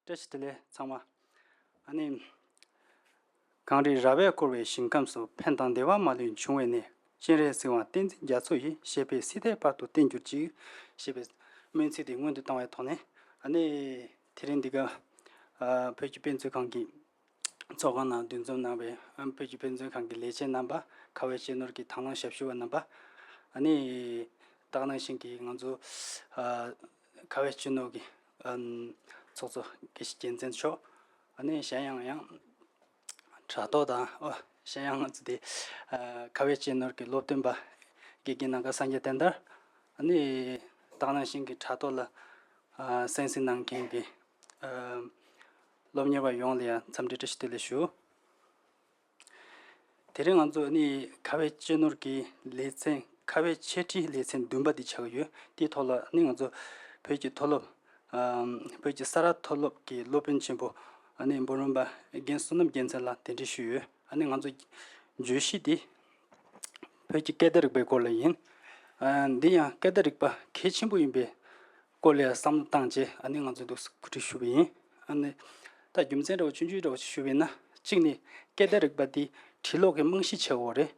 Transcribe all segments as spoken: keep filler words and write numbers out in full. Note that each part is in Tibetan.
བཀྲ་ཤིས་བདེ་ལེགས་ཚང་མ། ཨ་ནི། གངས་རི་ར་བས་བསྐོར་བའི་ཞིང་ཁམས་སུ། ཕན་དང་བདེ་བ་མ་ལུས་འབྱུང་བའི་གནས། སྤྱན་རས་གཟིགས་དབང་བསྟན་འཛིན་རྒྱ་མཚོ་ཡི། ཞེས་པའི་སྲིད་མཐའི་བར་དུ་བརྟན་གྱུར་ཅིག། ཞེས་པའི་སྨོན་ཚིག་དེ་སྔོན་དུ་བཏང་བའི་ཐོག་ནས། ཨ་ནི། དེ་རིང་འདི་ག་ཨ། བོད་ཀྱི་དཔེ་མཛོད་ཁང་གི་ཚོགས་ཁང་ནང་འདུ་འཛོམས་གནང་བའི། ཨ། བོད་ཀྱི་དཔེ་མཛོད་ཁང་གི་ལས་བྱེད་རྣམ་པ། ཁ་བའི་གཅེས་ནོར་གྱི་དང་བླངས་ཞབས་ཞུ་བ་རྣམ་པ། ཨ་ནི། ད་ག་ནང་བཞིན་གྱི་ང་ཚོ། ཨ། ཁ་བའི་གཅེས་ནོར་གྱི། ཨ། ཚོགས་གཙོ་དགེ་བཤེས་རྒྱལ་མཚན་མཆོག། ཨ་ནི་གཞན་ཡང་ཡང་དྲ་ཐོག་དང་། ཨོ། གཞན་ཡང་ང་ཚོ་དེ། ཨ། ཁ་བའི་གཅེས་ནོར་གྱི་སློབ་སྟོན་པ་དགེ་རྒན་ནམ་མཁའ་སངས་རྒྱས་བསྟན་དར། ཨ་ནི་ད་ག་ནང་བཞིན་གྱི་དྲ་ཐོག་ལ། ཨ། གསན་གཟིགས་གནང་མཁན་གྱི། ཨ། སློབ་གཉེར་བ་ཡོངས་ལ་ཡང་འཚམས་འདྲི་བཀྲ་ཤིས་བདེ་ལེགས་ཞུ། དེ་རིང་ང་ཚོ་ནི་ཁ་བའི་གཅེས་ནོར་གྱི་ལེ་ཚན། ཁ་བའི་འཆད་ཁྲིད་ལེ་ཚན་བདུན་པ་འདི་ཆགས་ཀྱི་ཡོད། དེའི་ཐོག་ལ་ནི་ང་ཚོ་བོད་ཀྱི་མཐོ་སློབ། ཨམ། བོད་ཀྱི་ས་རཱ་མཐོ་སློབ་ཀྱི་སློབ་དཔོན་ཆེན་པོ། ཨ་ནི་འབུམ་རམས་པ་རྒན་བསོད་ནམས་རྒྱལ་མཚན་ལགས་གདན་འདྲེན་ཞུས་ཡོད། ཨ་ནི་ང་ཚོ་བརྗོད་གཞི་འདི་བོད་ཀྱི་སྐད་བརྡ་རིག་པའི་སྐོར་ལ་ཡིན། ཨ། འདི་ཡང་སྐད་བརྡ་རིག་པ་གལ་ཆེན་པོ་ཡིན་པའི་སྐོར་ལ་བསམ་བློ་བཏང་རྗེས། ཨ་ནི་ང་ཚོ་འདུག་སེ་གོ་སྒྲིག་ཞུས་པ་ཡིན། ཨ་ནི་ད་རྒྱུ་མཚན་འདྲ་བོ་ཆུང་ཆུང་འདྲ་བོ་ཞིག་ཞུས་པ་ཡིན་ན། གཅིག་ནི་སྐད་བརྡ་རིག་པ་འདི་འབྲི་ཀློག་གི་རྨང་གཞི་ཆགས་ཡོད་རེད།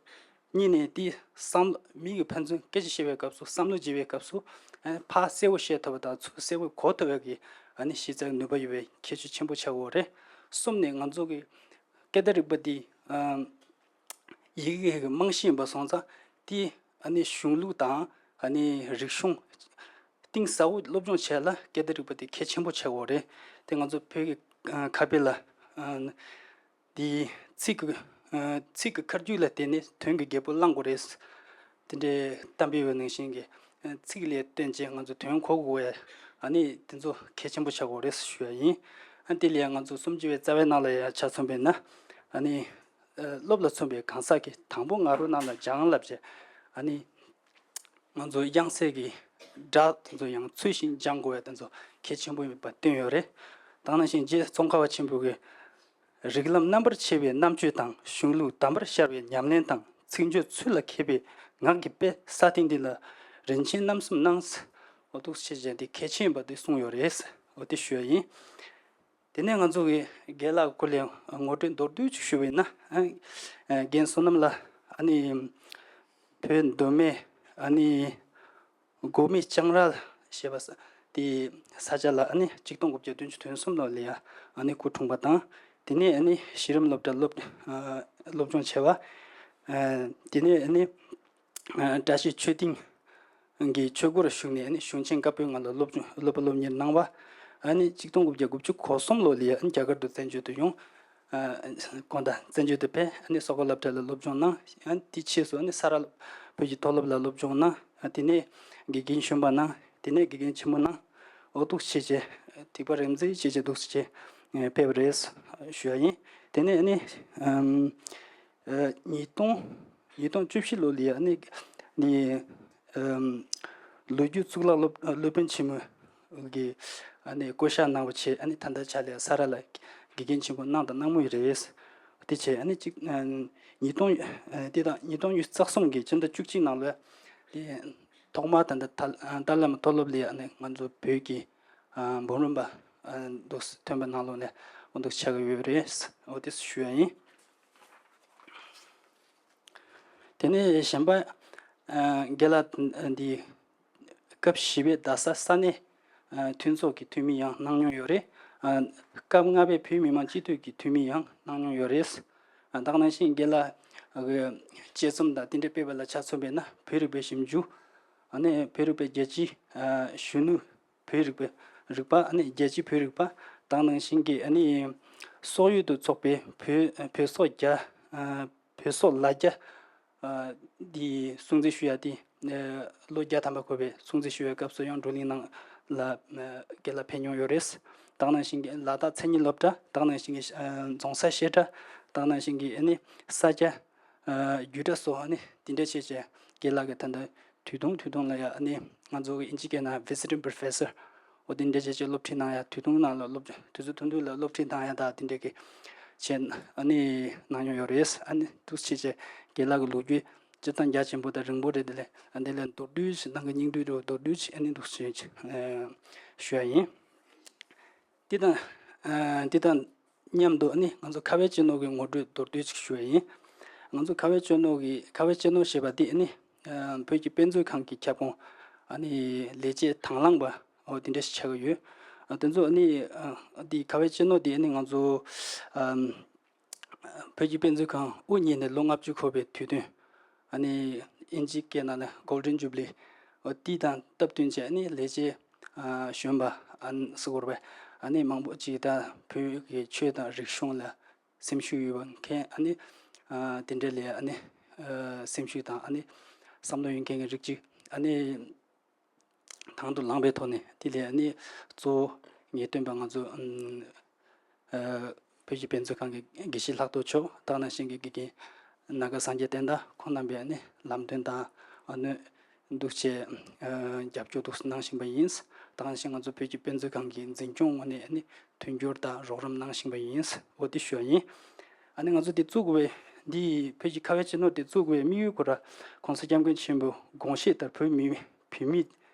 གཉིས་ནི་འདི་བསམ་མི་གི་ཕན་ཚུན་སྐད་ཆ་བཤད་པའི་སྐབས་སུ། བསམ་བློ་བརྗེ་བའི་སྐབས་སུ། ཨ། ཕར་གསལ་པོ་བཤད་ཐུབ་པ་དང་ཚུར་གསལ་པོ་གོ་ཐུབ་པའི་གི། ཨ་ནི་གཞི་རྩའི་ནུས་པ་ཡོད་པའི་ཁྱད་ཆོས་ཆེན་པོ་ཆགས་ཡོད་རེད། གསུམ་ནི་ང་ཚོ་གི་སྐད་བརྡ་རིག་པ་འདི། ཨ། ཡི་གེ་གི་རྨང་གཞི་ཡིན་པ་སོང་ཙང་། དེ་ཨ་ནི་གཞུང་ལུགས་དང་། ཨ་ནི་རིག་གཞུང་གཏིང་ཟབ་པོ་སློབ་སྦྱོང་བྱེད་ཡ་ལ་སྐད་བརྡ་རིག་པ་དེ་གལ་ཆེན་པོ་ཆགས་ཡོད་རེད། དེ་ང་ཚོ་བོད་ཀྱི། ཨ། ཁ་དཔེ་ལ། ཨ། དེའི་ཚིག་གི། ཨ། ཚིག་གི་ཁ་རྒྱུན་ལ་བརྟེན་ནས་དོན་གྱི་རྒྱལ་པོ་བླང་དགོས་རེད། དེ་འདྲའི་གཏམ་དཔེ་བའི་ནང་བཞིན་གྱི། ཨ། ཚིག་ལ་བརྟེན་བྱས་ང་ཚོ་དོན་གོ་དགོས་པས། ཨ་ནི་དེ་ཚོ་གལ་ཆེན་པོ་ཆགས་དགོས་རེད་ཞུ་ཡ་ཡིན། ཨ། དེ་ལ་ཡང་ང་ཚོ་སུམ་ཅུ་པའི་རྩ་བའི་ནང་ལ་ཡང་ཆ་མཚོན་པས་ན། ཨ་ནི། ཨ། སློབ་ལ་མཚོན་པའི་གང་ཟག་གིས། དང་པོ་ང་རོ་རྣམས་ལ་སྦྱང་བ་བྱས། ཨ་ནི་ང་ཚོ་དབྱངས་གསལ་གྱི་སྒྲ་དེ་ཚོ་ཡང་ཚུལ་བཞིན་སྦྱང་དགོས་པ་དེ་ཚོ་གལ་ཆེན་པོ་ཡིན་པ་བསྟན་ཡོད་རེད། ད་ག་ནང་བཞིན་རྗེ་ཙོང་ཁ་པ་ཆེན་པོ་གིས། རིགས་ལམ་རྣམ་པར་ཕྱེ་བའི་རྣམ་དཔྱོད་དང་། གཞུང་ལུགས་དམ་པར་ཤར་བའི་ཉམས་ལེན་དང་། ཚིག་བརྗོད་ཚུལ་ལ་མཁས་པའི་ངག་གི་དཔེ། ས་སྟེང་འདི་ལ་རིན་ཆེན་རྣམ་གསུམ་སྣང་། འོ། འདུག་སེ་བྱས་བྱས་འདི་གལ་ཆེན་ཡིན་པ་འདི་གསུངས་ཡོད་རེད། འོ། དེ་ཞུ་ཡ་ཡིན། དེ་ནས་ང་ཚོ་གི་རྒན་ལགས་སྐོར་ལ་ངོ་སྤྲོད་མདོར་བསྡུས་ཅིག་ཞུ་བ་ཡིན་ན། ཨ། རྒན་བསོད་ནམས་ལགས། ཨ་ནི་བོད་མདོ་སྨད། ཨ་ནི་སྒོ་མེ་ལྕང་ར་ཞེས་པ་ས། དེ་ས་ཆ་ལ། ཨ་ནི་གཅིག་སྟོང་དགུ་བརྒྱ་བདུན་ཅུ་དོན་གསུམ་ལོ་ལ་ཡ། ཨ་ནི་སྐུ་འཁྲུངས་པ་དང་། དེ་ནས་ཨ་ནི་གཞི་རིམ་སློབ་གྲྭ་སློབ། ཨ། སློབ་སྦྱོང་བྱས་པ། ཨ། དེ་ནས་ཨ་ནི། ཨ། བཀྲ་ཤིས་ཆོས་སྡིངས་ཀྱི་ཆོས་སྒོར་ཞུགས་ནས། ཨ་ནི་གཞུང་ཆེན་བཀའ་པོད་ལྔ་ལ་སློབ་སྦྱོང་། སློབ་པ་སློབ་གཉེར་གནང་བ། ཨ་ནི་གཅིག་སྟོང་དགུ་བརྒྱ་དགུ་བཅུ་གོ་གསུམ་ལོ་ལ་ཡ། ཨ་ནི་རྒྱ་གར་དུ་བཙན་བྱོལ་དུ་ཡོང་། ཨ། དགོང་དག་བཙན་བྱོལ་དུ་ཕེབས། ཨ་ནི་སོག་པོ་སློབ་གྲྭ་ལ་སློབ་སྦྱོང་གནང་། ཨ། དེའི་རྗེས་སུ་ཨ་ནི་ས་རཱ་བོད་ཀྱི་མཐོ་སློབ་ལ་སློབ་སྦྱོང་གནང་། ཨ། དེ་ནས་དགེ་རྒན་གཞོན་པ་གནང་། དེ་ནས་དགེ་རྒན་ཆེན་མོ་གནང་། འོ། འདུག་སེ་བྱས་བྱས་ཐིགས་པ་རིམ་འཛེགས་བྱས་བྱས་འདུག་སེ་བྱས་ཕེབས་པ་རེད་ཞུ་ཡ་ཡིན། དེ་ནས་ཨ་ནི། ཨམ། ཨ། ཉིས་སྟོང་། ཉིས་སྟོང་བཅུ་བཞི་ལོ་ལ་ཡ། ཨ་ནི་ནི། ཨམ། ལོ་རྒྱུས་གཙུག་ལག་སློབ། སློབ་དཔོན་ཆེན་མོ་གི། ཨ་ནི་བསྐོ་བཞག་གནང་བ་བྱས། ཨ་ནི་ད་ལྟའི་ཆ་ལ་ས་རཱ་ལ་དགེ་རྒན་ཆེན་པོ་གནང་དང་གནང་མུས་རེད། དེ་བྱས་ཨ་ནི་གཅིག། ཨ། ཉིས་སྟོང་། ཨ། དེ་དང་ཉིས་སྟོང་ཉི་ཤུ་རྩ་གསུམ་གྱི་སྤྱི་ཟླ་བཅུ་གཅིག་ནང་ལ་དེ་ཐོག་མར་ད་ལྟ་ཏཱ་ལའི་བླ་མ་མཐོ་སློབ་ལ་ཡ། ཨ་ནི་ང་ཚོ་བོད་ཀྱི། ཨ། འབུམ་རམས་པ། ཨ། འདུག་སེ་ཐོན་པ་ནང་ལོགས་ནས། འོ། འདུག་སེ་ཆགས་ཀྱི་ཡོད་རེད། འོ། དེ་ཞུ་ཡ་ཡིན། དེ་ནས་གཞན་པ། ཨ། རྒན་ལགས་འདི་སྐབས་བཞི་པའི་རྡ་ས་ས་གནས། ཨ། མཐུན་ཚོགས་ཀྱི་འཐུས་མི་ཡང་གནང་མྱོང་ཡོད་རེད། ཨ། སྐབས་ལྔ་པའི་བོད་མི་མང་སྤྱི་འཐུས་ཀྱི་འཐུས་མི་ཡང་གནང་མྱོང་ཡོད་རེད། ཨ། ད་ག་ནང་བཞིན་རྒན་ལགས་ཀྱི་དཔྱད་རྩོམ་དང་དེ་འདྲ་སྤེལ་བ་ལ་ཆ་མཚོན་པས་ན། བོད་རིག་པའི་ཞིབ་འཇུག། ཨ་ནི་བོད་རིག་པའི་རྒྱལ་སྤྱིའི། ཨ། གཞོན་ནུ་བོད་རིག་པའི་རིག་པ། ཨ་ནི་རྒྱལ་སྤྱིའི་བོད་རིག་པ། ད་ག་ནང་བཞིན་གྱི། ཨ་ནི་སོག་ཡུལ་དུ་འཚོགས་པའི་བོད། བོད་སོག་རྒྱ། ཨ། བོད་སོག་ལ་རྒྱ། ཨ། འདི་སྲུང་བརྩི་ཞུ་ཡ་དེ། ཨ། ལོ་བརྒྱ་ཐམ་པ་འཁོར་བའི་སྲུང་བརྩི་ཞུ་བའི་སྐབས་སུ་ཡང་བགྲོ་གླེང་ནང་ལ། ཨ། རྒན་ལགས་ཕེབས་མྱོང་ཡོད་རེད། ད་ག་ནང་བཞིན་གྱི་ལ་དྭགས་མཚན་ཉིད་སློབ་གྲྭ། ད་ག་ནང་བཞིན་གྱི། ཨ། རྫོང་སར་བཤད་གྲྭ། ད་ག་ནང་བཞིན་གྱི། ཨ་ནི་ས་སྐྱ། ཨ། རྒྱུད་གྲྭ་སོགས། ཨ་ནི་དེ་འདྲ་བྱས་བྱས་རྒན་ལགས་ཀྱིས་ད་ལྟ་དུས་ཐུང་དུས་ཐུང་ལ་ཡ། ཨ་ནི་ང་ཚོ་གི་དབྱིན་ཇི་སྐད་ནང་visiting professor། འོ། དེ་འདྲ་བྱས་བྱས་སློབ་ཁྲིད་གནང་ཡ། དུས་ཐུང་ནང་ལ་སློབ། དུས་ཚོད་ཐུང་ཐུང་ལ་སློབ་ཁྲིད་གནང་ཡ་དང་དེ་འདྲ་གི་བྱས། ཨ་ནི་གནང་མྱོང་ཡོད་རེད། ཨ་ནི་འདུག་སེ་བྱས་བྱས་རྒན་ལགས་ཀྱི་ལོ་རྒྱུས་སྤྱིར་བཏང་རྒྱ་ཆེན་པོ་དང་རིང་པོ་རེད། དེ་ལས་ཨ། དེ་ལས་མདོར་བསྡུས་ཤིག་ནང་གི་སྙིང་བསྡུས་རེད། མདོར་བསྡུས་ཤིག་ཨ་ནི་འདུག་སེ་བྱས། ཨ། ཞུ་ཡ་ཡིན། དེ་དང་ ཨ་འདི་དང་མཉམ་དུ་ཨ་ནི་ང་ཚོ་ཁ་བའི་གཅེས་ནོར་གྱི་ངོ་སྤྲོད་མདོར་བསྡུས་ཅིག་ཞུ་ཡ་ཡིན། ང་ཚོ་ཁ་བའི་གཅེས་ནོར་གྱི་ཁ་བའི་གཅེས་ནོར་ཞེས་པ་འདི་ཨ་ནི་ཨ་བོད་ཀྱི་དཔེ་མཛོད་ཁང་གི་ཁྱབ་ཁོངས་ཨ་ནི་ལས་བྱེད་དང་བླངས་པ་འོ་དེ་འདྲ་ཞིག་ཆགས་ཀྱི་ཡོད། ཨ་དེ་ཚོ་ཨ་ནི་ཨ་འདི་ཁ་བའི་གཅེས་ནོར་འདི་ཨ་ནི་ང་ཚོ་ཨ་བོད་ཀྱི་དཔེ་མཛོད་ཁང་དབུ་བརྙེས་ནས་ལོ་ལྔ་བཅུ་འཁོར་བའི་དུས་སྟོན། ཨ་ནི་ཨིན་ཇིའི་སྐད་ནང་ནས་Golden Jubilee འོ་དེ་དང་སྟབས་བསྟུན་བྱས་ཨ་ནི་ལས་བྱེད་ཨ་གཞོན་པ་ཨ་ཟེར་དགོས་རེད་པས། ཨ་ནི་མང་པོ་ཅིག་ད་བོད་ཀྱི་ཆོས་དང་རིག་གཞུང་ལ་སེམས་ཤུགས་ཡོད་པ་མཁན་ཨ་ནི་ཨ་དེ་འདྲ་ལས་ཨ་ནི་ཨ་སེམས་ཤུགས་དང་ཨ་ནི་བསམ་བློ་ཡོད་མཁན་གྱི་རིགས་ཅིག་ཨ་ནི། དང་དུ་བླངས་པའི་ཐོག་ནས་དེ་ལས་ནི་གཙོ་བོ་ངེས་སྟོན་པ་ང་ཚོ་ཨ་བོད་ཀྱི་དཔེ་མཛོད་ཁང་གི་དགེ་བཤེས་ལྷག་རྡོར་མཆོག་དེ་ནང་བཞིན་གྱི་དགེ་རྒན་ནཱ་ག་སངས་རྒྱས་བསྟན་དར་ཁོང་རྣམ་པས་ནི་ལམ་སྟོན་དང་ཨ་ནི་འདུག་བྱས་རྒྱབ་སྐྱོར་འདུག་གནང་བཞིན་པ་ཡིན། དེ་ནང་བཞིན་ང་ཚོ་བོད་ཀྱི་དཔེ་མཛོད་ཁང་གི་འཛིན་སྐྱོང་ངོས་ནས་ནི་མཐུན་འགྱུར་དང་རོགས་རམ་གནང་བཞིན་པ་ཡིན། འོ་དེ་ཞུ་བ་ཡིན། ཨ་ནི་ང་ཚོ་འདི་བཙུགས་དགོས་པའི་འདི་བོད་ཀྱི་ཁ་བའི་གཅེས་ནོར་འདི་བཙུགས་དགོས་པའི་དམིགས་ཡུལ་ཁོ་ར་༸གོང་ས་༸སྐྱབས་མགོན་ཆེན་པོའི་དགོངས་བཞེད་ལྟར་བོད་མི་བོད་མི་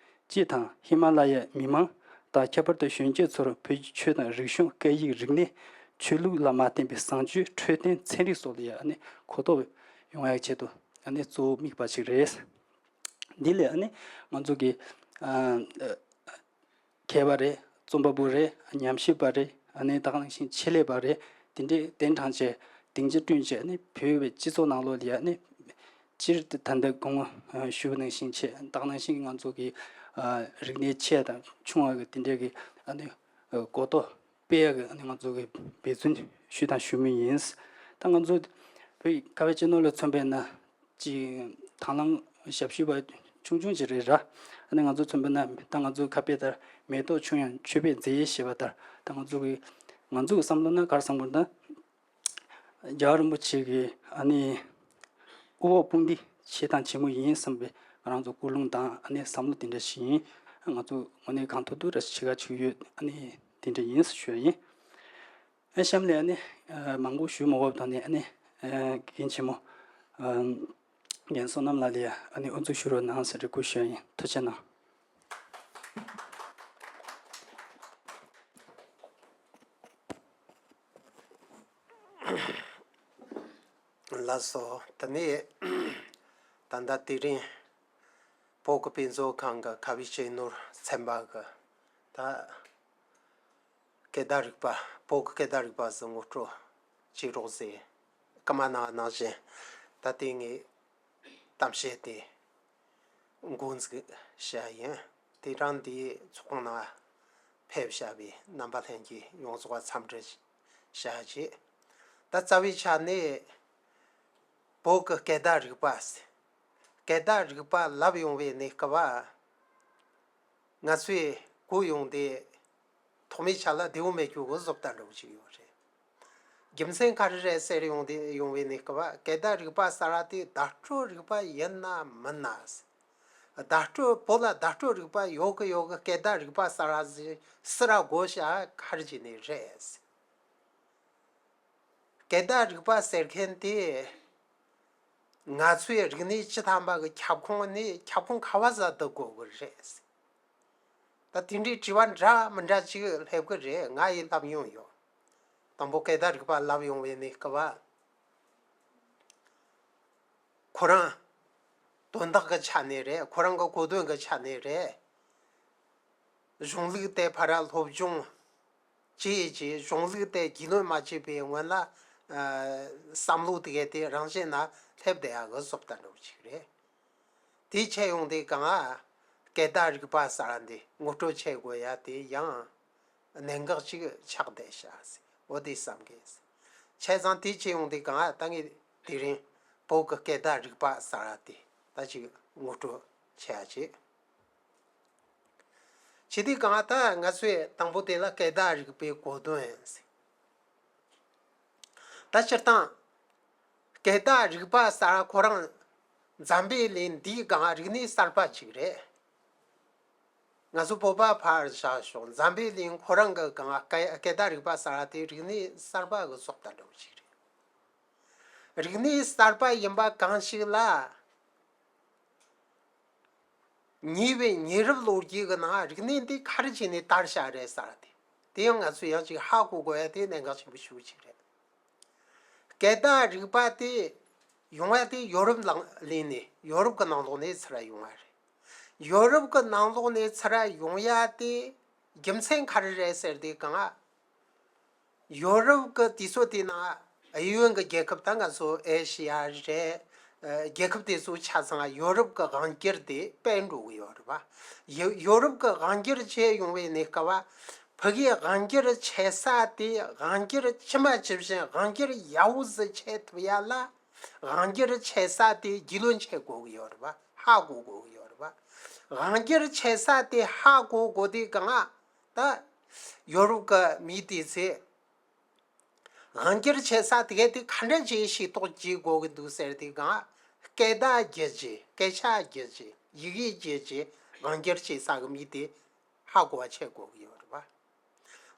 སྤྱི་དང་ཧི་མ་ལ་ཡའི་མི་མང་དང་ཁྱད་པར་དུ་གཞོན་སྐྱེས་ཚོར་བོད་ཀྱི་ཆོས་དང་རིག་གཞུང་སྐད་ཡིག་རིག་གནས་ཆོས་ལུགས་ལ་མ་བརྟེན་པའི་བཟང་སྤྱོད་འཕྲོད་བསྟེན་ཚན་རིག་སོགས་ལ་ཡང་ཨ་ནི་གོ་རྟོགས་ཡོང་ཡག་ཆེད་དུ་ཨ་ནི་གཙོ་བོ་དམིགས་པ་ཅིག་རེད། འདི་ལས་ཨ་ནི་ང་ཚོ་གི་ཨ། མཁས་པ་རེད། རྩོམ་པ་པོ་རེད། ཉམས་ཞིབ་པ་རེད། ཨ་ནི་ད་ག་ནང་བཞིན་ཆེད་ལས་པ་རེད། དེ་འདྲས་གདན་དྲངས་བྱས་སྡིངས་ཆ་བསྐྲུན་བྱས་ཨ་ནི་བོད་པའི་སྤྱི་ཚོགས་ནང་ལོགས་ལ་ཡ་ཨ་ནི་སྤྱིར་ད་ལྟ་གོང་ཞུས་པ་ནང་བཞིན་བྱས་ད་ག་ནང་བཞིན་ང་ཚོ་གི་རིག་གནས་ཆེ་དང་ཆུང་བ་གི་དེ་འདྲས་གི་ཨ་ནི་གོ་རྟོགས་སྤེལ་ཡག་གི་ཨ་ནི་ང་ཚོ་གི་འབད་བརྩོན་ཞུས་དང་ཞུ་མུས་ཡིན། ད་ང་ཚོ་བོད་ཁ་བའི་གཅེས་ནོར་ལ་མཚོན་པས་ན། ཅིག་དང་བླངས་ཞབས་ཞུ་བ་ཆུང་ཆུང་ཅིག་རེད་ར། ཨ་ནི་ང་ཚོ་མཚོན་པ་ན་ད་ང་ཚོ་ཁ་དཔེ་ལྟར་མེ་ཏོག་ཆུང་ཡང་མཆོད་པའི་རྫས་ཞེས་པ་ལྟར་ད་ང་ཚོ་གི་ང་ཚོ་གི་བསམ་བློ་ན་ག་རེ་བསམ་དགོས་ན། རྒྱལ་བ་རིན་པོ་ཆེ་གི་ཨ་ནི་དབུ་འོག་དཔུང་སྡེ་ཆེ་དང་ཆེན་མོ་ཡིན་བསམ་པའི་ང་རང་ཚོ་ཀུན་སློང་དང་ཨ་ནི་བསམ་བློ་དེ་འདྲ་ཞིག་ཡིན། ང་ཚོ་དངོས་གནས་གང་ཐུབ་ཐུབ་ར་བྱེད་ག་བྱེད་ཀྱི་ཡོད། ཨ་ནི་དེ་འདྲ་ཡིན་ཞུ་ཡ་ཡིན། ཨ་གཤམ་ལ་ཨ་ནི་ཨ་མང་པོ་ཞུ་མ་དགོས་པ་དང་ནི་ཨ་ནི་ཨ་དགེ་རྒན་ཆེན་མོ་ཨ་རྒན་བསོད་ནམས་ལགས་ལ་ཨ་ནི་དབུ་འཛུགས་ཞུ་རོགས་གནང་ཟེར་རེ་སྐུལ་ཞུ་ཡ་ཡིན། ཐུགས་རྗེ་གནང་། ལགས་སོ། ད་ནི་ད་ལྟ་དེ་རིང་བོད་ཀྱི་དཔེ་མཛོད་ཁང་གི་ཁ་བའི་གཅེས་ནོར་ཚན་པ་གི་ད། སྐད་བརྡ་རིག་པ། བོད་ཀྱི་སྐད་བརྡ་རིག་པ་ཟེར་ངོ་སྤྲོད་བྱེད་རོགས་ཟེར་སྐུལ་མ་གནང་བ་ནང་བཞིན། ད་ལྟའི་ངའི་གཏམ་བཤད་དེ་འགོ་འཛུགས་བྱ་ཡིན། དེ་རིང་འདིའི་ཚོགས་ཁང་ནང་ཕེབས་བྱ་བའི་རྣམ་པ་ལྷན་རྒྱས་ཡོངས་རྫོགས་འཚམས་འདྲི་བྱ་རྗེས། ད་རྩ་བའི་ཆ་ནས་བོད་ཀྱི་སྐད་བརྡ་རིག་པ་ཟེར། སྐད་བརྡ་རིག་པ་ལབ་ཡོང་བའི་གནས་སྐབས། ང་ཚོས་གོ་ཡོང་དེ་ཐོག་མའི་ཆ་ལ་བདེ་བོ་མེད་རྒྱུ་གི་བཟོ་ལྟ་འདྲ་བོ་ཅིག་ཡོད་རེད། རྒྱུ་མཚན་ག་རེ་རེད་ཟེར་ཡོང་དེ་ཡོང་བའི་གནས་སྐབས་སྐད་བརྡ་རིག་པ་གསར་བ་དེ་བརྡ་སྤྲོད་རིག་པ་ཡིན་ན་མིན་ན། བརྡ་སྤྲོད་བོད་ལ་བརྡ་སྤྲོད་རིག་པ་ཡོད་གི་ཡོད་གི་སྐད་བརྡ་རིག་པ་གསར་བ་ཟེར་སུ་ར་གོ་བྱ་ག་རེ་བྱས་ནས་རེད། སྐད་བརྡ་རིག་པ་ཟེར་མཁན་དེ་ང་ཚོའི་རིག་གནས་སྤྱི་དམ་པ་གི་ཁྱབ་ཁོངས་ནས་ཁྱབ་ཁོངས་ག་བ་ཟ་བསྡད་དགོས་གི་རེད། ད་དེ་འདྲའི་དྲི་བ་འདྲ་མི་འདྲ་ཅིག་སླེབས་གི་རེད། ང་ཡིས་ལབ་མྱོང་ཡོད། དང་པོ་སྐད་བརྡ་རིག་པ་ལབ་ཡོང་བའི་གནས་སྐབས། ཁོ་རང་དོན་དག་གི་ཆ་ནས་རེད། ཁོ་རང་གི་གོ་དོན་གི་ཆ་ནས་རེད། གཞུང་ལུགས་དེ་ཕར་སློབ་སྦྱོང་བྱས་རྗེས་གཞུང་ལུགས་དེ་རྒྱུས་ལོན་མ་བྱས་པའི་སྔོན་ལ་ཨ་བསམ་བློ་དེ་གའི་དེ་རང་བཞིན་ན་སླེབས་བསྡད་ཡག་གི་བཟོ་ལྟ་འདྲ་བོ་ཅིག་རེད། དེ་བྱས་ཡོང་དུས་གང་ཨ་སྐད་བརྡ་རིག་པ་གསར་བ་འདི་ངོ་སྤྲོད་བྱེད་དགོས་ཡ་དེ་ཡང་གནད་འགག་ཅིག་ཆགས་བསྡད་ཤག་ཟེར་འོ་དེ་བསམ་གི་ཡིན། བྱས་ཙང་དེ་བྱས་ཡོང་དུས་གང་ཨ་ད་ངས་དེ་རིང་བོད་ཀྱི་སྐད་བརྡ་རིག་པ་གསར་བ་དེ་ད་ཅིག་ངོ་སྤྲོད་བྱེད་ཡ་བྱེད། བྱེད་དུས་གང་ལྟར་ང་ཚོས་དང་པོ་དེ་ལ་སྐད་བརྡ་རིག་པའི་གོ་དོན་ཟེར། ད་སྤྱིར་བཏང་སྐད་བརྡ་རིག་པ་གསར་ཁོ་རང་འཛམ་བུའི་གླིང་འདིའི་སྒང་རིག་གནས་གསར་པ་ཅིག་རེད། ང་ཚོ་བོད་པ་ཕར་བཞག་ཤོག་འཛམ་བུའི་གླིང་ཁོ་རང་གི་སྒང་སྐད་སྐད་བརྡ་རིག་པ་གསར་དེ་རིག་གནས་གསར་པ་གི་བཟོ་ལྟ་འདྲ་བོ་ཅིག་རེད། རིག་གནས་གསར་པ་ཡིན་པ་གང་ཞིག་ལ། ཉེ་བའི་ཉེ་རབས་ལོ་རྒྱུས་ཀྱི་ནང་རིག་གནས་འདི་ག་རེ་བྱས་ནས་དར་བཞག་རེད་ཟེར་ཏེ། དེ་ཡང་ང་ཚོས་ཡང་ཅིག་ཧ་གོ་དགོས་ཡ་དེ་གནད་འགག་ཆེན་པོ་ཞིག་ཅིག་རེད། སྐད་བརྡ་རིག་པ་དེ་ཡོང་ཡ་དེ་ཡོ་རོབ་ནང་ལ་ནས་ཡོ་རོབ་ཀྱི་ནང་ལོགས་ནས་ཚུར་ཡོང་བ་རེད། ཡོ་རོབ་ཀྱི་ནང་ལོགས་ནས་ཚུར་ཡོང་ཡ་དེ་རྒྱུ་མཚན་ག་རེ་རེད་ཟེར་དུས་གང་ཡོ་རོབ་ཀྱི་དུས་ཚོད་དེའི་ནང་གཡས་གཡོན་གྱི་རྒྱལ་ཁབ་ད་ང་ཚོ་ཨེ་ཤི་ཡ་རེད། ཨ། རྒྱལ་ཁབ་དེ་ཚོ་ཆ་ཚང་ཡོ་རོབ་ཀྱི་དབང་སྒྱུར་དེ་སྤེལ་འགྲོ་གི་ཡོད་རེད་པ། ཡོ་ཡོ་རོབ་ཀྱི་དབང་སྒྱུར་བྱས་ཡོང་བའི་གནས་སྐབས་བ། ཕ་གིའི་དབང་སྒྱུར་བྱེད་ས་དེ་དབང་སྒྱུར་ཇི་མ་ཇི་བཞིན་དབང་སྒྱུར་ཡག་པོ་ཟིག་བྱེད་ཐུབ་ཡ་ལ། དབང་སྒྱུར་བྱེད་ས་དེ་རྒྱུས་ལོན་བྱེད་དགོས་ཀྱི་ཡོད་རེད་པ། ཧ་གོ་དགོས་ཀྱི་ཡོད་རེད་པ། དབང་སྒྱུར་བྱེད་ས་དེ་ཧ་གོ་དགོས་དུས་གང་ད་ཡོ་རོབ་ཀྱི་མི་དེ་ཚོས། དབང་སྒྱུར་བྱེད་ས་དེ་ག་དེ་ག་འདྲ་ཅིག་ཤེས་རྟོགས་བྱེད་དགོས་ཀྱི་འདུག་ཟེར་དུས་གང་སྐད་བརྡ་བརྒྱུད་བྱས། སྐད་ཆ་བརྒྱུད་བྱས། ཡི་གེ་བརྒྱུད་བྱས། དབང་སྒྱུར་བྱེད་ས་གི་མི་དེ་ཧ་གོ་བ་བྱེད་དགོས་ཀྱི་ཡོད་རེད་པ།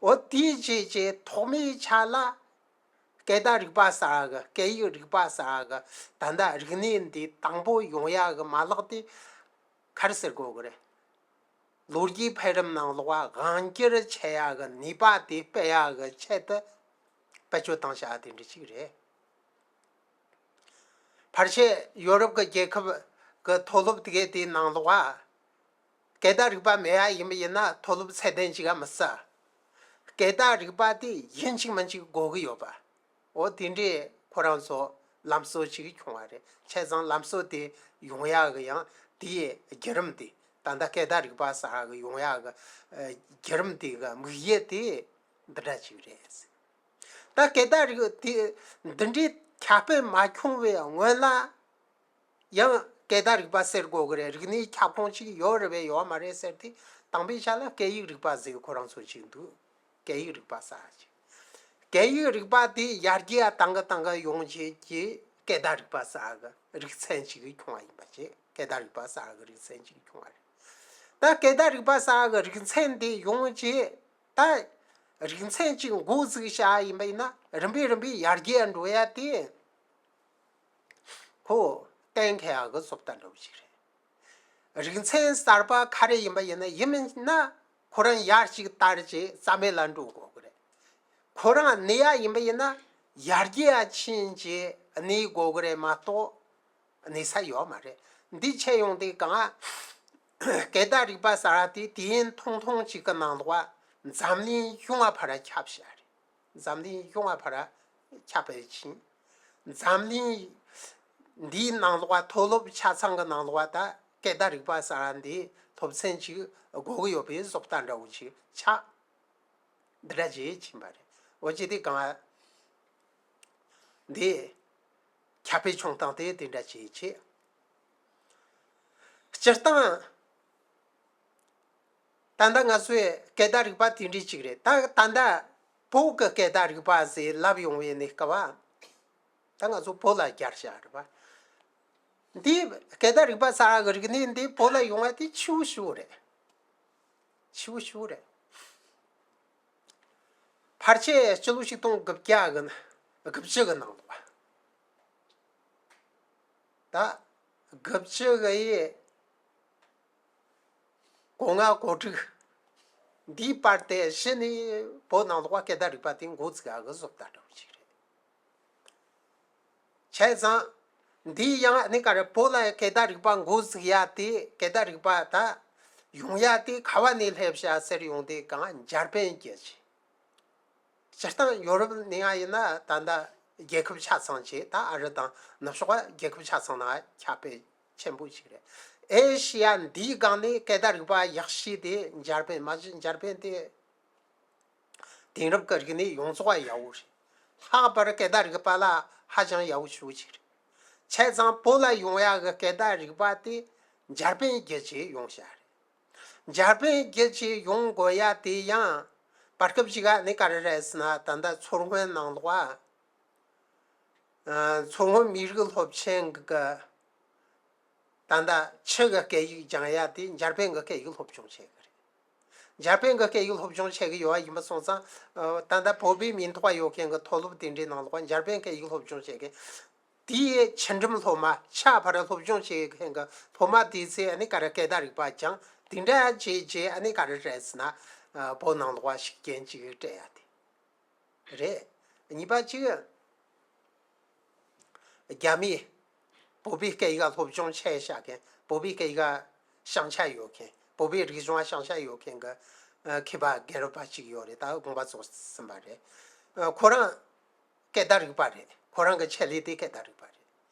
འོ་དེའི་རྗེས་ཀྱི་ཐོག་མའི་ཆ་ལ་སྐད་བརྡ་རིག་པ་ཟེར་གི། སྐད་ཡིག་རིག་པ་ཟེར་གི། ད་ལྟ་རིག་གནས་འདི་དང་པོ་ཡོང་ཡ་གི་མ་ལག་དེ་ག་རེ་ཟེར་དགོས་ཀྱི་རེད། ལོ་རྒྱུས་འཕེལ་རིམ་ནང་ལོགས་དབང་སྒྱུར་བྱེད་ཡག་གི་ནུས་པ་དེ་སྤེལ་ཡག་གི་ཆེད་དུ་བེད་སྤྱོད་བཏང་བྱ་དེ་འདྲ་ཅིག་རེད། ཕལ་ཆེར་ཡོ་རོབ་ཀྱི་རྒྱལ་ཁབ་ཀྱི་མཐོ་སློབ་དེ་གའི་དེའི་ནང་ལོགས་སྐད་བརྡ་རིག་པ་མེད་ཡ་ཡིན་པ་ཡིན་ན་མཐོ་སློབ་ཚད་ལྡན་ཅིག་ག་མི་བསྡད། སྐད་བརྡ་རིག་པ་དེ་ཡིན་གཅིག་མིན་གཅིག་དགོས་ཀྱི་ཡོད་པ། འོ་དེ་འདྲའི་ཁོ་རང་ཚོ་ལམ་སྲོལ་ཅིག་བྱུང་བ་རེད། བྱས་ཙང་ལམ་སྲོལ་དེ་ཡོང་ཡག་གི་ཡང་དེའི་བརྒྱུད་རིམ་དེ། ད་ལྟ་སྐད་བརྡ་རིག་པ་ཟེར་གི་ཡོང་ཡག་གི་ཨ་བརྒྱུད་རིམ་དེ་གི་དམིགས་ཡུལ་དེ་འདི་འདྲ་ཅིག་རེད། ད་སྐད་བརྡ་རིག་དེ་འདི་འདྲའི་ཁྱབ་སྤེལ་མ་བྱུང་བའི་སྔོན་ལ། ཡང་སྐད་བརྡ་རིག་པ་ཟེར་དགོས་ཀྱི་རེད། རིག་གནས་ཁྱབ་ཁོངས་ཅིག་ཡོད་རེད་པས་ཡོད་མ་རེད་ཟེར་དུས་དང་པོའི་ཆ་ལ་སྐད་ཡིག་རིག་པ་ཟེར་ཁོ་རང་ཚོ་ཅིག་འདུག་སྐད་ཡིག་རིག་པ་ཟེར་ཅིག་སྐད་ཡིག་རིག་པ་དེ་ཡར་རྒྱས་བཏང་གི་བཏང་གི་ཡོང་བྱས་ཀྱི་སྐད་བརྡ་རིག་པ་ཟེར་གི་རིག་ཚན་ཅིག་བྱུང་བ་ཡིན་པ་བྱས། སྐད་བརྡ་རིག་པ་ཟེར་གི་རིག་ཚན་ཅིག་བྱུང་བ་རེད། ད་སྐད་བརྡ་རིག་པ་ཟེར་གི་རིག་ཚན་དེ་ཡོང་བྱས་ད་རིག་ཚན་ཅིག་འགོ་བཙུགས་བྱ་ཡིན་པ་ཡིན་ན་རིམ་པས་རིམ་པས་ཡར་རྒྱས་འགྲོ་ཡ་དེ། ཁོ་གཏན་འཁེལ་ཡག་གི་བཟོ་ལྟ་འདྲ་བོ་ཞིག་རེད། རིག་ཚན་གསར་པ་ག་རེ་ཡིན་པ་ཡིན་ན་ཡིན་མིན་ན་ཁོ་རང་ཡར་ཅིག་དར་རྗེས་རྩ་མེད་ལ་འགྲོ་དགོས་ཀྱི་རེད། ཁོ་རང་གནས་ཡ་ཡིན་པ་ཡིན་ན་ཡར་རྒྱས་ཡ་ཕྱིན་རྗེས་གནས་དགོས་ཀྱི་རེད་མ་གཏོགས་གནས་ས་ཡོད་མ་རེད། འདི་ཆེ་ཡོང་དུས་གང་སྐད་བརྡ་རིག་པ་ཟེར་བ་དེ་དུས་ཡུན་ཐུང་ཐུང་ཅིག་གི་ནང་ལོགས་འཛམ་གླིང་ཡོངས་ལ་ཕར་ཁྱབ་བྱས་རེད། འཛམ་གླིང་ཡོངས་ལ་ཕར་ཁྱབ་སྤེལ་ཕྱིན། འཛམ་གླིང་འདིའི་ནང་ལོགས་མཐོ་སློབ་ཆ་ཚང་གི་ནང་ལོགས་ད་སྐད་བརྡ་རིག་པ་ཟེར་བ་འདི་སློབ་ཚན་ཅིག་དགོས་ཀྱི་ཡོད་པའི་བཟོ་ལྟ་འདྲ་བོ་ཅིག་ཆགས། འདི་འདྲ་ཅིག་ཕྱིན་པ་རེད། འོ་ཅི་སྟེ་གང་འདི་ཁྱབ་སྤེལ་བྱུང་སྟངས་དེ་དེ་འདྲ་ཅིག་བྱས། སྤྱིར་བཏང་ད་ལྟ་ང་ཚོའི་སྐད་བརྡ་རིག་པ་དེ་འདྲ་ཅིག་རེད། ད་ད་ལྟ་བོད་ཀྱི་སྐད་བརྡ་རིག་པ་ཟེར་ལབ་ཡོང་བའི་གནས་སྐབས་ད་ང་ཚོ་བོད་ལ་རྒྱལ་བྱ་རེད་པ། འདི་སྐད་བརྡ་རིག་པ་ཟེར་གི་རིག་གནས་འདི་བོད་ལ་ཡོང་བ་དེ་ཕྱི་པོ་ཞེ་པོ་རེད། ཕྱི་པོ་ཞེ་པོ་རེད། ཕལ་ཆེར་སྤྱི་ལོ་ཆིག་སྟོང་དགུ་བརྒྱ་གི་ན་དགུ་བཅུ་གི་ནང་ལོགས་ད་དགུ་བཅུ་གི་ཡི་གོ་ལྔ་གོ་དྲུག་འདིའི་བར་དེ་གཞི་ནས་བོད་ནང་ལོགས་སྐད་བརྡ་རིག་པ་དེ་འགོ་བཙུགས་ཡག་གི་བཟོ་ལྟ་འདྲ་བོ་ཞིག་རེད། བྱས་ཙང་། འདི་ཡང་ནི་ག་རེ་བོད་ལ་སྐད་བརྡ་རིག་པ་འགོ་ཚུགས་ཡ་དེ་སྐད་བརྡ་རིག་པ་ད་ཡོང་ཡ་དེ་ག་བ་ནས་སླེབས་ཤག་ཟེར་ཡོང་དུས་གང་འཇར་པན་རྒྱལ་ཆེ། སྤྱིར་བཏང་ཡོ་རོབ་ནང་ཡིན་ན་ད་ལྟ་རྒྱལ་ཁབ་ཆ་ཚང་ཆེ། ད་ཨ་རི་དང་ནུབ་ཕྱོགས་རྒྱལ་ཁབ་ཆ་ཚང་ནང་ཁྱབ་སྤེལ་ཆེན་པོ་ཞིག་རེད། ཨེ་ཤི་ཡ་འདིའི་སྒང་ནས་སྐད་བརྡ་རིག་པ་ཡག་ཤོས་དེ་འཇར་པན། མ་གཞི་འཇར་པན་དེ། དེང་རབས་ཀྱི་རིག་གནས་ཡོངས་རྫོགས་ཡག་པོ་རེད། ལྷག་པར་སྐད་བརྡ་རིག་པ་ལ་ཧ་ཅང་ཡག་པོ་ཞེ་པོ་ཅིག་རེད། བྱས་ཙང་བོད་ལ་ཡོང་ཡག་གི་སྐད་བརྡ་རིག་པ་དེ་འཇར་པན་བརྒྱུད་བྱས་ཡོང་བྱ་རེད། འཇར་པན་བརྒྱུད་བྱས་ཡོང་དགོས་ཡ་དེ་ཡང་བར་སྐབས་ཅིག་ག་ནི་ག་རེ་རེད་ཟེར་ན་ད་ལྟ་མཚོ་སྔོན་ནང་ལོགས་ཨ། མཚོ་སྔོན་མི་རིགས་སློབ་ཆེན་གྱི་ད་ལྟ་ཕྱི་གི་སྐད་ཡིག་སྦྱང་ཡ་དེ་འཇར་པན་གྱི་སྐད་ཡིག་སློབ་སྦྱོང་བྱེད་གི་རེད། འཇར་པན་གྱི་སྐད་ཡིག་སློབ་སྦྱོང་བྱེད་གི་ཡོད་པ་ཡིན་པ་སོང་ཙང་། ད་ལྟ་བོད་པའི་མིང་ཐོགས་ཡོད་མཁན་གྱི་མཐོ་སློབ་དེ་འདྲའི་ནང་ལོགས་འཇར་པན་སྐད་ཡིག་སློབ་སྦྱོང་བྱེད་མཁན། དེའི་ཆུ་འགྲམ་སློབ་མ་ཕྱི་ཕར་སློབ་སྦྱོང་བྱེད་མཁན་གྱི་སློབ་མ་དེ་ཚོས་ཨ་ནི་ག་རེ་སྐད་བརྡ་རིག་པ་སྦྱང་། དེ་འདྲ་བྱས་རྗེས་ཨ་ནི་ག་རེ་རེད་ཟེར་ན། བོད་ནང་ལོགས་པ་ཤུགས་རྐྱེན་ཅིག་སྤྲད་ཡ་དེ་རེད། གཉིས་པ་གཅིག་རྒྱ་མིས་བོད་པའི་སྐད་ཡིག་སློབ་སྦྱོང་བྱས་བཞག་མཁན། བོད་པའི་སྐད་ཡིག་ཤེས་བྱ་ཡོད་མཁན། བོད་པའི་རིག་གཞུང་ཤེས་བྱ་ཡོད་མཁན་གྱི་མཁས་པ་རྒན་རབས་པ་གཅིག་ཡོད་རེད། ད་དགོངས་པ་རྫོགས་ཟིན་པ་རེད། ཁོ་རང་སྐད་བརྡ་རིག་པ་རེད། ཁོ་རང་གི་ཆེད་ལས་དེ་སྐད་བརྡ་རིག་པ་རེད།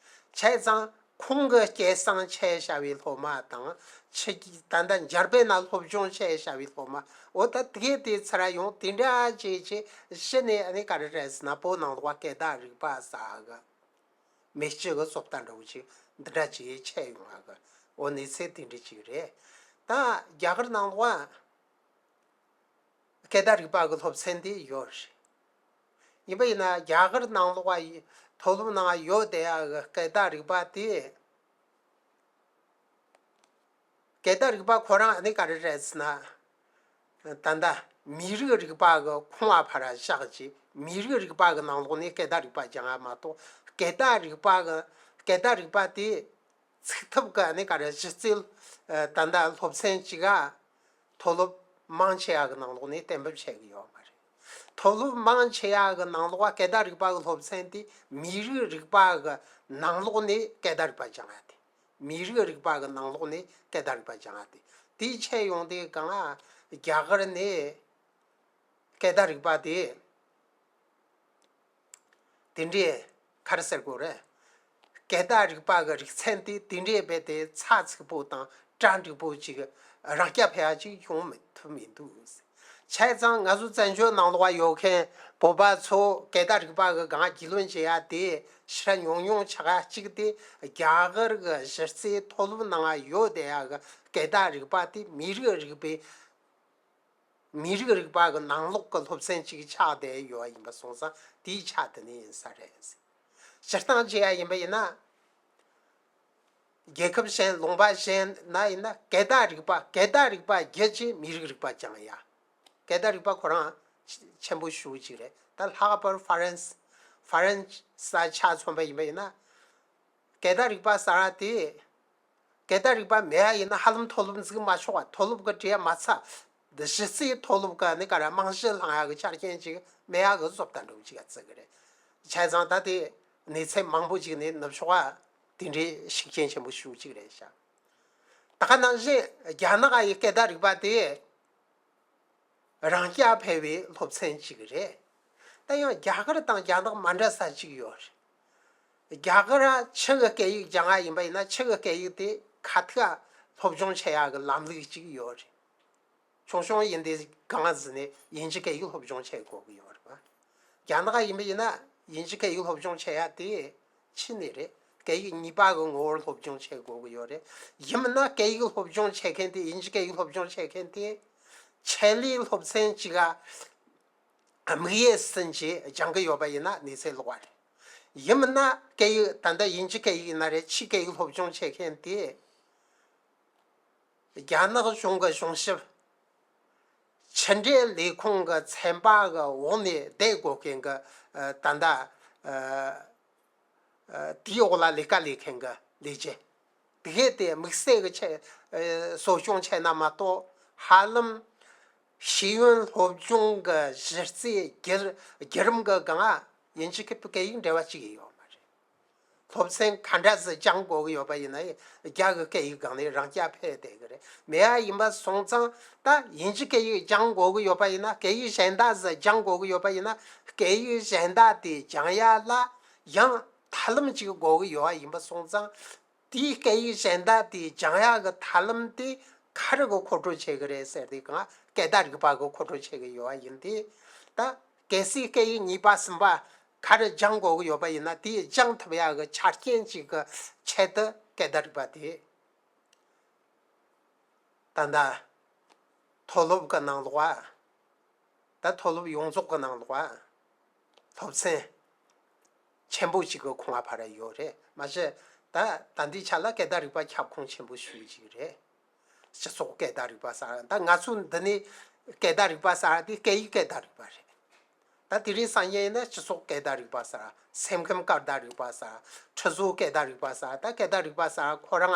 བྱས་ཙང་ཁོང་གི་སྐད་གསང་བྱས་བཞག་པའི་སློབ་མ་དང་། ཕྱི་རྒྱལ་ད་ལྟ་འཇར་པན་ན་སློབ་སྦྱོང་བྱས་བཞག་པའི་སློབ་མ། འོ་ད་དེ་དེ་ཚར་ཡོང་དེ་འདྲ་བྱས་བྱས་གཞི་ནས་ཨ་ནི་ག་རེ་རེད་ཟེར་ན། བོད་ནང་ལོགས་པ་སྐད་བརྡ་རིག་པ་ཟེར་གི་མེ་ལྕེ་གི་བཟོ་ལྟ་འདྲ་བོ་ཅིག་འདི་འདྲ་ཅིག་ཆད་ཡོང་ཡ་གི། འོ་གནས་ཚུལ་དེ་འདྲ་ཅིག་རེད། ད་རྒྱ་གར་ནང་ལོགས་པ་སྐད་བརྡ་རིག་པ་གི་སློབ་ཚན་དེ་ཡོད་རེད། ཡིན་པ་ཡིན་ན་རྒྱ་གར་ནང་ལོགས་པ་ཡི་མཐོ་སློབ་ནང་ཡོད་བསྡད་ཡ་གི་སྐད་བརྡ་རིག་པ་དེ། སྐད་བརྡ་རིག་པ་ཁོ་རང་ཨ་ནི་ག་རེ་རེད་ཟེར་ན། ད་ལྟ་མི་རིགས་རིག་པ་གི་ཁོངས་བ་ཕར་བཞག་ཅིག་མི་རིགས་རིག་པ་གི་ནང་ལོགས་ནས་སྐད་བརྡ་རིག་པ་སྦྱང་ཡ་མ་གཏོགས། སྐད་བརྡ་རིག་པ་གི་སྐད་བརྡ་རིག་པ་དེ་ཚུགས་ཐུབ་གི་ཨ་ནི་ག་རེ་གཞི་རྩའི་ད་ལྟ་སློབ་ཚན་གཅིག་ག་མཐོ་སློབ་མང་ཆེ་བ་གི་ནང་ལོགས་ནས་གཏན་འབེབས་བྱེད་གི་ཡོད་མ་རེད། མཐོ་སློབ་མང་ཆེ་བ་གི་ནང་ལོགས་པ་སྐད་བརྡ་རིག་པ་གི་སློབ་ཚན་དེ་མི་རིགས་རིག་པ་གི་ནང་ལོགས་ནས་སྐད་བརྡ་རིག་པ་སྦྱང་ཡ་དེ། མི་རིགས་རིག་པ་གི་ནང་ལོགས་ནས་སྐད་བརྡ་རིག་པ་སྦྱང་ཡ་དེ། དེའི་ཆེད་ཡོང་དེ་གང་ཨ་རྒྱ་གར་ནས་སྐད་བརྡ་རིག་པ་དེ། དེ་འདྲའི་ག་རེ་ཟེར་དགོས་རེད། སྐད་བརྡ་རིག་པ་གི་རིག་ཚན་དེ་དེ་འདྲའི་རྦད་དེ་ཚགས་ཚུད་པོ་དང་གྲ་འགྲིག་པོ་ཅིག་རང་རྐྱ་འཕེར་ཡ་ཅིག་ཡོང་མི་ཐུབ་མི་འདུག་བྱས་ཙང་ང་ཚོ་བཙན་བྱོལ་ནང་ལོགས་པ་ཡོད་མཁན་བོད་པ་ཚོ་སྐད་བརྡ་རིག་པ་གི་སྒང་རྒྱུས་ལོན་བྱེད་ཡ་དེ་ཕྱིར་ཉུང་ཉུང་ཆགས་ཡ་གཅིག་དེ། རྒྱ་གར་གི་གཞི་རྩའི་མཐོ་སློབ་ནང་ཡོད་བསྡད་ཡ་གི་སྐད་བརྡ་རིག་པ་དེ་མི་རིགས་རིག་པའི། མི་རིགས་རིག་པ་གི་ནང་ལོགས་ཀྱི་སློབ་ཚན་ཅིག་ཆགས་བསྡད་ཡོད་པ་ཡིན་པ་སོང་ཙང་དེའི་ཆ་དེ་ནས་ཡིན་ས་རེད། སྤྱིར་བཏང་བྱས་ཡ་ཡིན་པ་ཡིན་ན། རྒྱལ་ཁབ་གཞན་ལུང་པ་གཞན་ན་ཡིན་ན་སྐད་བརྡ་རིག་པ་སྐད་བརྡ་རིག་པ་བརྒྱུད་ཀྱིས་མི་རིགས་རིག་པ་སྦྱང་ཡ། སྐད་བརྡ་རིག་པ་ཁོ་རང་ཆེན་པོ་ཞེ་པོ་ཅིག་རེད། ད་ལྷག་པར་ཧྥ་རན་སི་ཧྥ་རན་སི་ཆ་མཚོན་པ་ཡིན་པ་ཡིན་ན། སྐད་བརྡ་རིག་པ་ཟེར་བ་དེ། སྐད་བརྡ་རིག་པ་མེད་པ་ཡིན་ན་ཧ་ལམ་མཐོ་སློབ་འཛུགས་མ་ཆོག་པ། མཐོ་སློབ་ཀྱི་གྲས་མ་ཚད། འདི་གཞི་རྩའི་མཐོ་སློབ་ཀྱི་ནི་ག་རེ་རྨང་གཞི་བསླང་ཡག་གི་ཆ་རྐྱེན་ཅིག་མེད་ཡག་གི་བཟོ་ལྟ་འདྲ་བོ་ཅིག་བརྩི་གི་རེད། བྱས་ཙང་ད་དེ་གནས་ཚད་མང་པོ་ཅིག་ནས་ནུབ་ཕྱོགས་པ་དེ་འདྲའི་ཤུགས་རྐྱེན་ཆེན་པོ་ཞེ་པོ་ཅིག་རེད་ཤག་ད་ག་ནང་བཞིན་རྒྱ་ནག་ཡི་སྐད་བརྡ་རིག་པ་དེ། རང་རྐྱ་འཕེར་བའི་སློབ་ཚན་ཅིག་རེད། ད་ཡང་རྒྱ་གར་དང་རྒྱ་ནག་མ་འདྲ་ས་ཅིག་ཡོད་རེད། རྒྱ་གར་ཕྱི་གི་སྐད་ཡིག་སྦྱང་ཡ་ཡིན་པ་ཡིན་ན་ཕྱི་གི་སྐད་ཡིག་དེ་ཁ་ཐུག་སློབ་སྦྱོང་བྱེད་ཡ་གི་ལམ་ལུགས་ཅིག་ཡོད་རེད། ཆུང་ཆུང་ཡིན་དུས་གང་ཟིག་ནས་དབྱིན་ཇི་སྐད་ཡིག་སློབ་སྦྱོང་བྱེད་དགོས་ཀྱི་ཡོད་རེད་པ། རྒྱ་ནག་ཡིན་པ་ཡིན་ན་དབྱིན་ཇི་སྐད་ཡིག་སློབ་སྦྱོང་བྱེད་ཡ་དེ་ཕྱི་ནས་རེད། སྐད་ཡིག་གཉིས་པ་གི་ངོ་བོར་སློབ་སྦྱོང་བྱེད་དགོས་ཀྱི་ཡོད་རེད། ཡིན་མིན་ན་སྐད་ཡིག་སློབ་སྦྱོང་བྱེད་མཁན་དེ་དབྱིན་ཇི་སྐད་ཡིག་སློབ་སྦྱོང་བྱེད་མཁན་དེ་ཆེད་ལས་སློབ་ཚན་གཅིག་ག་དམིགས་ཡུལ་ཟིན་བྱས་སྦྱང་གི་ཡོད་པ་ཡིན་ན་གནས་ཚད་ལོག་པ་རེད། ཡིན་མིན་ན་སྐད་ཡིག་ད་ལྟ་དབྱིན་ཇི་སྐད་ཡིག་ཡིན་ན་རེད། ཕྱིའི་སྐད་ཡིག་སློབ་སྦྱོང་བྱེད་མཁན་དེ། རྒྱ་ནག་གཞུང་གི་གཞུང་ཞབས་ཕྱི་འབྲེལ་ལས་ཁུངས་ཀྱི་ཚན་པ་གི་འོག་ནས་བསྡད་དགོས་མཁན་གྱི་ད་ལྟ་དེའི་འོག་ལ་ལས་ཀ་ལས་མཁན་གྱི་ལས་བྱེད་དེ་གས་དེ་དམིགས་བསལ་གྱི་ཆེད་གསོ་སྐྱོང་བྱས་ན་མ་གཏོགས། ཧ་ལམ་ཤེས་ཡོན་སློབ་སྦྱོང་གི་གཞི་རྩའི་བརྒྱུད་བརྒྱུད་རིམ་གྱི་སྒང་ཡིན་གཅིག་གི་སྐད་ཡིག་འབྲེལ་བ་གཅིག་ཡོད་མ་རེད། སློབ་ཚན་ག་འདྲ་ཟིག་སྦྱང་དགོས་ཀྱི་ཡོད་པ་ཡིན་ན་ཡང་རྒྱ་གི་སྐད་ཡིག་སྒང་ནས་རང་རྐྱ་འཕེར་བསྡད་ཀྱི་རེད། མེད་པ་ཡིན་པ་སོང་ཙང་ད་དབྱིན་ཇི་སྐད་ཡིག་སྦྱང་དགོས་ཀྱི་ཡོད་པ་ཡིན་ན། སྐད་ཡིག་གཞན་དག་ཟིག་སྦྱང་དགོས་ཀྱི་ཡོད་པ་ཡིན་ན། སྐད་ཡིག་གཞན་དག་དེ་སྦྱང་ཡ་ལ་ཡང་ཐབས་ལམ་ཅིག་དགོས་ཀྱི་ཡོད་པ་ཡིན་པ་སོང་ཙང་། དེའི་སྐད་ཡིག་གཞན་དག་དེ་སྦྱང་ཡག་གི་ཐབས་ལམ་དེ་ག་རེ་གི་མཁོ་སྤྲོད་བྱེད་ཀྱི་རེད་ཟེར་དུས་གང་སྐད་བརྡ་རིག་པ་གི་མཁོ་སྤྲོད་བྱེད་ཀྱི་ཡོད་པ་ཡིན་དུས། ད་གལ་སྲིད་སྐད་ཡིག་གཉིས་པ་གསུམ་པ་ག་རེ་སྦྱང་དགོས་ཀྱི་ཡོད་པ་ཡིན་ན། དེ་སྦྱང་ཐུབ་ཡག་གི་ཆ་རྐྱེན་གཅིག་གི་ཆེད་དུ་སྐད་བརྡ་རིག་པ་དེ། ད་ལྟ་མཐོ་སློབ་ཀྱི་ནང་ལོགས་ཨ། ད་མཐོ་སློབ་ཡོངས་རྫོགས་ཀྱི་ནང་ལོགས་ཨ། སློབ་ཚན་ཆེན་པོ་གཅིག་གི་ཁོངས་ཨ་ཕར་ཡོད་རེད། མ་གཞི་ད་ད་ལྟའི་ཆ་ལ་སྐད་བརྡ་རིག་པ་ཁྱབ་ཁོངས་ཆེན་པོ་ཞེ་པོ་ཅིག་རེད། སྤྱི་ཚོགས་སྐད་བརྡ་རིག་པ་ཟེར། ད་ང་ཚོ་འདི་ནས་སྐད་བརྡ་རིག་པ་ཟེར་དེ་སྐད་ཡིག་སྐད་བརྡ་རིག་པ་རེད། ད་ ད་དེ་རིང་སང་ཉིན་ཡིན་ན་སྤྱི་ཚོགས་སྐད་བརྡ་རིག་པ་ཟེར། སེམས་ཁམས་སྐད་བརྡ་རིག་པ་ཟེར། ཁྲིད་བཟོ་སྐད་བརྡ་རིག་པ་ཟེར། ད་སྐད་བརྡ་རིག་པ་ཟེར་ཁོ་རང་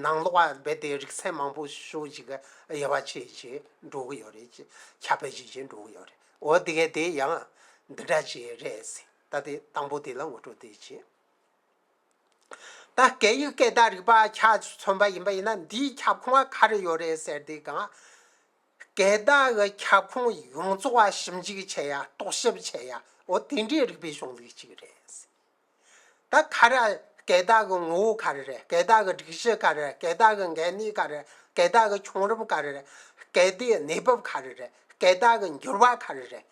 ནང་ལོགས་རྦད་དེ་རིག་ཚན་མང་པོ་ཞེ་པོ་ཅིག་དབྱེ་བ་ཕྱེ་བྱས་འགྲོ་གི་ཡོད་རེད། ཁྱབ་སྤེལ་བྱེད་བྱས་འགྲོ་གི་ཡོད་རེད། འོ་དེ་གས་དེ་ཡང་འདི་འདྲ་ཅིག་རེད་ཟེར། ད་དེ་དང་པོ་དེ་ལ་ངོ་སྤྲོད་དེ་བྱས། ད་སྐད་ཡིག་སྐད་བརྡ་རིག་པ་ཆ་མཚོན་པ་ཡིན་པ་ཡིན་ན། འདིའི་ཁྱབ་ཁོངས་ག་རེ་ཡོད་རེད་ཟེར་དུས་གང་། སྐད་བརྡ་གི་ཁྱབ་ཁོངས་ཡོངས་རྫོགས་པ་ཞིབ་འཇུག་བྱེད་ཡ། རྟོག་ཞིབ་བྱེད་ཡ། འོ་དེ་འདྲའི་རིག་པའི་གཞུང་ལུགས་གཅིག་རེད། ད་ག་རེ། སྐད་བརྡ་གི་ངོ་བོ་ག་རེ་རེད། སྐད་བརྡ་གི་སྒྲིག་གཞི་ག་རེ་རེད། སྐད་བརྡ་གི་འགན་ནུས་ག་རེ་རེད། སྐད་བརྡ་གི་བྱུང་རིམ་ག་རེ་རེད། སྐད་བརྡའི་གནས་བབ་ག་རེ་རེད། སྐད་བརྡ་གི་འགྱུར་བ་ག་རེ་རེད།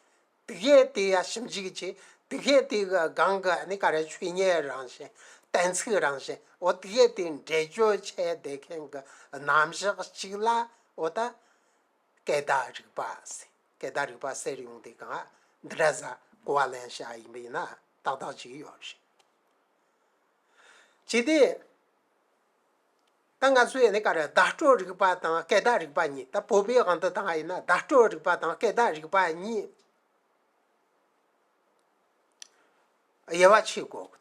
དེ་གས་དེ་ཡ་ཞིབ་འཇུག་བྱས། དེ་གས་དེ་གི་སྒང་གི་ཨ་ནི་ག་རེ། ཆོས་ཉིད་རང་བཞིན། གཏན་ཚིགས་རང་བཞིན། འོ་དེ་གས་དེ་འགྲེལ་བརྗོད་བྱས་བསྡད་མཁན་གྱི་རྣམ་གཞག་ཅིག་ལ། འོ་ད་སྐད་བརྡ་རིག་པ་ཟེར། སྐད་བརྡ་རིག་པ་ཟེར་ཡོང་དུས་གང་འདི་འདྲ་ཟེ་གོ་བ་ལེན་བྱ་ཡིན་པ་ཡིན་ན་ཏག་ཏག་ཅིག་ཡོད་རེད། ཅི་སྟེ། ད་ང་ཚོས་ནི་ག་རེ། བརྡ་སྤྲོད་རིག་པ་དང་སྐད་བརྡ་རིག་པ་གཉིས། ད་བོད་པའི་དབང་དུ་བཏང་བ་ཡིན་ན་བརྡ་སྤྲོད་རིག་པ་དང་སྐད་བརྡ་རིག་པ་གཉིས་དབྱེ་བ་ཕྱེ་དགོས་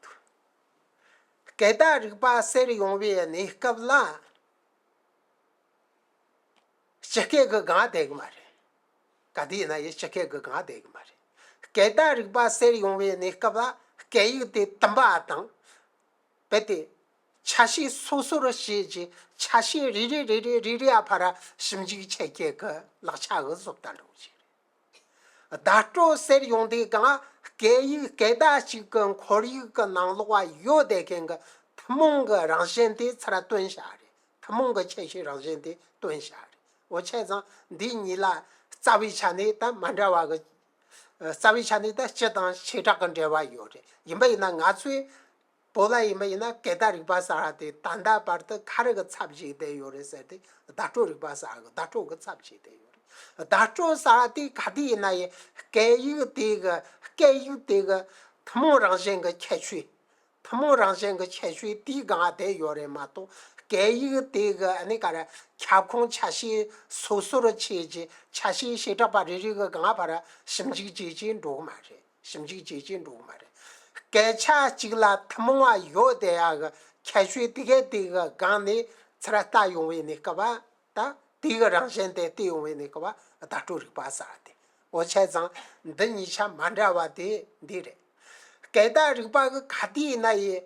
ཀྱི་འདུག། སྐད་བརྡ་རིག་པ་ཟེར་ཡོང་བའི་གནས་སྐབས་ལ། སྤྱི་སྐད་ཀྱི་སྒང་བསྡད་ཀྱི་མ་རེད། ག་དུས་ཡིན་ན་ཡང་སྤྱི་སྐད་ཀྱི་སྒང་བསྡད་ཀྱི་མ་རེད། སྐད་བརྡ་རིག་པ་ཟེར་ཡོང་བའི་གནས་སྐབས་ལ་སྐད་ཡིག་དེ་བཏུམ་པ་དང་། རྦད་དེ་ཆ་ཤས་སོ་སོར་བྱས་ཀྱི་ཆ་ཤས་རེ་རེ་རེ་རེ་རེ་རེ་ཨ་ཕ་ར་ཞིབ་འཇུག་བྱེད་མཁན་གྱི་ལག་ཆ་གི་བཟོ་ལྟ་འདྲ་བོ་ཞིག་རེད། བརྡ་སྤྲོད་ཟེར་ཡོང་དུས་གང་སྐད་ཡིག་སྐད་བརྡ་གཅིག་གི་ཁོར་ཡུག་གི་ནང་ལོགས་ཡོད་བསྡད་མཁན་གྱི་ཐུན་མོང་གི་རང་བཞིན་དེ་ཚུར་སྟོན་བྱ་རེད། ཐུན་མོང་གི་ཁྱད་ཆོས་རང་བཞིན་དེ་སྟོན་བྱ་རེད། འོ་བྱས་ཙང་འདི་གཉིས་ལ་རྩ་བའི་ཆ་ནས་ད་མ་འདྲ་བ་གི། རྩ་བའི་ཆ་ནས་ད་སྤྱི་དང་བྱེ་བྲག་གི་འབྲེལ་བ་ཡོད་རེད། ཡིན་པ་ཡིན་ན་ང་ཚོས་བོད་ལ་ཡིན་པ་ཡིན་ན་སྐད་བརྡ་རིག་པ་ཟེར་བ་དེ་ད་ལྟ་བར་དུ་ག་རེ་གི་ཚབ་བྱས་བསྡད་ཡོད་རེད་ཟེར་དུས། བརྡ་སྤྲོད་རིག་པ་ཟེར་བ་གི་བརྡ་སྤྲོད་གི་ཚབ་བྱས་བསྡད་ཡོད་རེད། བརྡ་སྤྲོད་ཟེར་བ་དེ་ག་དུས་ཡིན་ན་ཡང་སྐད་ཡིག་དེ་གི། སྐད་ཡིག་དེ་གི་ཐུན་མོང་རང་བཞིན་གི་ཁྱད་ཆོས། ཐུན་མོང་རང་བཞིན་གྱི་ཁྱད་ཆོས་དེའི་སྒང་དེ་ཡོད་རེད་མ་གཏོགས། སྐད་ཡིག་དེ་གི་ཨ་ནི་ག་རེ། ཁྱབ་ཁོངས་ཆ་ཤས་སོ་སོར་ཕྱེ་རྗེས་ཆ་ཤས་བྱེ་བྲག་པ་རེ་རེ་གི་སྒང་ཕར་ཞིབ་འཇུག་བྱེད་ཀྱི་འགྲོ་གི་མ་རེད། ཞིབ་འཇུག་བྱེད་ཀྱི་འགྲོ་གི་མ་རེད། སྐད་ཆ་གཅིག་ལ་ཐུན་མོང་བ་ཡོད་བསྡད་ཡ་གི་ཁྱད་ཆོས་དེ་གས་དེ་གི་སྒང་ནས་ཚུར་ལྟ་ཡོང་བའི་གནས་སྐབས། ད་དེ་གི་རང་བཞིན་དེ་བལྟས་ཡོང་བའི་གནས་སྐབས་བརྡ་སྤྲོད་རིག་པ་ཟེར་བ་དེ། འོ་བྱས་ཙང་འདི་གཉིས་ཆ་མ་འདྲ་བ་དེ་འདི་རེད། སྐད་བརྡ་རིག་པ་གི་ག་དུས་ཡིན་ན་ཡང་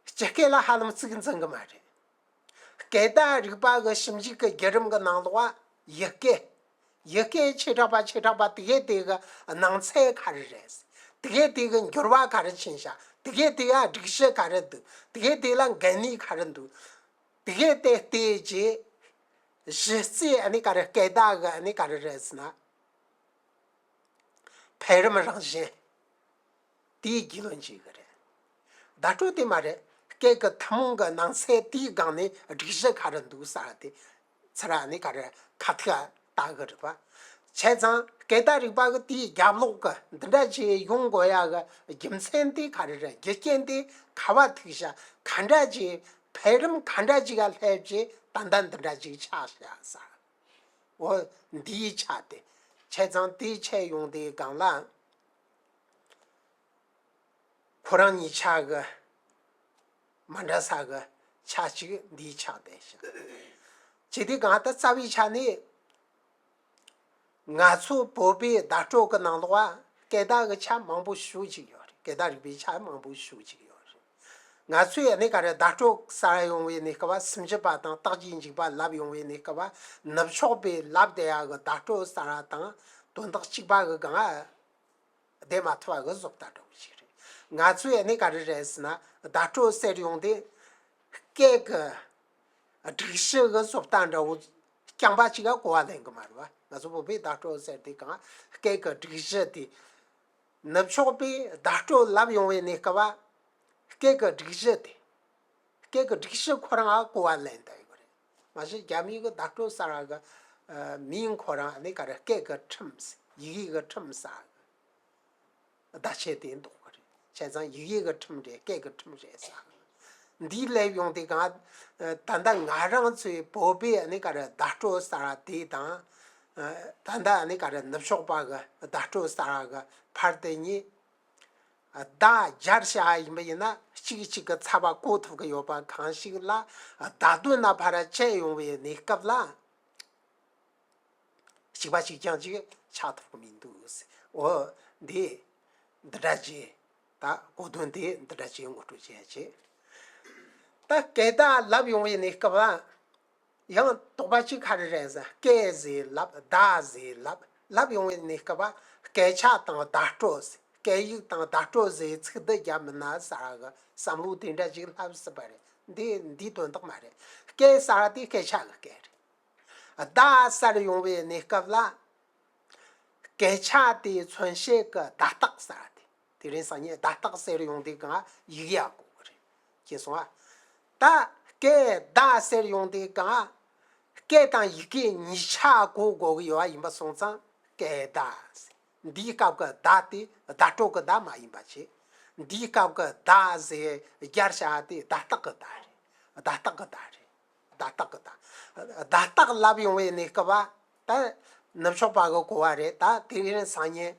སྤྱི་སྐད་ལ་ཧ་ལམ་གཙིགས་འཛིན་གི་མ་རེད། སྐད་བརྡ་རིག་པ་གི་ཞིབ་འཇུག་གི་བརྒྱུད་རིམ་གི་ནང་ལོགས་ཡུལ་སྐད། ཡུལ་སྐད་བྱེ་བྲག་པ་བྱེ་བྲག་པ་དེ་གས་དེ་གི་ནང་ཚན་ག་རེ་རེད། དེ་གས་དེ་གི་འགྱུར་བ་ག་རེ་ཕྱིན་ཤག་དེ་གས་དེ་ཡ་སྒྲིག་གཞི་ག་རེ་འདུག་དེ་གས་དེ་ལ་འགན་ནུས་ག་རེ་འདུག་དེ་གས་དེ་བལྟས་རྗེས་གཞི་རྩའི་ཨ་ནི་ག་རེ། སྐད་བརྡ་གི་ཨ་ནི་ག་རེ་རེད་ཟེར་ན། འཕེལ་རིམ་རང་བཞིན་དེའི་རྒྱུས་ལོན་བྱེད་གི་རེད། བརྡ་སྤྲོད་དེ་མ་རེད། སྐད་ཀྱི་ཐུན་མོང་གི་ནང་གསེས་དེའི་སྒང་ནས་སྒྲིག་གཞི་ག་རེ་འདུག་ཟེར་བ་དེ་ཚུར་ཨ་ནི་ག་རེ་ཁ་ཐུག་ལྟ་གི་རེད་པ། བྱས་ཙང་སྐད་བརྡ་རིག་པ་གི་དེའི་རྒྱབ་ལོགས་གི་འདི་འདྲ་ཅིག་ཡོང་དགོས་ཡ་གི་རྒྱུ་མཚན་དེ་ག་རེ་རེད། རྒྱུ་རྐྱེན་དེ་ག་བ་ཐུག་ཤག་ག་འདྲ་ཅིག་འཕེལ་རིམ་ག་འདྲ་ཅིག་ག་སླེབས་རྗེས་ད་ལྟ་འདི་འདྲ་ཅིག་ཆགས་ཤག་ཟེར། འོ་འདིའི་ཆ་དེ། བྱས་ཙང་དེའི་ཆ་ཡོང་དེའི་སྒང་ལ། ཁོ་རང་གཉིས་ཆ་གི་མ་འདྲ་ས་གི་ཆ་གཅིག་འདིའི་ཆ་དེ་ཞིག་བྱས་དེའི་སྒང་ད་རྩ་བའི་ཆ་ནས། ང་ཚོ་བོད་པའི་བརྡ་སྤྲོད་ཀྱི་ནང་ལོགས་སྐད་བརྡ་གི་ཆ་མང་པོ་ཞེ་པོ་ཅིག་ཡོད་རེད། སྐད་བརྡ་རིག་པའི་ཆ་མང་པོ་ཞེ་པོ་ཅིག་ཡོད་རེད། ང་ཚོས་ཨ་ནི་ག་རེ། བརྡ་སྤྲོད་ཟེར་ཡོང་བའི་གནས་སྐབས་སུམ་ཅུ་པ་དང་རྟགས་ཀྱི་འཇུག་པ་ལབ་ཡོང་བའི་གནས་སྐབས་ནུབ་ཕྱོགས་པའི་ལབ་བསྡད་ཡ་གི་བརྡ་སྤྲོད་ཟེར་བ་དང་དོན་དག་གཅིག་པ་གི་སྒང་བསྡད་མ་ཐུབ་པ་གི་བཟོ་ལྟ་འདྲ་བོ་ཞིག་རེད། ང་ཚོས་ཨ་ནི་ག་རེ་རེད་ཟེར་ན། བརྡ་སྤྲོད་ཟེར་ཡོང་དེ་སྐད་གི་སྒྲིག་གཞི་གི་བཟོ་ལྟ་འདྲ་བོ་རྐྱང་པ་གཅིག་ག་གོ་བ་ལེན་གི་མ་རེད་པ། ང་ཚོ་བོད་པའི་བརྡ་སྤྲོད་ཟེར་དེ་གང་སྐད་གི་སྒྲིག་གཞི་དེ། ནུབ་ཕྱོགས་པས་བརྡ་སྤྲོད་ལབ་ཡོང་བའི་གནས་སྐབས་སྐད་གི་སྒྲིག་གཞི་དེ། སྐད་གི་སྒྲིག་གཞི་ཁོ་རང་ང་གོ་བ་ལེན་བསྡད་ཡོད་རེད། མ་གཞི་རྒྱ་མིའི་གི་བརྡ་སྤྲོད་ཟེར་བ་གི་མིང་ཁོ་རང་ནི་ག་རེ། སྐད་གི་ཁྲིམས། ཡི་གེ་གི་ཁྲིམས་ཟེར་གི་བརྡ་ཆད་དེ་འདུག་གི་རེད། བྱས་ཙང་ཡི་གེ་གི་ཁྲིམས་རེད། སྐད་གི་ཁྲིམས་རེད་ཟེར་གི། འདིའི་སླེབས་ཡོང་དེ་གང་། ད་ལྟ་ང་རང་ཚོའི་བོད་པའི་ནི་ག་རེ། བརྡ་སྤྲོད་ཟེར་བ་དེ་དང་། ད་ལྟ་ནི་ག་རེ་ནུབ་ཕྱོགས་པ་གི་བརྡ་སྤྲོད་ཟེར་བ་གི་ཕར་དེ་གཉིས་བརྡ་སྦྱར་བྱ་ཡིན་པ་ཡིན་ན་གཅིག་གཅིག་གི་ཚབ་པ་གོ་ཐུབ་ཀྱི་ཡོད་པ་གང་ཞིག་ལ་བརྡ་དོན་ན་ཕར་བཅད་ཡོང་བའི་གནས་སྐབས་ལ། གཅིག་པ་གཅིག་རྐྱང་གཅིག་ཆགས་ཐུབ་ཀྱི་མི་འདུག་ཟེར། འོ། འདི། འདི་འདྲ་ཅིག་ད་གོ་དོན་དེ་འདི་འདྲ་ཅིག་ངོ་སྤྲོད་བྱེད་ཡ་བྱེད། ད་སྐད་བརྡ་ལབ་ཡོང་བའི་གནས་སྐབས་ལ། ཡང་དོགས་པ་གཅིག་ག་རེ་རེད་ཟེར། སྐད་ཟེར་ལབ། བརྡ་ཟེར་ལབ། ལབ་ཡོང་བའི་གནས་སྐབས་ལ་སྐད་ཆ་དང་བརྡ་སྤྲོད་ཟེར། སྐད་ཡིག་དང་བརྡ་སྤྲོད་ཟེར་ཚིག་འདི་རྒྱབ་མིན་ན་ཟེར་གི་བསམ་བློ་དེ་འདྲ་ཅིག་སླེབས་སྲིད་པ་རེད། འདི་འདིའི་དོན་དག་མ་རེད། སྐད་ཟེར་བ་དེ་སྐད་ཆ་གི་སྐད་རེད། བརྡ་ཟེར་ཡོང་བའི་གནས་སྐབས་ལ། སྐད་ཆ་དེ་མཚོན་བྱེད་ཀྱི་བརྡ་རྟགས་ཟེར་བ་དེ། དེ་རིང་སང་ཉིན་བརྡ་རྟགས་ཟེར་ཡོང་དུས་གང་ཡིག་ཡ་གོ་གི་རེད། ཤེས་སོང་ཨ། ད་སྐད་བརྡ་ཟེར་ཡོང་དུས་གང་སྐད་དང་ཡི་གེ་གཉིས་ཆ་གོ་དགོས་ཀྱི་ཡོད་པ་ཡིན་པ་སོང་ཙང་སྐད་བརྡ་ཟེར། འདིའི་སྐབས་ཀྱི་བརྡ་དེ་བརྡ་སྤྲོད་ཀྱི་བརྡ་མ་ཡིན་པ་བྱས། འདིའི་སྐབས་ཀྱི་བརྡ་ཟེར་སྦྱར་བྱ་དེ་བརྡ་རྟགས་ཀྱི་བརྡ་རེད། བརྡ་རྟགས་ཀྱི་བརྡ་རེད། བརྡ་རྟགས་ཀྱི་བརྡ། བརྡ་རྟགས་ལབ་ཡོང་བའི་གནས་སྐབས་ལ། ད་ནུབ་ཕྱོགས་པ་གི་གོ་བ་རེད། ད་དེ་རིང་སང་ཉིན་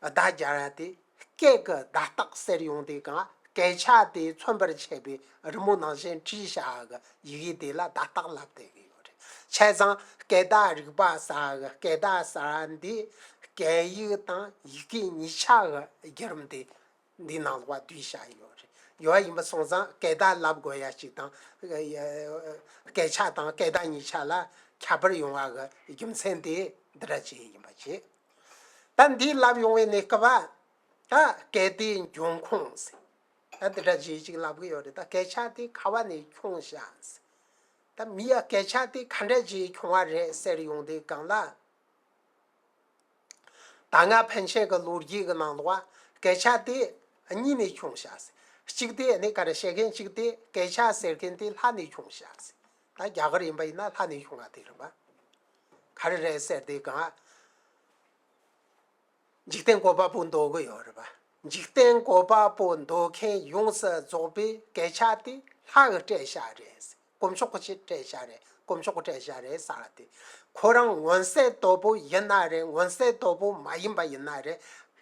བརྡ་སྦྱར་ཡ་དེ་སྐད་ཀྱི་བརྡ་རྟགས་ཟེར་ཡོང་དུས་གང་སྐད་ཆ་དེ་མཚོན་པར་བྱེད་པའི་རི་མོ་ནང་བཞིན་བྲིས་བཞག་གི་ཡི་གེ་དེ་ལ་བརྡ་རྟགས་ལབ་བསྡད་ཀྱི་ཡོད་རེད། བྱས་ཙང་སྐད་བརྡ་རིག་པ་ཟེར་གི་སྐད་བརྡ་ཟེར་བ་འདི་སྐད་ཡིག་དང་ཡི་གེ་གཉིས་ཆ་གི་བརྒྱུད་རིམ་དེ། འདི་ནང་ལོགས་བསྡུས་བཞག་ཡོད་རེད། ཡོད་ཡིན་པ་སོང་ཙང་སྐད་བརྡ་ལབ་དགོས་ཡ་ཅིག་དང་། སྐད་ཆ་དང་སྐད་བརྡ་གཉིས་ཆ་ལ་ཁྱད་པར་ཡོང་བ་གི་རྒྱུ་མཚན་དེ་འདི་འདྲ་ཅིག་ཡིན་པ་བྱས། ད་འདི་ལབ་ཡོང་བའི་གནས་སྐབས་ལ། ད་སྐད་བརྡའི་འབྱུང་ཁུངས་ཟེར། ད་འདི་འདྲ་ཅིག་ཅིག་ལབ་གི་ཡོད་རེད། ད་སྐད་ཆ་དེ་ག་བ་ནས་བྱུང་བཞག་ཟེར། ད་མི་ཡ་སྐད་ཆ་དེ་ག་འདྲ་ཅིག་བྱུང་བ་རེད་ཟེར་ཡོང་དུས་གང་ལ། ད་སྔ་ཕན་ཆད་ཀྱི་ལོ་རྒྱུས་ཀྱི་ནང་ལོགས་སྐད་ཆ་དེ་གཉིས་ནས་བྱུང་བཞག་ཟེར། གཅིག་དེ་ནི་ག་རེ་བཤད་མཁན་གཅིག་དེ་སྐད་ཆ་ཟེར་མཁན་དེ་ལྷ་ནས་བྱུང་བཞག་ཟེར། ད་རྒྱ་གར་ཡིན་པ་ཡིན་ན་ལྷ་ནས་བྱུང་བ་དེ་རེད་པ། ག་རེ་རེད་ཟེར་དུས་གང་། འཇིག་རྟེན་བཀོད་པ་པོ་འདོད་གི་ཡོད་རེད་པ། འཇིག་རྟེན་བཀོད་པ་པོ་འདོད་མཁན་ཡོངས་སུ་རྫོགས་པའི་སྐད་ཆ་དེ་ལྷ་གི་སྤྲད་བཞག་རེད། དཀོན་མཆོག་གི་སྤྲད་བཞག་རེད། དཀོན་མཆོག་གི་སྤྲད་བཞག་རེད་ཟེར་བ་དེ། ཁོ་རང་མངོན་གསལ་དོད་པོ་ཡིན་ན་རེད། མངོན་གསལ་དོད་པོ་མ་ཡིན་པ་ཡིན་ན་རེད།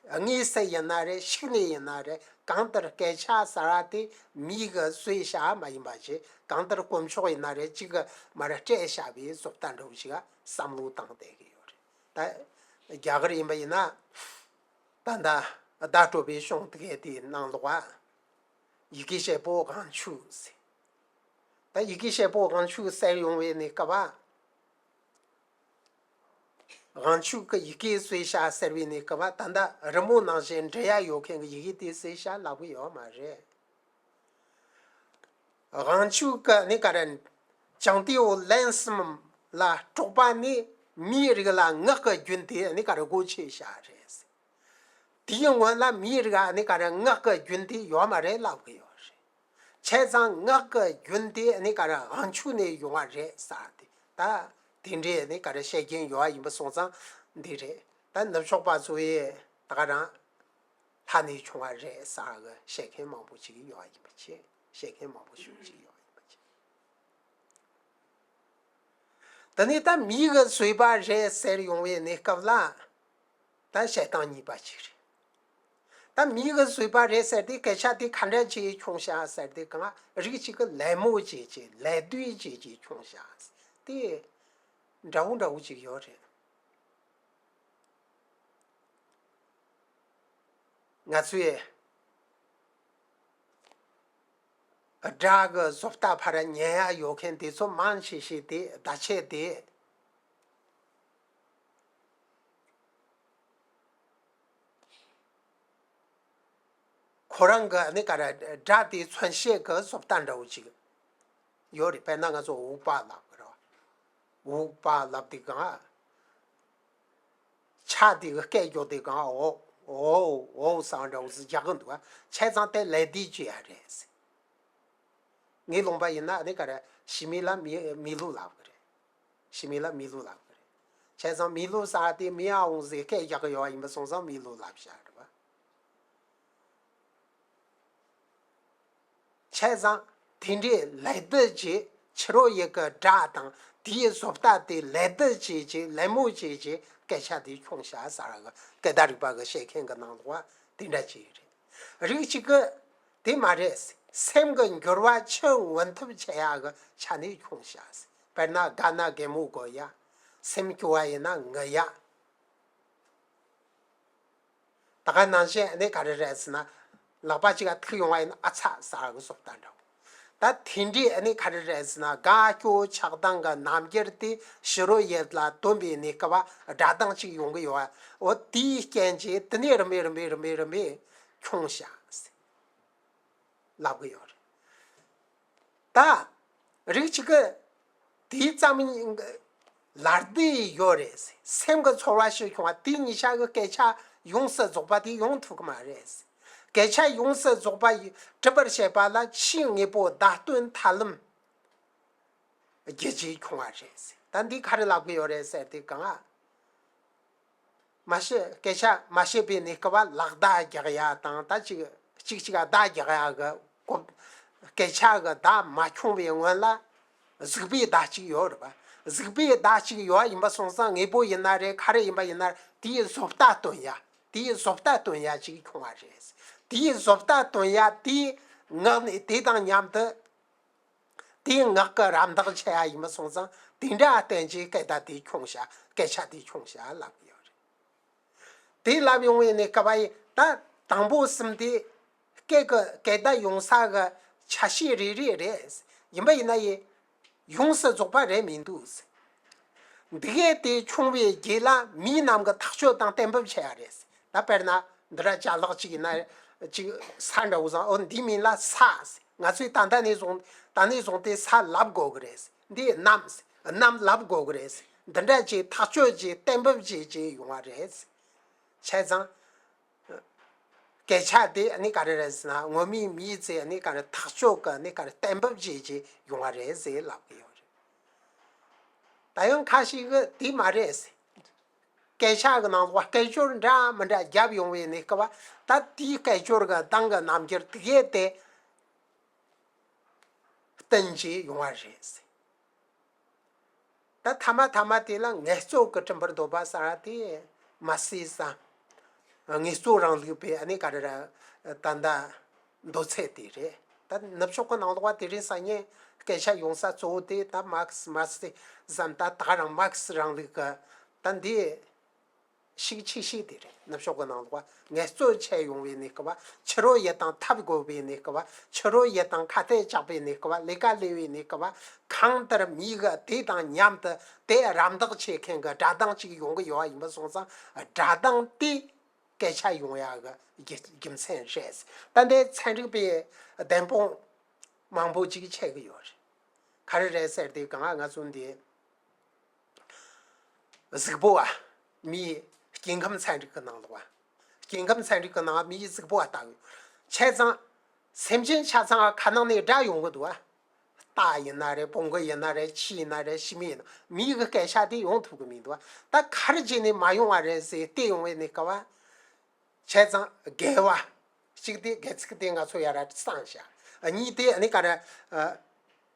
དངོས་སུ་ཡིན་ན་རེད། ཤུགས་ནས་ཡིན་ན་རེད། གང་ལྟར་སྐད་ཆ་ཟེར་བ་དེ་མིའི་གི་བཟོས་བཞག་མ་ཡིན་པ་བྱས། གང་ལྟར་དཀོན་མཆོག་ཡིན་ན་རེད། གཅིག་གི་མ་རེད། སྤྲད་བཞག་པའི་བཟོ་ལྟ་འདྲ་བོ་ཞིག་བསམ་བློ་བཏང་བསྡད་ཀྱི་ཡོད་རེད། ད་རྒྱ་གར་ཡིན་པ་ཡིན་ན། ད་ལྟ་བརྡ་སྤྲོད་པའི་གཞུང་དེ་གའི་དེའི་ནང་ལོགས་ཡི་གེ་བྱེད་པོ་དབང་ཕྱུག་ཟེར། ད་ཡི་གེ་བྱེད་པོ་དབང་ཕྱུག་ཟེར་ཡོང་བའི་གནས་སྐབས་ལ། དབང་ཕྱུག་གི་ཡི་གེ་བཟོས་བཞག་ཟེར་བའི་གནས་སྐབས་ལ། ད་ལྟ་རི་མོ་ནང་བཞིན་འབྲི་ཡ་ཡོད་མཁན་གྱི་ཡི་གེ་དེ་བཟོས་བཞག་ལབ་གི་ཡོད་མ་རེད། དབང་ཕྱུག་གི་ནི་ག་རེ། ཅང་ཏེའོ་ལན་གསུམ་ལ་དཀྲོགས་པ་ནི་མིའི་རིགས་ལ་ངག་གི་རྒྱུན་དེ་ནི་ག་རེ་སྒོ་ཕྱེ་བཞག་རེད། དེའི་སྔོན་ལ་མིའི་རིགས་ནི་ག་རེ་ངག་གི་རྒྱུན་དེ་ཡོད་མ་རེད་ལབ་གི་ཡོད་རེད། བྱས་ཙང་ངག་གི་རྒྱུན་དེ་ནི་ག་རེ་དབང་ཕྱུག་ནས་ཡོང་བ་རེད་ཟེར་ཏེ། ད་དེ་འདྲའི་ནི་ག་རེ་བཤད་མཁན་ཡོད་པ་ཡིན་པ་སོང་ཙང་འདི་རེད། ད་ནུབ་ཕྱོགས་པ་ཚོ་ཡིས་ད་ག་རང་ལྷ་ནས་བྱུང་བ་རེད་ཟེར་གི་བཤད་མཁན་མང་པོ་ཅིག་ཡོད་པ་ཡིན་པ་བྱས། བཤད་མཁན་མང་པོ་ཞིག་ཅིག་ཡོད་པ་ཡིན་པ་བྱས། ད་ནི་ད་མིའི་གི་བཟོས་པ་རེད་ཟེར་ཡོང་བའི་གནས་སྐབས་ལ། ད་བཤད་སྟངས་གཉིས་པ་ཅིག་རེད། ད་མིའི་གི་བཟོས་པ་རེད་ཟེར་དུས་སྐད་ཆ་དེ་ག་འདྲ་ཅིག་བྱུང་བཞག་ཟེར་དུས་གང་རིགས་ཅིག་གི་ལད་མོ་བྱས་བྱས་ལད་ཟློས་བྱས་བྱས་བྱུང་བཞག་དེ་འདྲ་བོ་འདྲ་བོ་ཅིག་ཡོད་རེད། ང་ཚོས་སྒྲ་གི་བཟོ་ལྟ་ཕར་ཉན་ཡ་ཡོད་མཁན་དེ་ཚོ་མང་ཆེ་ཤོས་དེ་བརྡ་ཆད་དེ། ཁོ་རང་གི་ནི་ག་རེ་སྒྲ་དེ་མཚོན་བྱེད་ཀྱི་བཟོ་ལྟ་འདྲ་བོ་ཅིག་ཡོད་རེད། དཔེར་ན་ང་ཚོ་འུག་པ་ལབ་གི་རེད་བ། འུག་པ་ལབ་དུས་གང་ཆ་དེ་གི་སྐད་རྒྱག་དུས་གང་འོ་འོ་འོ་ཟེར་འདྲ་བོ་ཟིག་རྒྱག་གི་འདུག་བ། བྱས་ཙང་དེ་ལད་ཟློས་བྱེད་ཡ་རེད། ངའི་ལུང་པ་ཡིན་ན་ནི་ག་རེ་ཞི་མི་ལ་མི་མི་ལུ་ལབ་གི་རེད། ཞི་མི་ལ་མི་ལུ་ལབ་གི་རེད། བྱས་ཙང་མི་ལུ་ཟེར་དེ་མི་ཨ་འོང་ཟེར་སྐད་རྒྱག་གི་ཡོད་པ་ཡིན་པ་སོང་ཙང་མི་ལུ་ལབ་བཞག་རེད་བ། བྱས་ཙང་དེ་འདྲའི་ལད་ཟློས་ཀྱི་ ཕྱི་རོལ་ཡུལ་གྱི་སྒྲ་དང་དེའི་བཟོ་ལྟ་དེ་ལད་ཟློས་བྱས་བྱས་ལད་མོ་བྱས་བྱས་སྐད་ཆ་དེ་ཁྱོངས་བཞག་ཟེར་གི་སྐད་བརྡ་རིག་པ་གི་བཤད་མཁན་གི་ནང་ལོགས་དེ་འདྲ་ཅིག་རེད། རིགས་གཅིག་གི་དེ་མ་རེད། སེམས་ཀྱི་འགྱུར་བ་ཆུ་མངོན་ཐབས་བྱེད་ཡག་གི་ཆ་ནས་ཁྱོངས་བཞག་དཔེར་ན་རྒད་ན་རྒན་མོ་དགོས་ཡ། སེམས་སྐྱོ་བ་ཡིན་ན་ངུ་ཡ། ད་ག་ནང་བཞིན་ཨ་ནི་ག་རེ་རེད་ཟེར་ན། ལག་པ་གཅིག་ག་ཐུག་ཡོང་བ་ཡིན་ན་ཨ་ཚ་ཟེར་གི་བཟོ་ལྟ་འདྲ་བོ། ད་དེ་འདྲའི་ཨ་ནི་ག་རེ་རེད་ཟེར་ན་དགའ་སྐྱོ་ཆགས་སྡང་གི་རྣམ་འགྱུར་དེ་ཕྱི་རོལ་ཡུལ་ལ་སྟོན་པའི་གནས་སྐབས་སྒྲ་གདངས་གཅིག་ཡོང་གི་ཡོད་པ། འོ་དེའི་རྐྱེན་གྱིས་དེ་ནས་རིམ་པས་རིམ་པས་རིམ་པས་རིམ་པས་ཁྱོངས་བཞག་ཟེར། ལབ་གི་ཡོད་རེད། ད་རིགས་གཅིག་གི་དེའི་ཙམ་ལར་དེ་ཡོད་རེད། སེམས་ཀྱི་ཚོར་བ་ཞིག་བྱུང་བ་དེ་གཉིས་ཆ་གི་སྐད་ཆ་ཡོངས་སུ་རྫོགས་པ་དེ་ཡོང་ཐུབ་གི་མ་རེད། སྐད་ཆ་ཡོངས་སུ་རྫོགས་པ་ཡི་གྲུབ་པར་བྱེད་པ་ལ་ཆོས་དངོས་པོ་བརྡ་སྟོན་ཐབས་ལམ་བརྒྱུད་ཅིག་བྱུང་བ་རེད། ད་འདི་ག་རེ་ལབ་གི་ཡོད་རེད་ཟེར་དུས་གང་ཨ། མ་ཤེས་སྐད་ཆ་མ་ཤེས་པའི་གནས་སྐབས་ལག་བརྡ་རྒྱག་ཡ་དང་ད་ཅིག་ཅིག་ཅིག་བརྡ་རྒྱག་ཡ་གི་གོ་སྐད་ཆ་གི་བརྡ་མ་ཁྱོངས་པའི་སྔོན་ལ་གཟིགས་པའི་བརྡ་གཅིག་ཡོད་རེད་པ། གཟིགས་པའི་བརྡ་གཅིག་ཡོད་ཡིན་པ་སོང་ཙང་དངོས་པོ་ཡིན་ན་རེད་ག་རེ་ཡིན་པ་ཡིན་ན་རེད་དེའི་བཟོ་ལྟ་སྟོན་ཡ་དེའི་བཟོ་ལྟ་སྟོན་ཡ་གཅིག་ཁྱོངས་པ་རེད། དེའི་བཟོ་ལྟ་སྟོན་ཡ་དེའི་ངག་ནས་དེ་དང་མཉམ་དུ། དེའི་ངག་གི་རམ་འདེགས་བྱེད་ཡ་ཡིན་པ་སོང་ཙང་དེ་འདྲ་བསྟན་གྱི་སྐད་བརྡ་དེ་ཁྱོངས་བཞག་སྐད་ཆ་དེ་ཁྱོངས་བཞག་ལབ་ཡོད་རེད། དེ་ལབ་ཡོང་བའི་གནས་སྐབས་ཡིན་ད་དང་པོ་གསུམ་དེ་སྐད་ཀྱི་སྐད་བརྡ་ཡོང་ས་གི་ཆ་ཤས་རེ་རེ་རེད། ཡིན་པ་ཡིན་ན་ཡིན་ཡོངས་སུ་རྫོགས་པ་རེད་མི་འདུག་འདི་གས་དེ་ཁྱོངས་པའི་རྗེས་ལ་མི་རྣམས་ཀྱི་ཐག་གཅོད་དང་གཏན་འབེབས་བྱེད་ཡ་རེད། ད་དཔེར་ན་འདི་འདྲ་ཅ་ལག་ཅིག་ཡིན་ན་ཅིག་ས་འདྲ་བོ་བཟང་ཨོ་འདི་མིང་ལ་ས། ང་ཚོས་ད་ལྟ་ནས་བཟུང་ད་ནས་བཟུང་སྟེ་ས་ལབ་དགོས་ཀྱི་རེད། འདི་གནམ་གནམ་ལབ་དགོས་ཀྱི་རེད། འདི་འདྲ་ཅིག་ཐག་གཅོད་ཅིག་གཏན་འབེབས་ཅིག་ཅིག་ཡོང་བ་རེད། བྱས་ཙང་སྐད་ཆ་དེ་ནི་ག་རེ་རེད་ཟེར་ན་ངོ་མའི་མིའི་ཚེ་ནི་ག་རེ་ཐག་གཅོད་ཀྱི་ནི་ག་རེ་གཏན་འབེབས་ཅིག་ཅིག་ཡོང་བ་རེད་ཟེར་ལབ་ཀྱི་ཡོད་རེད། ད་ཡང་ཁ་ཤས་ཀྱིས་དེ་མ་རེད། སྐད་ཆ་གི་ནང་ལོགས་སྐད་ཅོར་འདྲ་མི་འདྲ་བརྒྱབ་ཡོང་བའི་གནས་སྐབས་ད་དེའི་སྐད་ཅོར་གི་གདངས་གི་རྣམ་འགྱུར་དེ་གས་དེ་བསྟན་གྱི་ཡོང་བ་རེད། ད་ཐ་མ་ཐ་མ་དེ་ལ་ངལ་རྩོལ་གི་སྤྲིན་པར་འདོད་པ་ཟེར་བ་དེ་མ་སྲིད་ས། ངལ་རྩོལ་རིང་ལུགས་པའི་ཨ་ནི་ག་རེ་ར་ད་ལྟ་འདོད་ཚད་དེ་རེད། ད་ནུབ་ཕྱོགས་ཀྱི་ནང་ལོགས་པ་དེ་རིང་སང་ཉིན་སྐད་ཆ་ཡོང་ས་གཙོ་བོ་དེ་ད་མར་ཁེ་སི་མ་སྲིད་བསམ་ད་ད་ག་རང་མར་ཁེ་སི་རིང་ལུགས་ཀྱི་ད་འདི་ཤུགས་ཆེ་ཤོས་དེ་རེད། ནུབ་ཕྱོགས་ཀྱི་ནང་ལོགས་པ་ངལ་རྩོལ་ཆེ་ཡོང་བའི་གནས་སྐབས་ཕྱི་རོལ་ཡུལ་དང་འཐབ་དགོས་པའི་གནས་སྐབས་ཕྱི་རོལ་ཡུལ་དང་ཁ་གཏད་གཅོག་པའི་གནས་སྐབས་ལས་ཀ་ལས་པའི་གནས་སྐབས་གང་ལྟར་མི་གི་དེ་དང་མཉམ་དུ་དེ་རམ་འདེགས་བྱེད་མཁན་གྱི་སྒྲ་གདངས་ཅིག་ཡོང་གི་ཡོད་པ་ཡིན་པ་སོང་ཙང་སྒྲ་གདངས་དེ། སྐད་ཆ་ཡོང་ཡག་གི་རྒྱུ་རྒྱུ་མཚན་རེད། ད་ལྟའི་ཚན་རིག་པའི་བདེན་དཔང་མང་པོ་ཅིག་འཆད་གི་ཡོད་རེད། ག་རེ་རེད་ཟེར་དུས་གང་ང་ཚོ་འདི་གཟུགས་པོ་བ་མིའི་སྐྱེ་ཁམས་ཚན་རིག་གི་ནང་ལོགས་བ། སྐྱེ་ཁམས་ཚན་རིག་གི་ནང་མིའི་གཟུགས་པོ་བ་ལྟ་གི་ཡོད། བྱས་ཙང་སེམས་ཅན་ཆ་ཚང་ཁ་ནང་ནས་སྒྲ་ཡོང་གི་འདུག་བ། རྟ་ཡིན་ན་རེད། བོང་གུ་ཡིན་ན་རེད། ཁྱི་ཡིན་ན་རེད། ཤི་མི་ཡིན་ན་མི་གི་སྐད་ཆ་དེ་ཡོང་ཐུབ་གི་མི་འདུག་བ། ད་ག་རེ་བྱས་ནས་མ་ཡོང་བ་རེད་ཟེར་བལྟས་ཡོང་བའི་གནས་སྐབས་བ། བྱས་ཙང་དགེ་བ། གཅིག་དེ་དགེ་ཚིག་དེ་ང་ཚོ་ཡར་བསམ་བྱ། གཉིས་དེ་ནི་ག་རེ།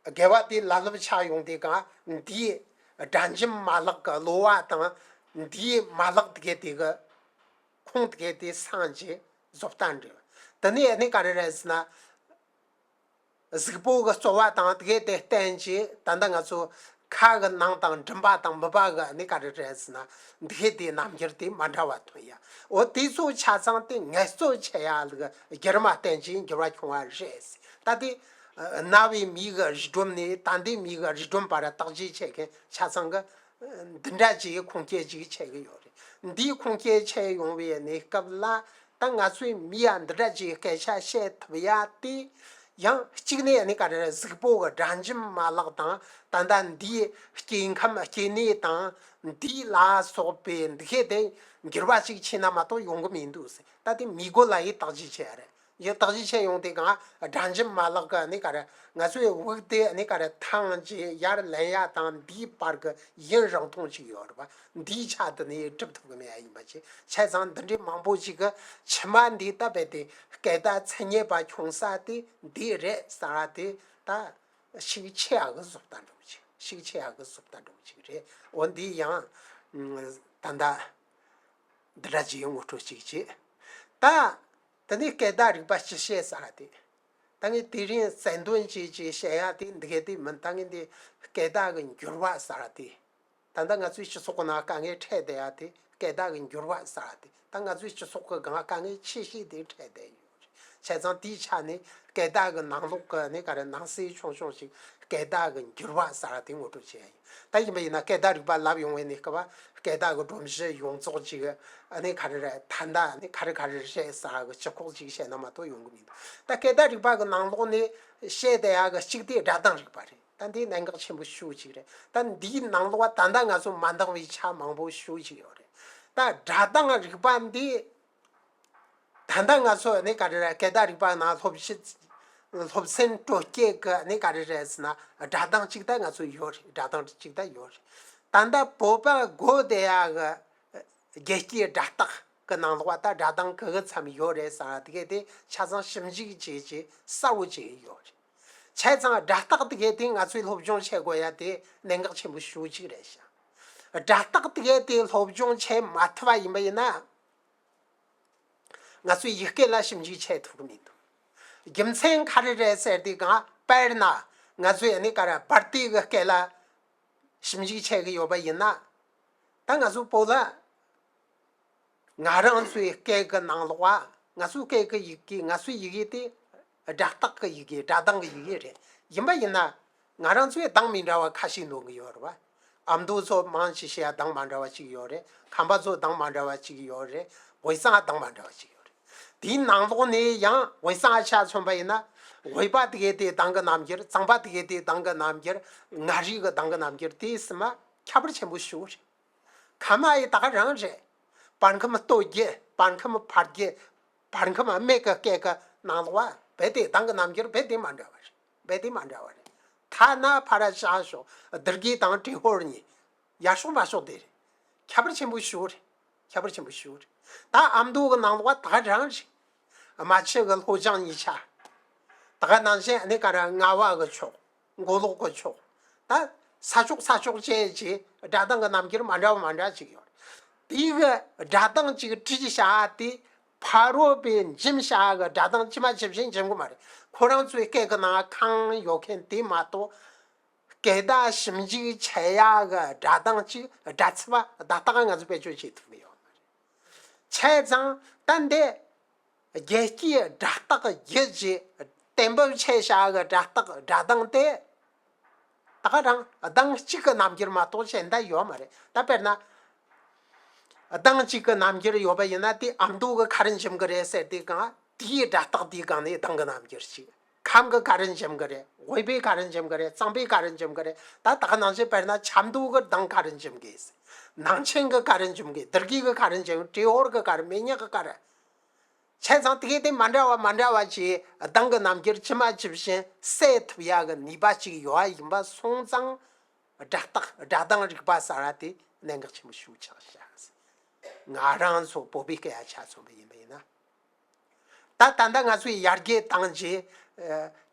དགེ་བ་དེ་ལ་ལབ་ཆགས་ཡོང་དུས་གང་འདིའི་དགྲ་འཇིམ་མ་ལག་གི་གློ་བ་དང་འདིའི་མ་ལག་དེ་གའི་དེ་གི་ཁོང་དེ་གའི་དེ་སངས་རྒྱས་བཟོ་ལྟ་འདྲ། དེ་ནས་ནི་ག་རེ་རེད་ཟེར་ན། གཟུགས་པོ་གི་རྩོལ་བ་དང་དེ་གའི་དེ་བརྟེན་གྱིས་ད་ལྟ་ང་ཚོ་ཁ་གི་ནང་དང་མགྲིན་པ་དང་མུད་པ་གི་ནི་ག་རེ་རེད་ཟེར་ན་དེ་གའི་དེ་རྣམ་འགྱུར་དེ་མ་འདྲ་བ་ཐོན་ཡ། འོ་དེ་ཚོ་ཆ་ཚང་དེ་ངལ་རྩོལ་བྱེད་ཡ་ལ་སྒྱུ་མ་བསྟན་གྱིས་འགྱུར་བ་བྱུང་བ་རེད། ད་དེ་རྣ་བའི་མི་གི་རིགས་སྒྲོམ་ནས་ད་ལྟའི་མི་གི་རིགས་སྒྲོམ་བར་བརྟག་དཔྱད་བྱེད་མཁན་ཆ་ཚང་གི་འདི་འདྲ་ཅིག་ཁུངས་སྐྱེལ་ཅིག་བྱེད་ཀྱི་ཡོད་རེད། འདིའི་ཁུངས་སྐྱེལ་བྱས་ཡོང་བའི་གནས་སྐབས་ལ་ད་ང་ཚོའི་མི་ཡ་འདི་འདྲ་ཅིག་སྐད་ཆ་བཤད་ཐུབ་ཡ་དེ་ཡང་གཅིག་ནས་ནི་ག་རེ་གཟུགས་པོ་གི་སྒྲ་འཇིམ་མ་ལག་དང་ད་ལྟ་འདིའི་སྐྱེ་ཁམས་སྐྱེ་གནས་དང་འདི་ལ་སོགས་པའི་འདི་གས་དེ་འགྱུར་བ་ཅིག་ཕྱིན་ན་མ་གཏོགས་ཡོང་གི་མི་འདུག་ཟེར། ད་དེ་མི་རྒོད་ལ་ཡི་བརྟག་དཔྱད་བྱས་རེད། ཡང་བརྟག་དཔྱད་བྱས་ཡོང་དུས་གང་སྒྲ་འཇིམ་མ་ལག་གི་ནི་ག་རེ་ང་ཚོའི་དབུགས་དེ་ནི་ག་རེ་ཐང་ཅིག་ཡར་ལེན་ཡ་དང་འདིའི་བར་གི་ཡུན་རིང་ཐུང་ཅིག་ཡོད་རེད་པ། འདིའི་ཆ་དེ་ནི་གྲུབ་ཐུབ་གི་མེད་ཡ་ཡིན་པ་ཅིག་བྱས་ཙང་འདི་འདྲའི་མང་པོ་ཅིག་གི་ཕྱི་མ་འདི་ལྟ་བུ་དེ་སྐད་བརྡ་མཚན་ཉིད་པ་ཁྱོངས་ས་དེ་འདི་རེད་ཟེར་བ་དེ་ད་ ཤུགས་ཆེ་ཡག་གི་བཟོ་ལྟ་འགྲོ་གི་ཅིག་ཤུགས་ཆེ་ཡག་གི་བཟོ་ལྟ་འགྲོ་གི་ཅིག་རེད། འོ་འདི་ཡང་ད་ལྟ་འདི་འདྲ་ཅིག་ངོ་སྤྲོད་ཅིག་བྱེད། ད་དེ་ནས་སྐད་བརྡ་རིག་པ་སྤྱི་བཤད་ཟེར་བ་དེ། ད་ངས་དེ་རིང་རྩལ་འདོན་བྱེད་ཅེས་བཤད་ཡ་དེ་འདི་ག་དེ་མིན། ད་ངས་འདི་སྐད་བརྡ་གི་འགྱུར་བ་ཟེར་བ་དེ། ད་ལྟ་ང་ཚོའི་སྤྱི་ཚོགས་ཀྱི་ནང་དཀའ་ངལ་འཕྲད་བསྡད་ཡ་དེ་སྐད་བརྡ་གི་འགྱུར་བ་ཟེར་བ་དེ། ད་ང་ཚོའི་སྤྱི་ཚོགས་ཀྱི་སྒང་དཀའ་ངལ་ཆེ་ཤོས་དེ་འཕྲད་བསྡད་ཡོད་རེད། བྱས་ཙང་དེའི་ཆ་ནས་སྐད་བརྡ་གི་ནང་ལོགས་ཀྱི་ནི་ག་རེ་ནང་གསེས་ཆུང་ཆུང་ཞིག་སྐད་བརྡ་གི་འགྱུར་བ་ཟེར་བ་དེ་ངོ་སྤྲོད་བྱས་ཡ་ཡིན། ད་ཡིན་པ་ཡིན་ན་སྐད་བརྡ་རིག་པ་ལབ་ཡོང་བའི་ནི་སྐབས་སྐད་བརྡ་གི་སྒྲོམ་གཞི་ཡོངས་རྫོགས་ཅིག་ཨ་ནི་ག་རེ་རེད། ད་ལྟ་ནི་ག་རེ་ག་རེ་རེད་ཟེར་བ་གི་སྤྱི་ཁོག་ཅིག་བཤད་ན་མ་གཏོགས་ཡོང་གི་མི་འདུག་ད་སྐད་བརྡ་རིག་པ་གི་ནང་ལོགས་ནས་བཤད་བསྡད་ཡ་གི་གཅིག་དེ་སྒྲ་གདངས་རིག་པ་རེད། ད་འདི་གནད་འགག་ཆེན་པོ་ཤོས་ཅིག་རེད། ད་འདིའི་ནང་ལོགས་ད་ལྟ་ང་ཚོ་མ་འདང་བའི་ཆ་མང་པོ་ཤོས་ཅིག་ཡོད་རེད། ད་སྒྲ་གདངས་རིག་པ་འདི་ད་ལྟ་ང་ཚོ་ནི་ག་རེ་རེད། སྐད་བརྡ་རིག་པ་ནང་སློབ་ཕྱི་སློབ་ཚན་སྤྲོ་སྐྱིད་གི་ནི་ག་རེ་རེད་ཟེར་ན། སྒྲ་གདངས་གཅིག་ད་ང་ཚོ་ཡོད་རེད། སྒྲ་གདངས་གཅིག་ད་ཡོད་རེད། ད་ལྟ་བོད་པ་གོ་བསྡད་ཡ་གི་རྒྱལ་སྤྱིའི་སྒྲ་རྟགས་ཀྱི་ནང་ལོགས་ད་སྒྲ་གདངས་ག་གི་མཚམས་ཡོད་རེད་ཟེར་བ་དེ་གས་དེ་ཆ་ཚང་ཞིབ་འཇུག་བྱེད་ཀྱི་གསལ་བོ་བྱེད་ཀྱི་ཡོད་རེད། བྱས་ཙང་སྒྲ་རྟགས་དེ་གས་དེ་ང་ཚོས་སློབ་སྦྱོང་བྱེད་དགོས་ཡ་དེ་གནད་འགག་ཆེན་པོ་ཤོས་གཅིག་རེད་ཤག་སྒྲ་རྟགས་དེ་གས་དེ་སློབ་སྦྱོང་བྱེད་མ་ཐུབ་པ་ཡིན་པ་ཡིན་ན། ང་ཚོས་ཡིག་སྐད་ལ་ཞིབ་འཇུག་བྱེད་ཐུབ་ཀྱི་མི་འདུག་རྒྱུ་མཚན་ག་རེ་རེད་ཟེར་དུས་གང་། དཔེར་ན་ང་ཚོས་ནི་ག་རེ་བར་དུས་ཀྱི་སྐད་ལ་ཞིབ་འཇུག་བྱེད་ཀྱི་ཡོད་པ་ཡིན་ན། ད་ང་ཚོ་བོད་ལ་ང་རང་ཚོའི་སྐད་ཀྱི་ནང་ལོགས་ང་ཚོའི་སྐད་ཀྱི་ཡི་གེ། ང་ཚོའི་ཡི་གེ་དེ་སྒྲ་རྟགས་ཀྱི་ཡི་གེ། སྒྲ་གདངས་ཀྱི་ཡི་གེ་རེད། ཡིན་པ་ཡིན་ན་ང་རང་ཚོའི་གདངས་མི་འདྲ་བ་ཁ་ཤས་འདོན་གྱི་ཡོད་རེད་བ། ཨ་མདོ་ཚོ་མང་ཆེ་ཤོས་གདངས་མ་འདྲ་བ་གཅིག་ཡོད་རེད། ཁམས་པ་ཚོ་གདངས་མ་འདྲ་བ་གཅིག་ཡོད་རེད། དབུས་གཙང་གདངས་མ་འདྲ་བ་གཅིག་ཡོད་རེད། དེའི་ནང་ལོགས་ནས་ཡང་དབུས་གཙང་ཆ་མཚོན་པ་ཡིན་ན། དབུས་པ་དེ་གའི་དེ་གདངས་ཀྱི་རྣམ་འགྱུར། གཙང་པ་དེ་གའི་དེ་གདངས་ཀྱི་རྣམ་འགྱུར། མངའ་རིས་ཀྱི་གདངས་ཀྱི་རྣམ་འགྱུར་དེ་གསུམ་མ་ཁྱད་པར་ཆེན་པོ་ཞིག་རེད། ཁམས་ཡི་ད་ག་རང་རེད། བར་ཁམས་སྟོད་རྒྱུད། བར་ཁམས་བར་རྒྱུད། བར་ཁམས་སྨད་ཀྱི་སྐད་ཀྱི་ནང་ལོགས་བ་རྦད་དེ་གདངས་ཀྱི་རྣམ་འགྱུར་རྦད་དེ་མ་འདྲ་བ་རེད། རྦད་དེ་མ་འདྲ་བ་རེད། ཐ་ན་ཕར་བཞག་ཤོག་སྡེ་དགེ་དང་བྲེ་ཧོར་གཉིས། ཡར་ཕྱོགས་མར་ཕྱོགས་དེ་རེད། ཁྱད་པར་ཆེན་པོ་ཞིག་རེད། ཁྱད་པར་ཆེན་པོ་ཞིག་རེད། ད་ཨ་མདོ་གི་ནང་ལོགས་བ་ད་ག་རང་རེད། རྨ་ཆུ་གི་ལྷོ་བྱང་གཉིས་ཆ། ད་ག་ནང་བཞིན་ཨ་ནི་ག་ར་རྔ་བ་གི་ཕྱོགས། མགོ་ལོག་གི་ཕྱོགས། ད་ས་ཕྱོགས་ས་ཕྱོགས་བཅས་ཀྱི་སྒྲ་གདངས་ཀྱི་རྣམ་འགྱུར་མ་འདྲ་བ་མ་འདྲ་ཅིག་ཡོད་རེད། དེའི་གི་སྒྲ་གདངས་ཅིག་བྲིས་བཞག་དེ་ཕ་རོལ་པོས་འཇིམ་བཞག་གི་སྒྲ་གདངས་ཇི་མ་ཇི་བཞིན་འཇིམ་གི་མ་རེད། ཁོ་རང་ཚོའི་སྐད་ཀྱི་ནང་ཁེངས་ཡོད་མཁན་དེ་མ་གཏོགས། སྐད་བརྡ་ཞིབ་འཇུག་བྱེད་ཡག་གི་སྒྲ་གདངས་ཅིག་སྒྲ་ཚིག་པ་བརྡ་རྟགས་ང་ཚོ་བེད་སྤྱོད་བྱེད་ཐུབ་ཀྱི་ཡོད་མ་རེད། བྱས་ཙང་ད་འདི་རྒྱལ་སྤྱིའི་སྒྲ་རྟགས་བརྒྱུད་ཀྱི་གཏན་འབེབས་བྱས་བཞག་གི་སྒྲ་རྟགས་སྒྲ་གདངས་དེ་ད་ག་རང་གདངས་གཅིག་གི་རྣམ་འགྱུར་མ་གཏོགས་གཞན་དག་ཡོད་མ་རེད། ད་དཔེར་ན། གདངས་གཅིག་གི་རྣམ་འགྱུར་ཡོད་པ་ཡིན་ན་དེ་ཨ་མདོ་གི་ག་རེ་འཇིམ་གི་རེད་ཟེར་དུས་གང་དེའི་སྒྲ་རྟགས་དེའི་སྒང་ནས་གདངས་གི་རྣམ་འགྱུར་གཅིག་ཁམས་གི་ག་རེ་འཇིམ་གི་རེད། དབུས་པའི་ག་རེ་འཇིམ་གི་རེད། གཙང་པའི་ག་རེ་འཇིམ་གི་རེད། ད་ད་ག་ནང་བཞིན་དཔེར་ན་ཆབ་མདོ་གི་གདངས་ག་རེ་འཇིམ་གི། ནང་ཆེན་གི་ག་རེ་འཇིམ་གི། སྡེ་དགེ་གི་ག་རེ་འཇིམ། བྲེ་ཧོར་གི་ག་རེ། སྨན་གཉགས་གི་ག་རེ། བྱས་ཙང་དེ་གའི་དེ་མ་འདྲ་བ་མ་འདྲ་བ་ཅིག་གདངས་ཀྱི་རྣམ་འགྱུར་ཇི་མ་ཇི་བཞིན་གསལ་ཐུབ་ཡག་གི་ནུས་པ་ཅིག་ཡོད་པ་ཡིན་པ་སོང་ཙང་། སྒྲ་རྟགས་སྒྲ་གདངས་རིག་པ་ཟེར་བ་དེ་གནད་འགག་ཆེན་པོ་ཞིག་ཆགས་ཤག་ང་རང་ཚོ་བོད་པའི་སྐད་ཡ་ཆ་མཚོན་པ་ཡིན་པ་ཡིན་ན། ད་ད་ལྟ་ང་ཚོས་ཡར་རྒྱས་བཏང་རྗེས།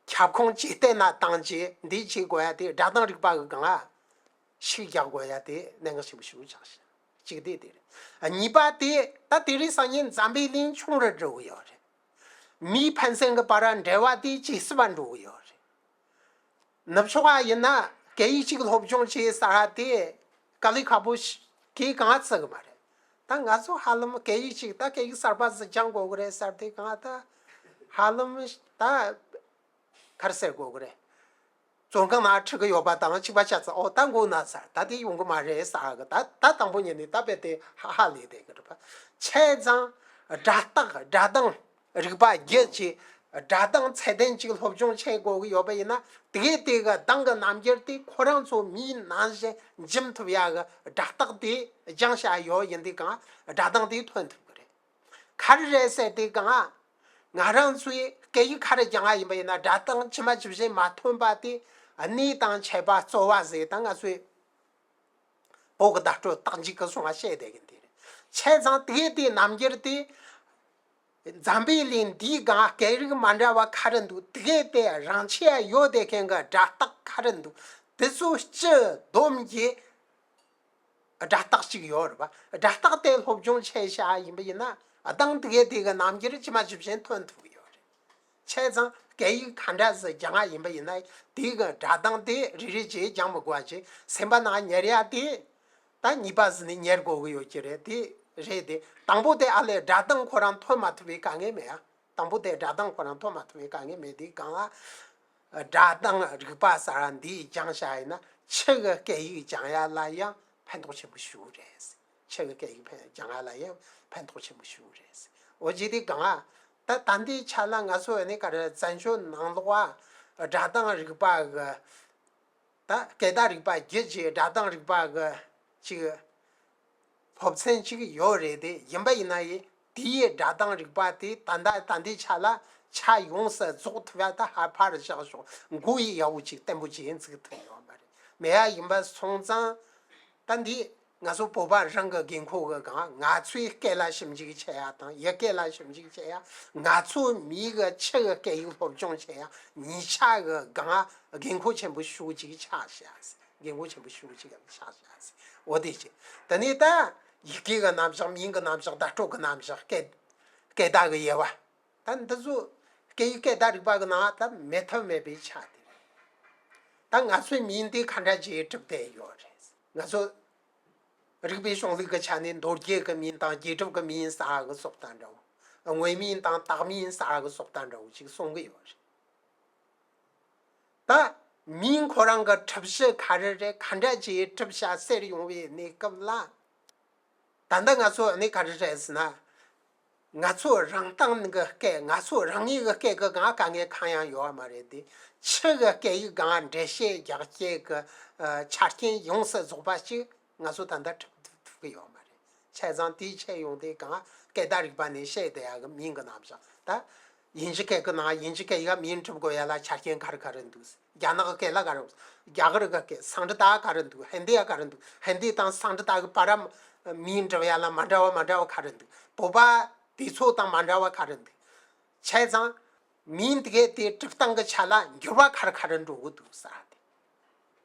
ཁྱབ་ཁོངས་ཇེ་བརྟན་ན་བཏང་རྗེས་འདི་བྱེད་དགོས་ཡ་དེ་སྒྲ་གདངས་རིག་པ་གི་སྒང་ལ། ཤུགས་རྒྱག་དགོས་ཡ་དེ་གནད་འགག་ཆེན་པོ་ཞིག་ཆགས་ཤག་གཅིག་དེ་དེ་རེད། གཉིས་པ་དེ་ད་དེ་རིང་སང་ཉིན་འཛམ་བུའི་གླིང་ཆུང་རུ་འགྲོ་གི་ཡོད་རེད། མིའི་ཕན་ཚུན་གྱི་བར་འབྲེལ་བ་དེ་ཇེ་སྲིད་པ་འགྲོ་གི་ཡོད་རེད། ནུབ་ཕྱོགས་པ་ཡིན་ན་སྐད་ཡིག་གཅིག་སློབ་སྦྱོང་བྱེད་ཟེར་བ་དེ་དཀའ་ལས་ཁག་པོ་ཞིག་གིས་གང་བརྩི་གི་མ་རེད། ད་ང་ཚོ་ཧ་ལམ་སྐད་ཡིག་གཅིག་ད་སྐད་ཡིག་གསར་པ་ཟིག་སྦྱང་དགོས་གི་རེད་ཟེར་དེ་གང་ད་ཧ་ལམ་ད་ག་རེ་ཟེར་དགོས་གི་རེད། བཙོན་ཁང་ནང་ཁྲིད་གི་ཡོད་པ་དང་གཅིག་པ་ཆགས་ཚར། ཨོ་ད་མགོ་ན་ཚར། ད་དེ་ཡོང་གི་མ་རེད་ཟེར་གི། ད་ད་དང་པོ་ཉིད་ནས་ད་རྦད་དེ་ཧ་ཧ་ལས་བསྡད་གི་རེད་པ། བྱས་ཙང་སྒྲ་རྟགས་སྒྲ་གདངས་རིག་པ་བརྒྱུད་ཀྱི་སྒྲ་གདངས་ཚད་ལྡན་ཅིག་སློབ་སྦྱོང་བྱེད་དགོས་གི་ཡོད་པ་ཡིན་ན། དེ་དེ་གི་གདངས་གི་རྣམ་འགྱུར་དེ་ཁོ་རང་ཚོ་མིའི་ནང་བཞིན་འཇིམ་ཐུབ་ཡ་གི་སྒྲ་རྟགས་དེ་སྦྱངས་བཞག་ཡོད་ཡིན་དུས་གང་སྒྲ་གདངས་དེ་ཐོན་ཐུབ་གི་རེད། ག་རེ་རེད་ཟེར་དུས་གང་ང་རང་ཚོའི་སྐད་ཡིག་ག་རེ་སྦྱང་ཡ་ཡིན་པ་ཡིན་ན་སྒྲ་གདངས་ཇི་མ་ཇི་བཞིན་མ་ཐོན་པ་དེ་གནས་དང་བྱེད་པ་རྩོལ་བ་ཟེར། ད་ང་ཚོའི་བོད་ཀྱི་བརྡ་སྤྲོད་རྟགས་འཇུག་གི་སོང་བ་བཤད་བསྡད་གི་འདི་རེད། བྱས་ཙང་དེ་དེའི་རྣམ་འགྱུར་དེ་ འཛམ་བུའི་གླིང་འདིའི་སྒང་སྐད་རིགས་མ་འདྲ་བ་ག་རེ་འདུག་དེ་གའི་དེ་རང་ཆས་ཡོད་དེ་མཁན་གྱི་སྒྲ་རྟགས་ག་རེ་འདུག་དེ་ཚོ་སྤྱི་བསྡོམས་ཀྱི་སྒྲ་རྟགས་ཅིག་ཡོད་རེད་པ། སྒྲ་རྟགས་དེ་སློབ་སྦྱོང་བྱས་བཞག་ཡིན་པ་ཡིན་ན་གདངས་དེ་གའི་དེ་གི་རྣམ་འགྱུར་ཇི་མ་ཇི་བཞིན་ཐོན་ཐུབ་ཀྱི་ཡོད་རེད། བྱས་ཙང་སྐད་ཡིག་ག་འདྲ་ཟིག་སྦྱང་ཡ་ཡིན་པ་ཡིན་ན་དེའི་གི་སྒྲ་གདངས་དེ་རེ་རེ་བྱས་སྦྱང་མི་དགོས་པ་བྱས་སེམས་པ་ནང་ཉར་ཡ་དེ། ད་གཉིས་པ་ཟིན་ནས་ཉར་དགོས་གི་ཡོད་ཀྱི་རེད། དེ་རེད་དེ། དང་པོ་དེ་ཨ་ལས་སྒྲ་གདངས་ཁོ་རང་ཐོན་མ་ཐུབ་པའི་དཀའ་ངལ་མེད་ཨ། དང་པོ་དེ་སྒྲ་གདངས་ཁོ་རང་ཐོན་མ་ཐུབ་པའི་དཀའ་ངལ་མེད་དེ་གང་ཨ། སྒྲ་གདངས་རིག་པ་ཟེར་བ་འདི་སྦྱངས་བཞག་ཡིན་ན་ཕྱི་གི་སྐད་ཡིག་སྦྱང་ཡ་ལ་ཡང་ཕན་ཐོགས་ཆེན་པོ་ཞིག་རེད། ཕྱི་གི་སྐད་ཡིག་ཕན་སྦྱང་ཡ་ལ་ཡང་ཕན་ཐོགས་ཆེན་པོ་ཞིག་རེད། འོ་བྱས་དེ་གང་ཨ། ད་ད་འདིའི་ཆ་ལ་ང་ཚོ་ནི་ག་རེ་བཙན་བྱོལ་ནང་ལོགས་ཨ། སྒྲ་གདངས་རིག་པ་གི་ད་སྐད་བརྡ་རིག་པ་བརྒྱུད་ཀྱི་སྒྲ་གདངས་རིག་པ་གི་ཅིག་སློབ་ཚན་ཅིག་ཡོད་རེད་དེ། ཡིན་པ་ཡིན་ན་ཡིན་དེའི་སྒྲ་གདངས་རིག་པ་དེ་ད་ལྟ་ད་ལྟའི་ཆ་ལ་ཆ་ཡོངས་སུ་རྫོགས་ཐུབ་ཡ་ད་ཧ་ཕར་བཞག་ཞོག་མགོ་ཡི་ཡག་པོ་ཅིག་བརྟན་པོ་ཅིག་འཛུགས་ཐུབ་ཡོད་མ་རེད། མེད་ཡ་ཡིན་པ་སོང་ཙང་ད་འདི་ང་ཚོ་བོད་པ་རང་གི་དགོས་མཁོ་གི་སྒང་ང་ཚོའི་སྐད་ལ་ཞིབ་འཇུག་བྱེད་ཡ་དང་ཡི་གེ་ལ་ཞིབ་འཇུག་བྱེད་ཡ། ང་ཚོ་མིའི་གི་ཕྱི་གི་སྐད་ཡིག་སློབ་སྦྱོང་བྱེད་ཡ་གཉིས་ཆ་གི་སྒང་དགོས་མཁོ་ཆེན་པོ་ཞེ་པོ་ཅིག་ཆགས་བཞག་ཟེར། དགོས་མཁོ་ཆེན་པོ་ཞེ་པོ་ཅིག་ཆགས་བཞག་ཟེར། འོ་དེ་ཅི། དེ་ནས་ད་ཡི་གེ་གི་རྣམ་གཞག་མིང་གི་རྣམ་གཞག་བརྡ་སྤྲོད་གི་རྣམ་གཞག་སྐད་སྐད་བརྡ་གི་དབྱེ་བ། ད་འདི་ཚོ་སྐད་ཡིག་སྐད་བརྡ་རིག་པ་གི་ནང་ད་མེད་ཐབས་མེད་པའི་ཆ་དེ་རེད། ད་ང་ཚོའི་མིང་འདི་ག་འདྲ་ཅིག་གྲུབ་བསྡད་ཡོད་རེད། ང་ཚོ་རིག་པའི་གཞུང་ལུགས་ཀྱི་ཆ་ནས་མདོ་རྒྱུད་ཀྱི་མིང་དང་རྒྱས་གྲུབ་ཀྱི་མིང་ཟེར་གི་སོགས་དང་འདྲ་བོ། དངོས་མིང་དང་བཏགས་མིང་ཟེར་གི་སོགས་དང་འདྲ་བོ་ཅིག་གསུང་གི་ཡོད་རེད། ད་མིང་ཁོ་རང་གི་གྲུབ་གཞི་ག་རེ་རེད། ག་འདྲ་ཅིག་གྲུབ་བྱ་ཟེར་ཡོང་བའི་གནས་སྐབས་ལ། ད་ལྟ་ང་ཚོ་ནི་ག་རེ་རེད་ཟེར་ན། ང་ཚོ་རང་སྟེང་གི་སྐད་ང་ཚོ་རང་ཉིད་ཀྱི་སྐད་ཀྱི་སྒང་དཀའ་ངལ་གང་ཡང་ཡོད་མ་རེད་དེ། ཕྱི་གི་སྐད་ཡིག་སྒང་འགྲེལ་བཤད་རྒྱག་བྱེད་ཀྱི་ཆ་རྐྱེན་ཡོངས་སུ་རྫོགས་པ་ཞིག་ང་ཚོ་ད་ལྟ་གྲུབ་ཐུབ་ཀྱི་ཡོད་མ་རེད། བྱས་ཙང་དེའི་ཆེད་ཡོང་དེ་སྒང་སྐད་བརྡ་རིག་པ་ནས་བཤད་བསྡད་ཡག་གི་མིང་གི་རྣམ་གཞག་ད། དབྱིན་ཇི་སྐད་ཀྱི་ནང་དབྱིན་ཇི་སྐད་ཡིག་མིང་འབྲི་དགོས་ཡ་ལ་ཆ་རྐྱེན་ག་རེ་ག་རེ་འདུག་རྒྱ་ནག་གི་སྐད་ལ་ག་རེ་འདུག་རྒྱ་གར་གི་སྐད་སཾ་སྐྲྀ་ཏ་ག་རེ་འདུག་ཧིན་དི་ཡ་ག་རེ་འདུག་ཧིན་དི་དང་སཾ་སྐྲྀ་ཏ་གི་བར་མིང་འབྲི་ཡ་ལ་མ་འདྲ་བ་མ་འདྲ་བ་ག་རེ་འདུག་བོད་པ་དེ་ཚོ་དང་མ་འདྲ་བ་ག་རེ་འདུག་བྱས་ཙང་། མིང་དེ་གའི་དེ་གྲུབ་སྟངས་ཀྱི་ཆ་ལ་འགྱུར་བ་ག་རེ་ག་རེ་འགྲོ་གི་འདུག་ཟེར་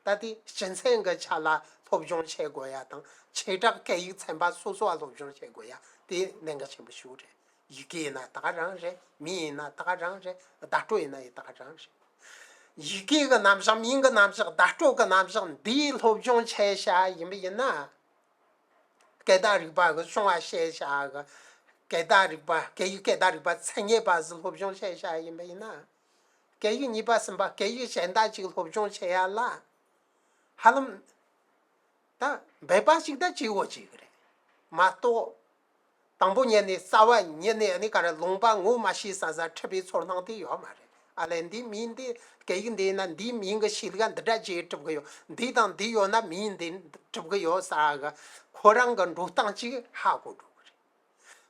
ཏེ། ད་དེ་སྤྱི་མཚན་གྱི་ཆ་ལ་སློབ་སྦྱོང་བྱེད་དགོས་ཡ་དང་བྱེ་བྲག་སྐད་ཡིག་ཚན་པ་སོ་སོ་ལ་སློབ་སྦྱོང་བྱེད་དགོས་ཡ་དེ་གནད་འགག་ཆེན་པོ་ཞིག་རེད། ཡི་གེ་ཡིན་ན་ད་ག་རང་རེད། མིང་ཡིན་ན་ད་ག་རང་རེད། བརྡ་སྤྲོད་ཡིན་ན་ཡང་ད་ག་རང་རེད། ཡི་གེ་གི་རྣམ་གཞག་མིང་གི་རྣམ་གཞག་བརྡ་སྤྲོད་གི་རྣམ་གཞག་འདིའི་སློབ་སྦྱོང་བྱས་བཞག་ཡིན་པ་ཡིན་ན། སྐད་བརྡ་རིག་པ་གི་བྱུང་བ་ཤེས་བྱ་གི། སྐད་བརྡ་རིག་པ་སྐད་ཡིག་སྐད་བརྡ་རིག་པ་མཚན་ཉིད་པ་ཟིག་སློབ་སྦྱོང་བྱས་བྱ་ཡིན་པ་ཡིན་ན། སྐད་ཡིག་གཉིས་པ་གསུམ་པ་སྐད་ཡིག་གཞན་དག་ཅིག་སློབ་སྦྱོང་བྱེད་ཡ་ལ། ཧ་ལམ། ད་འབད་པ་ཞིག་ད་བྱེད་དགོས་བྱེད་གི་རེད། མ་གཏོགས། དང་པོ་ཉིད་ནས་རྩ་བ་ཉིད་ནས་ནི་ག་རེ་ལུང་པ་ངོ་མ་ཤེས་ས་ས་འཁྲིད་པའི་ཚོར་སྣང་དེ་ཡོད་མ་རེད། ཨ་ལས་འདི་མིང་འདི་སྐད་ཡིག་འདི་ཡིན་ན་འདིའི་མིང་གི་ཤེས་ལུགས་འདི་འདྲ་ཅིག་གྲུབ་གི་ཡོད། འདི་དང་འདི་ཡོད་ན་མིང་འདི་གྲུབ་གི་ཡོད་ཟེར་གི་ཁོ་རང་གི་འགྲོ་སྟངས་ཅིག་ཧ་གོ་འགྲོ་གི་རེད།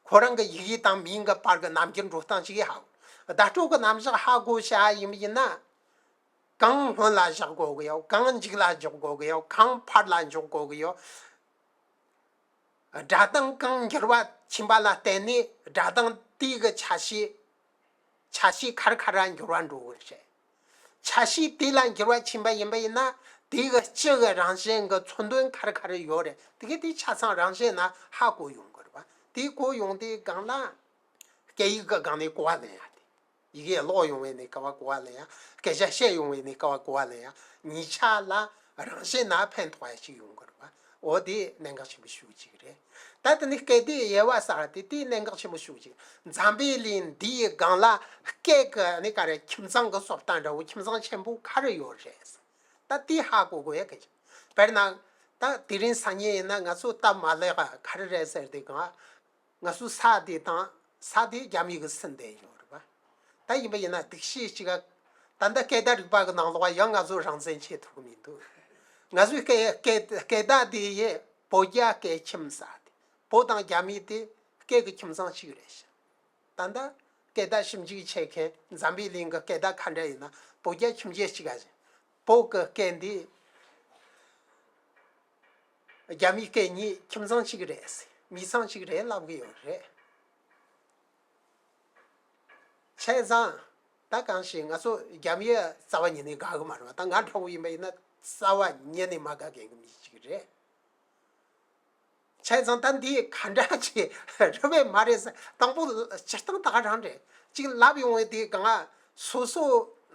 ཁོ་རང་གི་ཡི་གེ་དང་མིང་གི་བར་གི་རྣམ་འགྱུར་འགྲོ་སྟངས་ཅིག་ཧ་གོ། བརྡ་སྤྲོད་གི་རྣམ་གཞག་ཧ་གོ་བྱ་ཡིན་པ་ཡིན་ན། གང་སྔོན་ལ་བཞག་དགོས་གི་ཡོད། གང་མཇུག་ལ་འཇོག་དགོས་གི་ཡོད། གང་ཕར་ལ་འཇོག་དགོས་གི་ཡོད། སྒྲ་གདངས་གང་འགྱུར་བ་ཕྱིན་པ་ལ་བརྟེན་ནས་སྒྲ་གདངས་དེ་གི་ཆ་ཤས། ཆ་ཤས་ག་རེ་ག་རེ་འགྱུར་བ་འགྲོ་གི་རེད། ཆ་ཤས་དེ་ལ་འགྱུར་བ་ཕྱིན་པ་ཡིན་པ་ཡིན་ན་དེ་གི་སྤྱི་གི་རང་བཞིན་གི་མཚོན་དོན་ག་རེ་ག་རེ་ཡོད་རེད། དེ་གི་དེ་ཆ་ཚང་རང་བཞིན་ན་ཧ་གོ་ཡོང་གི་རེད་པ། དེ་གོ་ཡོང་དུས་སྒང་ལ་སྐད་ཡིག་གི་སྒང་ནས་གོ་བ་ལེན་ཡ་དེ། ཡི་གེ་ཀློག་ཡོང་བའི་ནས་ཀ་བ་གོ་བ་ལེན་ཡ། སྐད་ཆ་བཤད་ཡོང་བའི་ནས་ཀ་བ་གོ་བ་ལེན་ཡ། གཉིས་ཆ་ལ་རང་བཞིན་ན་ཕན་ཐོགས་ཡ་ཞིག་ཡོང་གི་རེད་བ། འོ་དེ་གནད་འགག་ཆེན་པོ་ཤོས་གཅིག་རེད། ད་དེ་ནི་སྐད་བརྡའི་དབྱེ་བ་ཟེར་བ་དེ་དེ་གནད་འགག་ཆེན་པོ་ཤོས་གཅིག་འཛམ་བུའི་གླིང་འདིའི་སྒང་ལ་སྐད་ཀྱི་ནི་ག་རེ་ཁྱིམ་ཚང་གི་སོ་ལྟ་འདྲ་བོ་ཁྱིམ་ཚང་ཆེན་པོ་ག་རེ་ཡོད་རེད། ད་དེ་ཧ་གོ་དགོས་ཡ་གལ་ཆེ། དཔེར་ན། ད་དེ་རིང་སང་ཉིན་ཡིན་ན་ང་ཚོ་སྟབས་མ་ལེགས་ག་རེ་རེད་ཟེར་དུས་སྒང་། ང་ཚོའི་ས་དེ་དང་ས་དེ་རྒྱ་མི་གིས་ཟིན་བསྡད་ཡོད་རེད་པ། ད་ཡིན་པ་ཡིན་ན་སྡུག་ཤོས་ཅིག་ག་ད་ལྟ་སྐད་བརྡ་རིག་པ་གི་ནང་ལོགས་ཡང་ང་ཚོ་རང་བཙན་བྱེད་ཐུབ་ཀྱི་མི་འདུག་ང་ཚོའི་སྐད་སྐད་སྐད་བརྡ་དེ་ཡི་བོད་རྒྱ་སྐད་ཁྱིམ་ཟེར་དེ། བོད་དང་རྒྱ་མི་དེ་སྐད་ཀྱི་ཁྱིམ་ཚང་གཅིག་རེད་ཤག་ད་ལྟ་སྐད་བརྡ་ཞིབ་འཇུག་བྱེད་མཁན་འཛམ་བུའི་གླིང་གི་སྐད་བརྡ་ག་འདྲ་ཡིན་ན་བོད་རྒྱ་ཁྱིམ་རྒྱུད་གཅིག་ག་བོད་ཀྱི་སྐད་འདི། རྒྱ་མིའི་སྐད་གཉིས་ཁྱིམ་ཚང་གཅིག་རེད། མི་ཚང་གཅིག་རེད་ལབ་གི་ཡོད་རེད། བྱས་ཙང་། ད་གང་ཞིག་ང་ཚོ་རྒྱ་མིའི་རྩ་བ་ཉིད་ནས་དགའ་གི་མ་རེད་བ། ད་ང་འདྲ་བོ་ཡིན་པ་ཡིན་ན་རྩ་བ་ཉིད་ནས་མ་དགའ་མཁན་གྱི་མི་ཞིག་རེད། བྱས་ཙང་ད་འདི་ག་འདྲ་ཅིག་རེད་པས་མ་རེད་ཟེར། དང་པོ་སྤྱིར་བཏང་ད་ག་རང་རེད། ཅིག་ལབ་ཡོང་བའི་དེ་གང་སོ་སོ་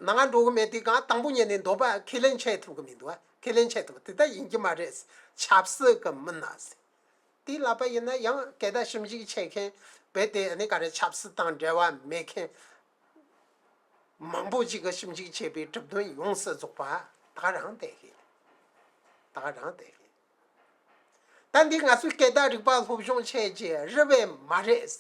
ནང་འགྲོ་གི་མེད། དེ་གང་དང་པོ་ཉིད་ནས་འདོད་པ་ཁས་ལེན་བྱེད་ཐུབ་གི་མི་འདུག་བ། ཁས་ལེན་བྱེད་ཐུབ་དེ་ད་ཡིན་གྱི་མ་རེད། ཆབ་སྲིད་ཀྱི་མི་སྣ་ཟེར། དེ་ལབ་པ་ཡིན་ན་ཡང་སྐད་བརྡ་ཞིབ་འཇུག་བྱེད་མཁན་རྦད་དེ་ཨ་ནི་ག་རེ་ཆབ་སྲིད་དང་འབྲེལ་བ་མེད་མཁན་མང་པོ་ཅིག་གིས་ཞིབ་འཇུག་བྱས་པའི་གྲུབ་དོན་ཡོངས་སུ་རྫོགས་པ་ད་ག་རང་དེ་ཤེས། ད་ག་རང་དེ་ཤེས། ད་འདི་ང་ཚོའི་སྐད་བརྡ་རིག་པ་སློབ་སྦྱོང་བྱེད་ཀྱི་རེད་པས་མ་རེད།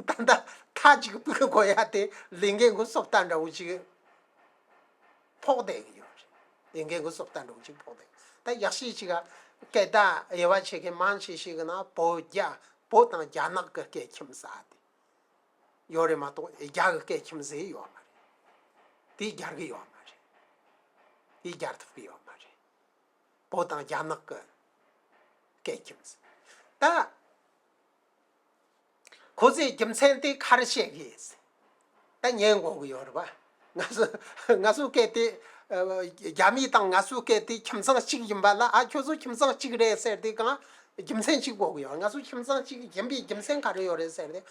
ད་ལྟ་མཐའ་གཅིག་ཕུད་དགོས་ཡ་དེ་ལས་འགན་གྱི་སོ་ལྟ་འདྲ་བོ་ཅིག་ཕོག་བསྡད་ཀྱི་ཡོད་རེད། ལས་འགན་གྱི་སོ་ལྟ་འདྲ་བོ་ཅིག་ཕོག་བསྡད། ད་ཡག་ཤོས་ཅིག་ག་སྐད་བརྡ་དབྱེ་བ་ཕྱེ་མཁན་མང་ཆེ་ཤོས་ཀྱི་ནང་བོད་རྒྱ་བོད་དང་རྒྱ་ནག་གི་སྐད་ཁྱིམ་ཟེར་དེ་ཡོད་རེད་མ་གཏོགས་རྒྱ་གི་སྐད་ཁྱིམ་ཟེར་ཡོད་མ་རེད། དེ་སྦྱར་གི་ཡོད་མ་རེད། དེ་སྦྱར་ཐུབ་ཀྱི་ཡོད་མ་རེད། བོད་དང་རྒྱ་ནག་གི་སྐད་ཁྱིམ་ཟེར། ད་ཁོ་ཚོས་རྒྱུ་མཚན་དེ་ག་རེ་བཤད་གི་ཡིན་ཟེར། ད་ཉན་དགོས་གི་ཡོད་རེད་པ། ང་ཚོ་ང་ཚོའི་སྐད་དེ་ཨ་རྒྱ་མི་དང་ང་ཚོའི་སྐད་དེ་ཁྱིམ་ཚང་གཅིག་ཡིན་པ་ལ། ཨ་ཁྱོད་ཚོ་ཁྱིམ་ཚང་གཅིག་རེད་ཟེར་དེ་གང་རྒྱུ་མཚན་གཅིག་དགོས་གི་ཡོད། ང་ཚོ་ཁྱིམ་ཚང་གཅིག་ཡིན་པའི་རྒྱུ་མཚན་ག་རེ་ཡོད་རེད་ཟེར་དེ།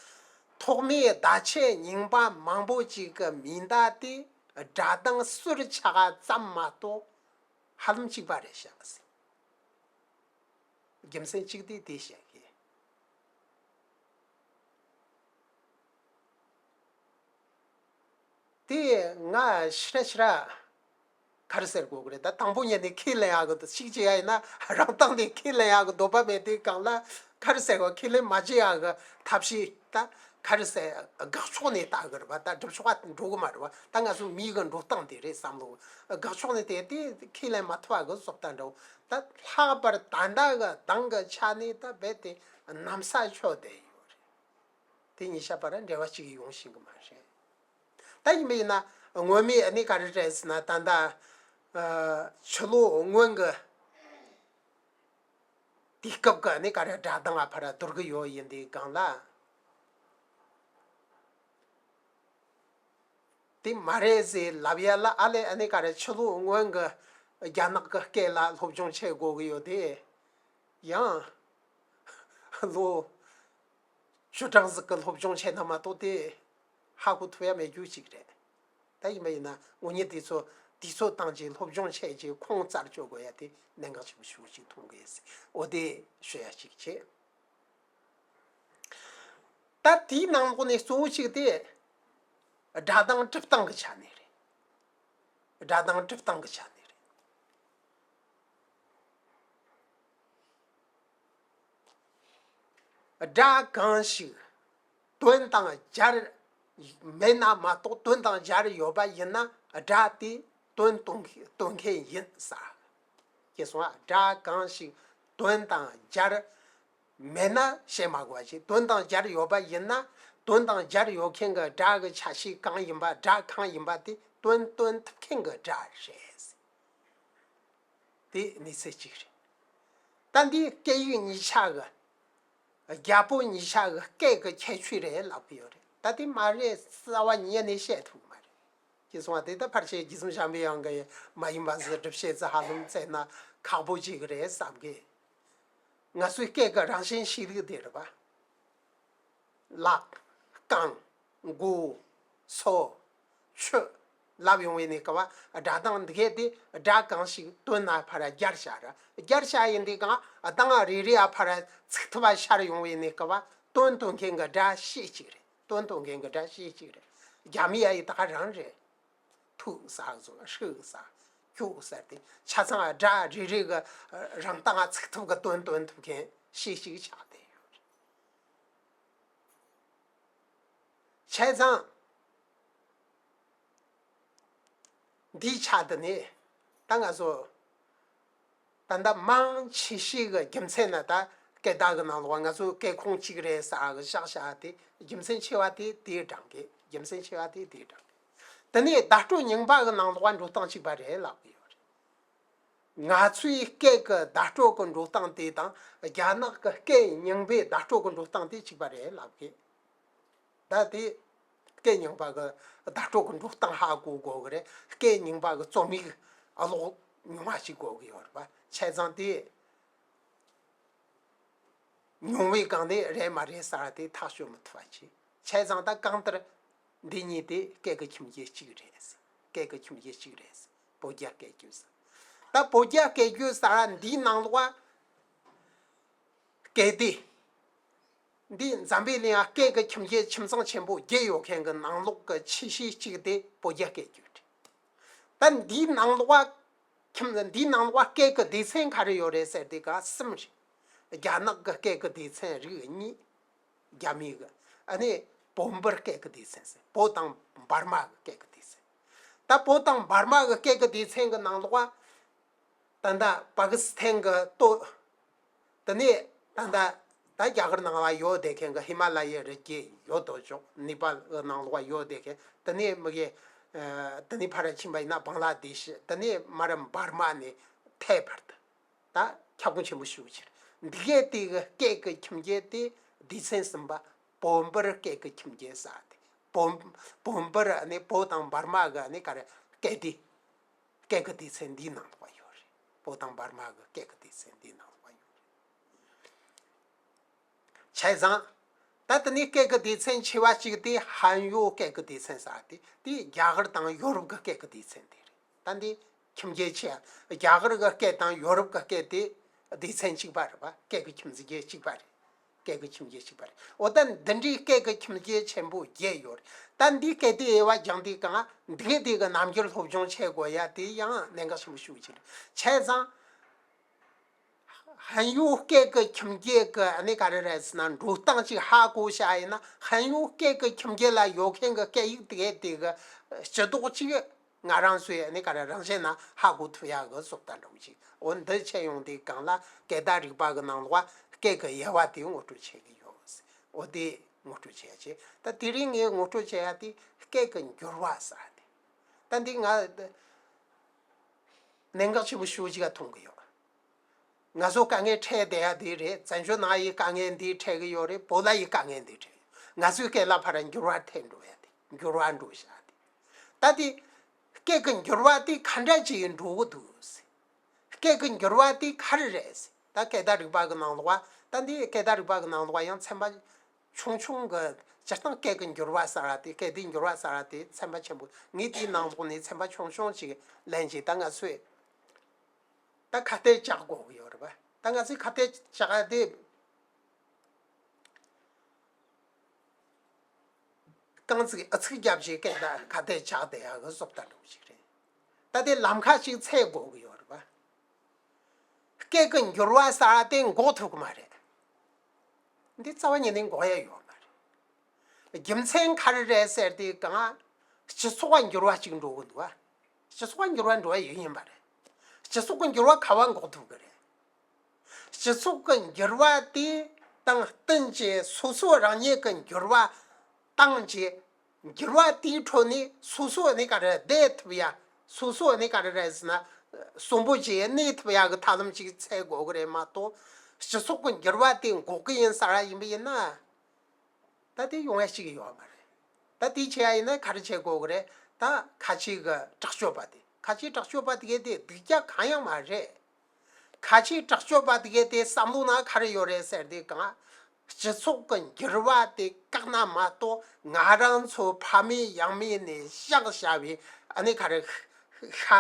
ཐོག་མའི་བརྡ་ཆད་རྙིང་པ་མང་པོ་ཅིག་གི་མིང་བརྡ་དེ་སྒྲ་གདངས་སུར་ཆག་ཙམ་མ་གཏོགས་ཧ་ལམ་གཅིག་པ་རེད་ཤག་ཟེར། རྒྱུ་མཚན་གཅིག་དེ་དེ་བཤད་གི། དེ་ང་ཕྱི་ར་ཕྱི་ར་ག་རེ་ཟེར་དགོས་གི་རེད། ད་དང་པོ་ཉིད་ནས་ཁས་ལེན་ཡག་གི་འདུག་ཞིག་བྱེད་ཡ་ཡིན་ན་རང་སྟེང་ནས་ཁས་ལེན་ཡག་གི་འདོད་པ་མེད། དེ་གང་ལ་ག་རེ་ཟེར་དགོས། ཁས་ལེན་མ་བྱེད་ཡག་གི་ཐབས་ཤེས་ད་ག་རེ་ཟེར། དགག་ཕྱོགས་ནས་ལྟ་གི་རེད་པ། ད་སྒྲུབ་ཕྱོགས་འགྲོ་གི་མ་རེད་པ། ད་ང་ཚོ་མིའི་གི་འགྲོ་སྟངས་དེ་རེད་བསམ་བློ། དགག་ཕྱོགས་ནས་བལྟས་ཏེ་ཁས་ལེན་མ་ཐུབ་པ་གི་བཟོ་ལྟ་འདྲ་བོ། ད་ལྷག་པར་ད་ལྟ་གི་གདངས་གི་ཆ་ནས་ད་རྦད་དེ་གནམ་ས་ཕྱོགས་བསྡད་ཡོད་རེད། དེ་གཉིས་ཆ་བར་འབྲེལ་བ་གཅིག་ཡོང་ཤེས་གི་མ་རེད། ད་ཡིན་པ་ཡིན་ན་སྔོན་མའི་ཨ་ནི་ག་རེ་རེད་ཟེར་ན། ད་ལྟ་ཨ་ཕྱི་ལོ་སྔོན་གི་དུས་སྐབས་གི་ཨ་ནི་ག་རེ་སྒྲ་གདངས་ཨ་ཕ་ར་བསྡུར་གི་ཡོད་ཡིན་དུས་གང་ལ། དེ་མ་རེད་ཟེར་ལབ་ཡ་ལ། ཨ་ལས་ཨ་ནི་ག་རེ་ཕྱི་ལོ་སྔོན་གི་རྒྱ་ནག་གི་སྐད་ལ་སློབ་སྦྱོང་བྱེད་དགོས་གི་ཡོད་དེ། ཡང་ལོ་བཅུ་གྲངས་ཟིག་གི་སློབ་སྦྱོང་བྱས་ན་མ་གཏོགས་དེ་ཧ་གོ་ཐུབ་ཡ་མེད་རྒྱུ་ཅིག་རེད། ད་ཡིན་པ་ཡིན་ན་དངོས་གནས་དུས་ཚོད་དུས་ཚོད་བཏང་རྗེས་སློབ་སྦྱོང་བྱས་རྗེས་ཁུངས་བཙལ་བཅོས་དགོས་ཡ་དེ་གནད་འགག་ཆེན་པོ་ཞེ་པོ་ཅིག་མཐོང་གི་ཡོད་ཟེར། འོ་དེ་ཤོད་ཡ་ཅིག་བྱེད། ད་དེའི་ནང་ལོགས་ནས་གཙོ་བོ་གཅིག་དེ་སྒྲ་གདངས་གྲུབ་སྟངས་ཀྱི་ཆ་ནས་རེད། སྒྲ་གདངས་གྲུབ་སྟངས་ཀྱི་ཆ་ནས་རེད། སྒྲ་གང་ཞིག་དོན་དང་སྦྱར་མེད་ན་མ་གཏོགས་དོན་དང་སྦྱར་ཡོད་པ་ཡིན་ན་སྒྲ་དེ་དོན་སྟོན་སྟོན་མཁན་ཡིན་ས། ཤེས་སོང་ཨ། སྒྲ་གང་ཞིག་དོན་དང་སྦྱར་མེད་ན་བཤད་མ་དགོས་པ་ཞིག་དོན་དང་སྦྱར་ཡོད་པ་ཡིན་ན། དོན་དང་སྦྱར་ཡོད་མཁན་གྱི་སྒྲ་གི་ཆ་ཤས་གང་ཡིན་པ། སྒྲ་གང་ཡིན་པ་དེ་དོན་སྟོན་ཐུབ་མཁན་གྱི་སྒྲ་རེད། དེ་གནས་ཚུལ་གཅིག་རེད། ད་འདི་སྐད་ཡིག་གཉིས་ཆ་གི་རྒྱ་བོད་གཉིས་ཆ་གི་སྐད་ཀྱི་ཁྱད་ཆོས་རེད་ལབ་ཀྱི་ཡོད་རེད། ད་དེ་མ་རེད། རྩ་བ་ཉིད་ནས་བཤད་ཐུབ་མ་རེད། ཅེས་གསུངས་པ་དེ་ད་ཕལ་ཆེར་རྗེ་བཙུན་བྱམས་པའི་དབྱངས་ཀྱི་མ་ཡིན་པ་ཟིག་སྒྲུབ་བྱེད་ཚུལ་ཧ་ལམ་བཙལ་ན་ཁག་པོ་ཅིག་རེད་བསམ་གི། ང་ཚོའི་སྐད་ཀྱི་རང་བཞིན་གཤིས་ལུགས་དེ་རེད་པ། ལག་རྐང་། མགོ། སོ། ཆུ། ལབ་ཡོང་བའི་གནས་སྐབས་སྒྲ་གདངས་འདི་གས་དེ་སྒྲ་གང་ཞིག་དོན་ན་ཕར་སྦྱར་བྱ་ར། སྦྱར་བྱ་ཡིན་དུས་གང་གདངས་རེ་རེ་ཡ་ཕར་ཚིག་ཐུབ་པ་ཤར་ཡོང་བའི་གནས་སྐབས་དོན་སྟོན་མཁན་གྱི་སྒྲ་ཤས་གཅིག་རེད། དོན་སྟོན་མཁན་གྱི་སྒྲ་ཤས་གཅིག་རེད། རྒྱ་མི་ཡ་ཡི་ད་ག་རང་རེད། ཐུག་ས་བཟོ་ཧྲུག་ས་ཁྱུག་ས་དེ་ཆ་ཚང་སྒྲ་རེ་རེ་གི་རང་སྟངས་ཚིག་ཐུབ་གི་དོན་སྟོན་ཐུབ་མཁན་ཤས་གཅིག་ཆགས་བསྡད་ཡོད་རེད། བྱས་ཙང་། འདིའི་ཆ་དེ་ནས་ད་ང་ཚོ་ད་ལྟ་མང་ཆེ་ཤོས་ཀྱི་རྒྱུ་མཚན་ནི་ད་སྐད་བརྡ་གི་ནང་ལོགས་ང་ཚོ་སྐད་ཁོངས་གཅིག་རེད་ཟེར་གི་བཞག་བཞག་དེ་རྒྱུ་མཚན་ཆེ་བ་དེ་དེའི་གྲངས་ཀྱི་རྒྱུ་མཚན་ཆེ་བ་དེ་དེའི་གྲངས་ཀྱི། དེ་ནས་བརྡ་སྤྲོད་རྙིང་པ་གི་ནང་ལོགས་འགྲོ་སྟངས་གཅིག་པ་རེད་ལབ་གི་ཡོད་རེད། ང་ཚོའི་སྐད་ཀྱི་བརྡ་སྤྲོད་ཀྱི་འགྲོ་སྟངས་དེ་དང་རྒྱ་ནག་གི་སྐད་རྙིང་པའི་བརྡ་སྤྲོད་ཀྱི་འགྲོ་སྟངས་དེ་གཅིག་པ་རེད་ལབ་གི། ད་དེ་སྐད་རྙིང་པ་གི་བརྡ་སྤྲོད་ཀྱི་འགྲོ་སྟངས་ཧ་གོ་དགོས་གི་རེད། སྐད་རྙིང་པ་གི་རྩོམ་ཡིག་ཀློག་ཉུང་བ་ཞིག་དགོས་གི་ཡོད་རེད་པ། བྱས་ཙང་དེ་ཉུང་བའི་སྒང་ནས་རེད་མ་རེད་ཟེར་བ་དེ་ཐག་གཅོད་མི་ཐུབ་པ་བྱས། བྱས་ཙང་ད་གང་ལྟར་འདི་གཉིས་དེ་སྐད་ཀྱི་ཁྱིམ་རྒྱུད་གཅིག་རེད། སྐད་ཀྱི་ཁྱིམ་རྒྱུད་གཅིག་རེད། བོད་རྒྱ་སྐད་རྒྱུད་ཟེར། ད་བོད་རྒྱ་སྐད་རྒྱུད་ཟེར་བ་འདིའི་ནང་ལོགས་སྐད་དེ། འདི་འཛམ་བུའི་གླིང་སྐད་ཀྱི་ཁྱིམ་རྒྱུད་ཁྱིམ་ཚང་ཆེན་པོ་བརྒྱད་ཡོད་མཁན་གྱི་ནང་ལོགས་ཀྱི་ཆེ་ཤོས་གཅིག་དེ་བོད་རྒྱ་སྐད་རྒྱུད་རེད། ད་འདིའི་ནང་ལོགས་ཁྱིམ་འདིའི་ནང་ལོགས་སྐད་ཀྱི་སྡེ་ཚན་ག་རེ་ཡོད་རེད་ཟེར་དུས་ག་གསུམ་རེད། རྒྱ་ནག་གི་སྐད་ཀྱི་སྡེ་ཚན་རིགས་གཉིས། རྒྱ་མི་གི། ཨ་ནི་བོད་འབུར་སྐད་ཀྱི་སྡེ་ཚན་ཟེར། བོད་དང་འབར་མ་གི་སྐད་ཀྱི་སྡེ་ཚན། ད་བོད་དང་འབར་མ་གི་སྐད་ཀྱི་སྡེ་ཚན་གྱི་ནང་ལོགས་ད་ལྟ་པ་ཀི་སི་ཐན་གྱི་ལྟོ། དེ་ནས་ད་ལྟ་ད་རྒྱ་གར་ནང་ལ་ཡོད་བསྡད་མཁན་གྱི་ཧི་མ་ལ་ཡའི་རི་རྒྱུད་ཡོད་དོ་ཅོག་ནེ་པཱལ་གྱི་ནང་ལོགས་ཡོད་བསྡད་མཁན། དེ་ནས་མི་གི་དེ་ནས་ཕར་ཕྱིན་པ་ཡིན་ན་བང་ལ་དེ་ཤི། དེ་ནས་མར་འབར་མ་ནས་ཐའི་བར་དུ། ད་ཁྱབ་ཁོངས་ཆེན་པོ་ཞེ་པོ་ཅིག་རེད། འདི་གའི་དེ་གི་སྐད་ཀྱི་ཁྱིམ་རྒྱུད་དེ་སྡེ་ཚན་གསུམ་པ། བོད་འབུར་སྐད་ཀྱི་ཁྱིམ་རྒྱུད་ཟེར་དེ། བོད་བོད་འབུར་ནི་བོད་དང་འབར་མ་གི་ནི་ག་རེ་སྐད་དེ། སྐད་ཀྱི་སྡེ་ཚན་འདིའི་ནང་ལོགས་ཡོད་རེད། བོད་དང་འབར་མ་གི་སྐད་ཀྱི་སྡེ་ཚན་འདིའི་ནང་ལོགས་ཡོད་རེད། བྱས་ཙང་། ད་དེ་ནས་སྐད་ཀྱི་སྡེ་ཚན་ཆེ་བ་གཅིག་དེ་ཧན་ཡོ་སྐད་ཀྱི་སྡེ་ཚན་ཟེར་དེ། དེ་རྒྱ་གར་དང་ཡོ་རོབ་ཀྱི་སྐད་ཀྱི་སྡེ་ཚན་དེ་རེད། ད་འདི་ཁྱིམ་རྒྱུད་ཆེ་བ། རྒྱ་གར་གྱི་སྐད་དང་ཡོ་རོབ་ཀྱི་སྐད་དེ་སྡེ་ཚན་གཅིག་པ་རེད་པ། སྐད་ཀྱི་ཁྱིམ་རྒྱུད་གཅིག་པ་རེད། སྐད་ཀྱི་ཁྱིམ་རྒྱུད་གཅིག་པ་རེད། འོ་ད་འདི་འདྲའི་སྐད་ཀྱི་ཁྱིམ་རྒྱུད་ཆེན་པོ་བརྒྱད་ཡོད་རེད། ད་འདིའི་སྐད་དེ་དབྱེ་བ་སྦྱངས་དུས་གང་འདི་གའི་དེ་གི་རྣམ་འགྱུར་སློབ་སྦྱོང་བྱེད་དགོས་ཡ་དེ་ཡང་གནད་འགག་ཆེན་པོ་ཞིག་ཡིན། བྱས་ཙང་། ཧན་ཡོ་སྐད་ཀྱི་ཁྱིམ་རྒྱུད་ཀྱི་ཨ་ནི་ག་རེ་རེད་ཟེར་ན་འགྲོ་སྟངས་ཅིག་ཧ་གོ་བྱ་ཡིན་ན། ཧན་ཡོ་སྐད་ཀྱི་ཁྱིམ་རྒྱུད་ལ་ཡོད་མཁན་གྱི་སྐད་ཡིག་དེ་གའི་དེ་གི་སྤྱི་ལྡོག་ཅིག་ང་རང་ཚོས་ནི་ག་རེ་རང་བཞིན་ན་ཧ་གོ་ཐུབ་ཡག་གི་བཟོ་ལྟ་འདྲ་བོ་ཅིག་འོ་འདི་བྱས་ཡོང་དུས་གང་ལ་སྐད་བརྡ་རིག་པ་གི་ནང་ལོགས་སྐད་ཀྱི་དབྱེ་བ་དེ་ངོ་སྤྲོད་བྱེད་ཀྱི་ཡོད། འོ་དེ་ངོ་སྤྲོད་བྱེད་ཡ་ཅིག་ད་དེ་རིང་ངས་ངོ་སྤྲོད་བྱེད་ཡ་དེ་སྐད་ཀྱི་འགྱུར་བ་ཟེར་ཡ་དེ། ད་འདི་ང་གནད་འགག་ཆེན་པོ་ཞེ་པོ་ཅིག་ག་མཐོང་གི་ཡོད། ང་ཚོ་དཀའ་ངལ་འཕྲད་བསྡད་ཡ་དེ་རེད། བཙན་བྱོལ་ནང་ཡི་དཀའ་ངལ་འདི་འཕྲད་གི་ཡོད་རེད། བོད་ལ་ཡི་དཀའ་ངལ་འདི་འཕྲད་ཡོད། ང་ཚོའི་སྐད་ལ་ཕར་འགྱུར་བ་ཐེབས་འགྲོ་ཡ་དེ། འགྱུར་བ་འགྲོ་བཞག་དེ། ད་དེ་སྐད་ཀྱི་འགྱུར་བ་དེ་ག་འདྲ་ཅིག་འགྲོ་གི་འདུག་སྐད་ཀྱི་འགྱུར་བ་དེ་ག་རེ་རེད། ད་སྐད་བརྡ་རིག་པ་གི་ནང་ལོགས་ད་འདི་སྐད་བརྡ་རིག་པ་གི་ནང་ལོགས་ཡང་ཚན་པ་ཆུང་ཆུང་གི་སྤྱིར་བཏང་སྐད་ཀྱི་འགྱུར་བ་ཟེར་བ་དེ། སྐད་བརྡའི་འགྱུར་བ་ཟེར་བ་དེ་ཚན་པ་ཆེན་པོ། ངས་དེའི་ནང་ལོགས་ནས་ཚན་པ་ཆུང་ཆུང་ཅིག་ལེན་ཅིག་ད་ང་ཚོས་ད་ཁ་གཏད་བཅག་དགོས་ཀྱི་ཡོད་རེད་པ། ད་ང་ཚོས་ཁ་གཏད་བཅག་ཡ་དེ་རྐང་ཚིག་ཨ་ཚིག་རྒྱབ་བྱས་སྐད་བརྡ་ཁ་གཏད་བཅག་བསྡད་ཡ་གི་བཟོ་ལྟ་འདྲ་བོ་ཞིག་རེད། ད་དེ་ལམ་ཁ་ཞིག་འཚོལ་དགོས་ཀྱི་ཡོད་རེད་པ། སྐད་ཀྱི་འགྱུར་བ་ཟེར་བ་དེ་འགོག་ཐུབ་ཀྱི་མ་རེད། འདི་རྩ་བ་ཉིད་ནས་འགོག་ཡ་ཡོད་མ་རེད། རྒྱུ་མཚན་ག་རེ་རེད་ཟེར་དུས་གང་སྤྱི་ཚོགས་ལ་འགྱུར་བ་ཅིག་འགྲོ་གི་འདུག་ཨ། སྤྱི་ཚོགས་ལ་འགྱུར་བ་འགྲོ་ཡ་ཡོད་ཡིན་པ་རེད། སྤྱི་ཚོགས་ཀྱི་འགྱུར་བ་ག་པར་འགོག་ཐུབ་ཀྱི་རེད། སྤྱི་ཚོགས་ཀྱི་འགྱུར་བ་དེ་དང་བསྟུན་གྱིས་སོ་སོ་རང་ཉིད་ཀྱི་འགྱུར་བ་བཏང་རྗེས། འགྱུར་བ་དེའི་ཁྲོད་ནས་སོ་སོ་ནི་ག་རེ་བསྡད་ཐུབ་ཡ། སོ་སོ་ནི་ག་རེ་རེད་ཟེར་ན། གསོན་པོ་བྱས་གནས་ཐུབ་ཡ་གི་ཐབས་ལམ་ཅིག་འཚོལ་དགོས་གི་རེད་མ་གཏོགས། སྤྱི་ཚོགས་ཀྱི་འགྱུར་བ་དེ་འགོག་གི་ཡིན་ཟེར་བ་ཡིན་པ་ཡིན་ན། ད་དེ་ཡོང་ཡ་ཅིག་ཡོད་མ་རེད། ད་དེ་བྱེད་ཡ་ཡིན་ན་ག་རེ་བྱེད་དགོས་གི་རེད། ད་ཁ་ཆེ་གི་དྲག་སྤྱོད་པ་དེ། ཁ་ཆེ་དྲག་སྤྱོད་པ་དེ་གས་དེ་སྡུག་ཅག་གང་ཡང་མ་རེད། ཁ་ཆེའི་དྲག་སྤྱོད་པ་དེ་གས་དེ་བསམ་བློ་ནང་ག་རེ་ཡོད་རེད་ཟེར་དུས་གང་། སྤྱི་ཚོགས་ཀྱི་འགྱུར་བ་དེ་བཀག་ན་མ་གཏོགས་ང་རང་ཚོ་ཕ་མེས་ཡང་མེས་ནས་བཞག་བྱ་བའི་ཨ་ནི་ག་རེ། ཤ་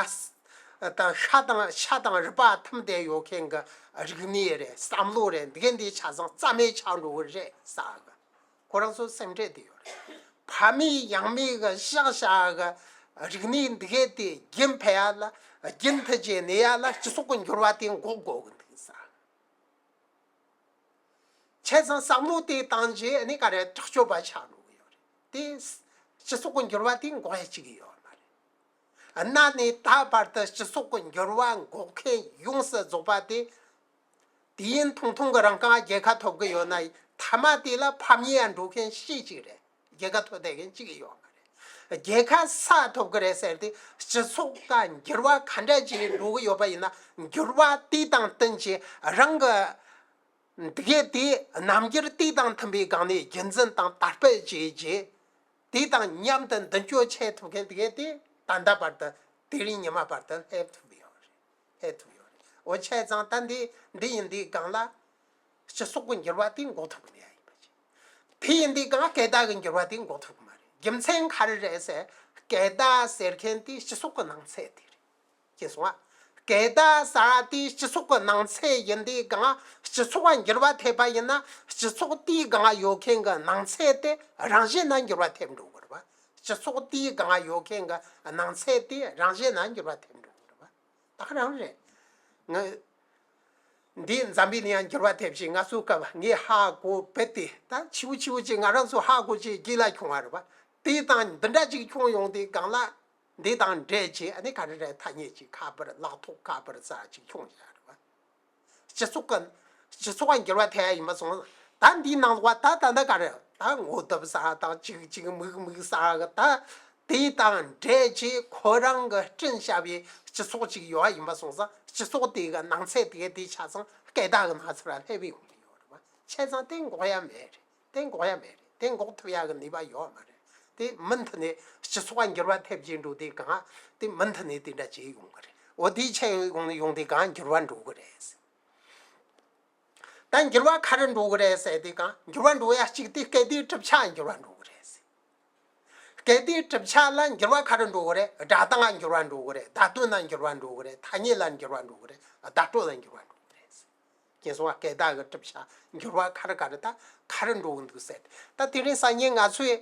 དང་ཤ་དང་ཤ་དང་རུས་པ་འཐིམ་བསྡད་ཡོད་མཁན་གྱི་རིག་གནས་རེད། བསམ་བློ་རེད། འདི་གས་འདི་ཆ་ཚང་རྩ་མེད་ཆགས་འགྲོ་གི་རེད་ཟེར་གི། ཁོ་རང་ཚོ་སེམས་ཁྲལ་དེ་ཡོད་རེད། ཕ་མེས་ཡང་མེས་ཀྱི་བཞག་བཞག་གི་རིག་གནས་འདི་གས་དེ་རྒྱུན་འཕེལ་ཡ་ལ། རྒྱུན་མཐུད་བྱས་གནས་ཡ་ལ་སྤྱི་ཚོགས་ཀྱི་འགྱུར་བ་དེ་འགོག་དགོས་ཀྱི་འདུག་ས། བྱས་ཙང་བསམ་བློ་དེ་བཏང་རྗེས་ནི་ག་རེ་དྲག་སྤྱོད་པ་ཆགས་འགྲོ་གི་ཡོད་རེད། དེ་སྤྱི་ཚོགས་ཀྱི་འགྱུར་བ་དེ་འགོག་ཡ་བྱེད་ཀྱི་ཡོད་མ་རེད། གནའ་ནས་ད་བར་དུ་སྤྱི་ཚོགས་ཀྱི་འགྱུར་བ་འགོག་མཁན་ཡོངས་སུ་རྫོགས་པ་དེ། དུས་ཡུན་ཐུང་ཐུང་གི་རིང་གང་རྒྱལ་ཁ་ཐོབ་ཀྱི་ཡོད་ན་མཐའ་མ་དེ་ལ་ཕམ་ཉེས་འགྲོ་མཁན་ཤས་ཅིག་རེད། རྒྱལ་ཁ་ཐོབ་བསྡད་མཁན་གཅིག་ཡོད་མ་རེད། རྒྱལ་ཁ་ས་ཐོབ་ཀྱི་རེད་ཟེར་དུས་སྤྱི་ཚོགས་ཀྱི་འགྱུར་བ་ག་འདྲ་ཅིག་འགྲོ་གི་ཡོད་པ་ཡིན་ན་འགྱུར་བ་དེ་དང་བསྟུན་བྱས་རང་གི་ འདི་གས་དེ་རྣམ་འགྱུར་དེ་དང་མཐུན་པའི་སྒང་ནས་རྒྱུན་འཛིན་དང་དར་སྤེལ་བྱས་རྗེས། དེ་དང་མཉམ་དུ་མདུན་སྐྱོད་བྱེད་ཐུབ་མཁན་དེ་གས་དེ་ད་ལྟ་བར་དུ་དེ་རིང་ཉི་མ་བར་དུ་སླེབས་ཐུབ་ཡོད་རེད། སླེབས་ཐུབ་ཡོད་རེད། འོ་བྱས་ཙང་ད་འདི་འདི་ཡིན་དུས་སྒང་ལ་སྤྱི་ཚོགས་ཀྱི་འགྱུར་བ་དེ་འགོག་ཐུབ་ཀྱི་མེད་ཡ་ཡིན་པ་ཅིག་དེ་ཡིན་དུས་སྒང་སྐད་བརྡ་གི་འགྱུར་བ་དེ་འགོག་ཐུབ་ཀྱི་མ་རེད། རྒྱུ་མཚན་ག་རེ་རེད་ཟེར། སྐད་བརྡ་ཟེར་མཁན་དེ་སྤྱི་ཚོགས་ཀྱི་ནང་ཚན་དེ་རེད། ཤེས་སོང་ང་། སྐད་བརྡ་ཟེར་བ་དེ་སྤྱི་ཚོགས་ཀྱི་ནང་ཚན་ཡིན་དུས་སྒང་སྤྱི་ཚོགས་ལ་འགྱུར་བ་ཐེབས་པ་ཡིན་ན། སྤྱི་ཚོགས་དེའི་སྒང་ཡོད་མཁན་གྱི་ནང་ཚན་དེ་རང་བཞིན་ན་འགྱུར་བ་ཐེབས་འགྲོ་གི་རེད་པ། སྤྱི་ཚོགས་དེའི་སྒང་ཡོད་མཁན་གྱི་ནང་ཚན་དེ་རང་བཞིན་ན་འགྱུར་བ་ཐེབས་འགྲོ་གི་རེད་པ། ད་ག་རང་རེད། ང་འདི་འཛམ་བུའི་གླིང་ཡང་འགྱུར་བ་ཐེབས་ཤིང་། ང་ཚོའི་སྐབས་ངས་ཧ་གོ་བེད་དེ་ད་ཆིའུ་ཆིའུ་ཅིག་ང་རང་ཚོ་ཧ་གོ་ཅིག་རྒྱུད་ལ་ཁྱོང་བ་རེད་པ། དེ་དང་འདི་འདྲ་ཅིག་ཁྱོང་ཡོང་དུས་སྒང་ལ། འདི་དང་འབྲེལ་བྱས་ཨ་ནི་ག་རེ་རེད། ཐ་སྙད་ཅིག་ཁ་པར་ལག་ཐོག་ཁ་པར་ཟེར་ཅིག་ཁྱོང་བཞག་རེད་པ། སྤྱི་ཚོགས་ཀྱི་སྤྱི་ཚོགས་ལ་འགྱུར་བ་ཐེབས་ཡ་ཡིན་པ་སོང་། ད་འདིའི་ནང་ལོགས་ད་ད་ད་ག་རེ་ད་ངོ་དེབ་ཟེར་དང་ཅིག་ཅིག་མིག་མིག་ཟེར་གི་ད། དེ་དང་འབྲེལ་བྱས་ཁོ་རང་གི་བསྐྲུན་བྱ་བའི་སྤྱི་ཚོགས་ཅིག་ཡོད་ཡ་ཡིན་པ་སོང་ཙང་། སྤྱི་ཚོགས་དེ་གི་ནང་ཚན་དེ་གི་དེ་ཆ་ཚང་སྐད་བརྡ་གི་ནང་ཚན་ལ་སླེབས་ཡོང་གི་ཡོད་རེད་པ། བྱས་ཙང་དེ་འགོག་ཡ་མེད་རེད། དེ་འགོག་ཡ་མེད་རེད། དེ་འགོག་ཐུབ་ཡ་གི་ནུས་པ་ཡོད་མ་རེད། དེ་མུ་མཐུད་ནས་སྤྱི་ཚོགས་ལ་འགྱུར་བ་ཐེབས་ཀྱི་འགྲོ་དུས་སྒང་དེ་མུ་མཐུད་ནས་དེ་འདྲ་བྱས་ཡོང་གི་རེད། འོ་དེ་ཆེ་ཡོང་ཡོང་དུས་སྒང་འགྱུར་བ་འགྲོ་གི་རེད། ད་འགྱུར་བ་ག་རེ་འགྲོ་གི་རེད་ཟེར་དུས་སྒང་འགྱུར་བ་འགྲོ་ཡ་གཅིག་དེ་སྐད་བརྡའི་གྲུབ་ཆ་འགྱུར་བ་འགྲོ་གི་རེད། སྐད་བརྡའི་གྲུབ་ཆ་ལ་འགྱུར་བ་ག་རེ་འགྲོ་གི་རེད། སྒྲ་གདངས་ལ་འགྱུར་བ་འགྲོ་གི་རེད། བརྡ་དོན་ལ་འགྱུར་བ་འགྲོ་གི་རེད། ཐ་སྙད་ལ་འགྱུར་བ་འགྲོ་གི་རེད། བརྡ་སྤྲོད་ལ་འགྱུར་བ་འགྲོ་གི་རེད། ཅེས་གསུངས་པ། སྐད་བརྡ་གི་གྲུབ་ཆ་འགྱུར་བ་ག་རེ་ག་རེ་ད་ག་རེ་འགྲོ་གི་འདུག་ཟེར། ད་དེ་རིང་སང་ཉིན་ང་ཚོས་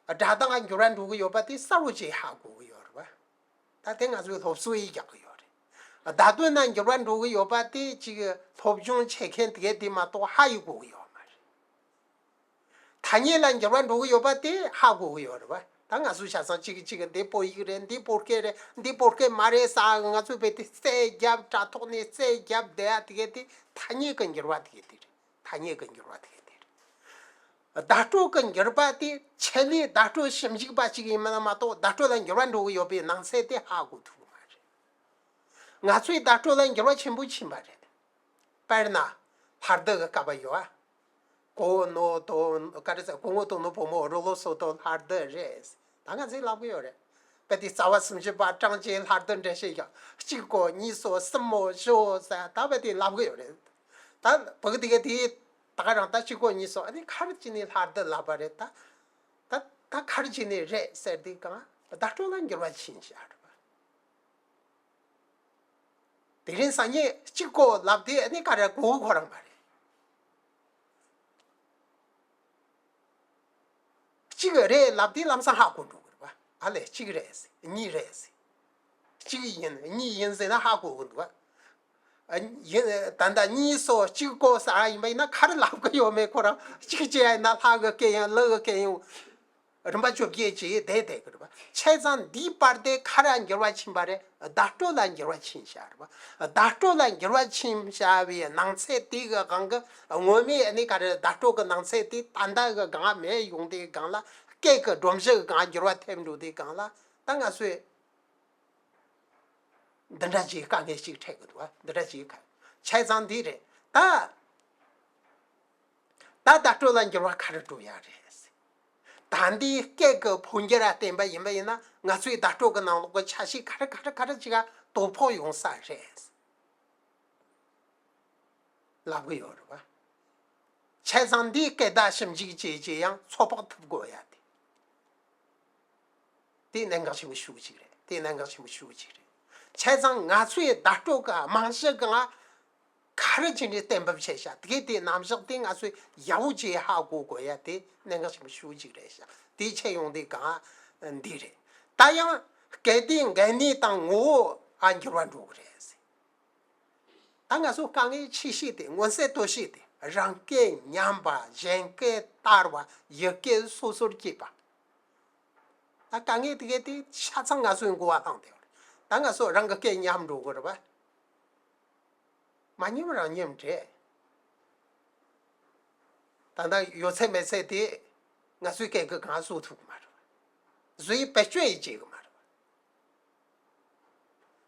སྒྲ་གདངས་ལ་འགྱུར་བ་འགྲོ་གི་ཡོད་པ་དེ་གསལ་པོ་ཅིག་ཧ་གོ་གི་ཡོད་རེད་པ། ད་དེ་ང་ཚོས་སློབ་གསོ་ཡིས་རྒྱག་གི་ཡོད་རེད། བརྡ་དོན་ལ་འགྱུར་བ་འགྲོ་གི་ཡོད་པ་དེ་ཅིག་སློབ་སྦྱོང་བྱེད་མཁན་དེ་གས་དེ་མ་གཏོགས་ཧ་ཡི་གོ་གི་ཡོད་མ་རེད། ཐ་སྙད་ལ་འགྱུར་བ་འགྲོ་གི་ཡོད་པ་དེ་ཧ་གོ་གི་ཡོད་རེད་པ། ད་ང་ཚོ་ཆ་ཚང་གཅིག་གིས་གཅིག་གི་འདི་བོད་ཡིག་རེད། འདི་བོད་སྐད་རེད། འདི་བོད་སྐད་མ་རེད་ཟེར་གི་ང་ཚོས་བོད་དེ་རྩོད་རྒྱབ། དྲ་ཐོག་ནས་རྩོད་རྒྱབ་བསྡད་ཡ་དེ་གས་དེ་ཐ་སྙད་ཀྱི་འགྱུར་བ་དེ་གས་དེ་རེད། ཐ་སྙད་ཀྱི་འགྱུར་བ་དེ་གས་དེ་རེད། བརྡ་སྤྲོད་ཀྱི་འགྱུར་བ་དེ་ཆེད་ལས་བརྡ་སྤྲོད་ཞིབ་འཇུག་པ་གཅིག་ཡིན་མིན་མ་གཏོགས། བརྡ་སྤྲོད་ལ་འགྱུར་བ་འགྲོ་གི་ཡོད་པའི་ནང་ཚན་དེ་ཧ་གོ་ཐུབ་ཀྱི་མ་རེད། ང་ཚོས་བརྡ་སྤྲོད་ལ་འགྱུར་བ་ཆེན་པོ་ཕྱིན་པ་རེད། དཔེར་ན། ལྷ་རྡུལ་གི་ཀ་བ་ཡོད་ཨ། གོ་ནོ་དོ་ག་རེ་ཟེར། གོ་ངོ་དོ་ནོ་བོ་མོ་རོ་ལོ་སོ་དོ་ལྷ་རྡུལ་རེད། ད་ང་ཚོས་ལབ་གི་ཡོད་རེད། དཔེ་དེ་རྩ་བ་སུམ་ཅུ་པ་ཀྲང་ཅེ་ལྷ་རྡུལ་འགྲེལ་བཤད་ཡོད། གཅིག་གོ་གཉིས་སོ་གསུམ་མོ་ཞོ་ཟེར། ད་དཔེ་དེ་ལབ་གི་ཡོད་རེད། ད་བུ་གི་དེ་ག་དེ་ད་ག་རང་ད་གཅིག་གོ་གཉིས་སོ་ཨ་ནི་ག་རེ་བྱས་ནས་ལྷ་རྡུལ་ལབ་པ་རེད། ད་ད་ད་ག་རེ་བྱས་ནས་རེད་ཟེར་དུས་སྒང་བརྡ་སྤྲོད་ལ་འགྱུར་བ་ཕྱིན་བཞག་རེད་པ། དེ་རིང་སང་ཉིན་གཅིག་གོ་ལབ་དེ་ཨ་ནི་ག་རེ་གོ་གི་ཁོ་རང་མ་རེད། གཅིག་རེད་ལབ་དེ་ལམ་སང་ཧ་གོ་འགྲོ་གི་རེད་པ། ཨ་ལས་གཅིག་རེད་ཟེར། གཉིས་རེད་ཟེར། གཅིག་ཡིན་གཉིས་ཡིན་ཟེར་ན་ཧ་གོ་གི་འདུག་པ། ཨ་ཡིན། ད་ལྟ་གཉིས་སོ་གཅིག་གོ་ཟེར་ཡིན་པ་ཡིན་ན་ག་རེ་ལབ་གི་ཡོད་མེད་ཁོ་རང་གཅིག་བྱས་ཡིན་ན་ལྷ་གི་སྐད་ཡིན་ཀླུ་གི་སྐད་ཡིན། རིམ་པ་བཅོ་བརྒྱད་ཅེས་བསྡད་བསྡད་ཀྱི་རེད་པ། བྱས་ཙང་འདིའི་བར་དེ་ག་རེ་འགྱུར་བ་ཕྱིན་པ་རེད། བརྡ་སྤྲོད་ལ་འགྱུར་བ་ཕྱིན་བཞག་རེད་པ། བརྡ་སྤྲོད་ལ་འགྱུར་བ་ཕྱིན་བཞག་པའི་ནང་ཚན་དེ་གི་སྒང་གི་སྔོན་མའི་ཨ་ནི་ག་རེ་བརྡ་སྤྲོད་ཀྱི་ནང་ཚན་དེ་ད་ལྟ་གི་སྒང་མེད་ཡོང་དུས་སྒང་ལ་སྐད་ཀྱི་སྒྲོམ་གཞི་གི་སྒང་འགྱུར་བ་ཐེབས་འགྲོ་དུས་སྒང་ལ་ད་ང་ཚོས་འདི་འདྲ་ཅིག་དཀའ་ངལ་ཅིག་འཕྲད་ཀྱི་འདུག་པ། འདི་འདྲ་ཅིག་ག་བྱས་ཙང་འདི་རེད་ད། ད་བརྡ་སྤྲོད་ལ་འགྱུར་བ་ག་རེ་འགྲོ་ཡ་རེད། ད་འདི་སྐད་ཀྱི་འཕོ་འགྱུར་ལ་བརྟེན་པ་ཡིན་པ་ཡིན་ན་ང་ཚོའི་བརྡ་སྤྲོད་ཀྱི་ནང་ལོགས་ཀྱི་ཆ་ཤས་ག་རེ་ག་རེ་ག་རེ་ཅིག་ག་དོ་ཕོག་ཡོང་ས་རེད་ལབ་གི་ཡོད་རེད་པ། བྱས་ཙང་འདིའི་སྐད་བརྡ་ཞིབ་འཇུག་བྱས་རྗེས་ཡང་ཚོད་དཔག་ཐུབ་དགོས་ཡ་དེ། དེ་གནད་འགག་ཆེན་པོ་ཤོས་གཅིག་རེད། དེ་གནད་འགག་ཆེན་པོ་ཤོས་གཅིག་རེད། བྱས་ཙང་ང་ཚོའི་བརྡ་སྤྲོད་ཀྱི་རྨང་གཞི་གང་ག་རེ་བྱས་ནས་གཏན་འབེབས་བྱས་ཤག་དེ་གའི་དེ་རྣམ་གཞག་དེ་ང་ཚོས་ཡག་པོ་ཅིག་ཧ་གོ་དགོས་ཡ་དེ་གནད་འགག་ཆེན་པོ་ཤོས་གཅིག་རེད་ཤག་དེ་ཆད་ཡོང་དུས་གང་འདི་རེད། ད་ཡང་སྐད་དེའི་འགན་ནུས་དང་ངོ་བོ་ཨ་འགྱུར་བ་འགྲོ་གི་རེད། ད་ང་ཚོ་དཀའ་ངལ་ཆེ་ཤོས་དེ་མངོན་གསལ་དོད་ཤོས་དེ་རང་སྐད་ཉམས་པ། གཞན་སྐད་དར་བ། ཡུལ་སྐད་སོ་སོར་སྐྱེས་པ། ད་དཀའ་ངལ་དེ་གའི་དེ་ཆ་ཚང་ང་ཚོའི་མགོ་བ་ལྷུང་བསྡད་ཡོད་རེད། ད་ང་ཚོ་རང་གི་སྐད་ཉམས་འགྲོ་གི་རེད་པ། མ་ཉམས་རང་ཉམས་རེད། ད་ལྟ་ཡོད་ཚད་མེད་ཚད་དེ་ང་ཚོའི་སྐད་ཀྱིས་གང་བཟོ་ཐུབ་ཀྱི་མ་རེད་པ། བཟོ་ཡི་བེད་སྤྱོད་ཡི་བྱེད་ཀྱི་མ་རེད་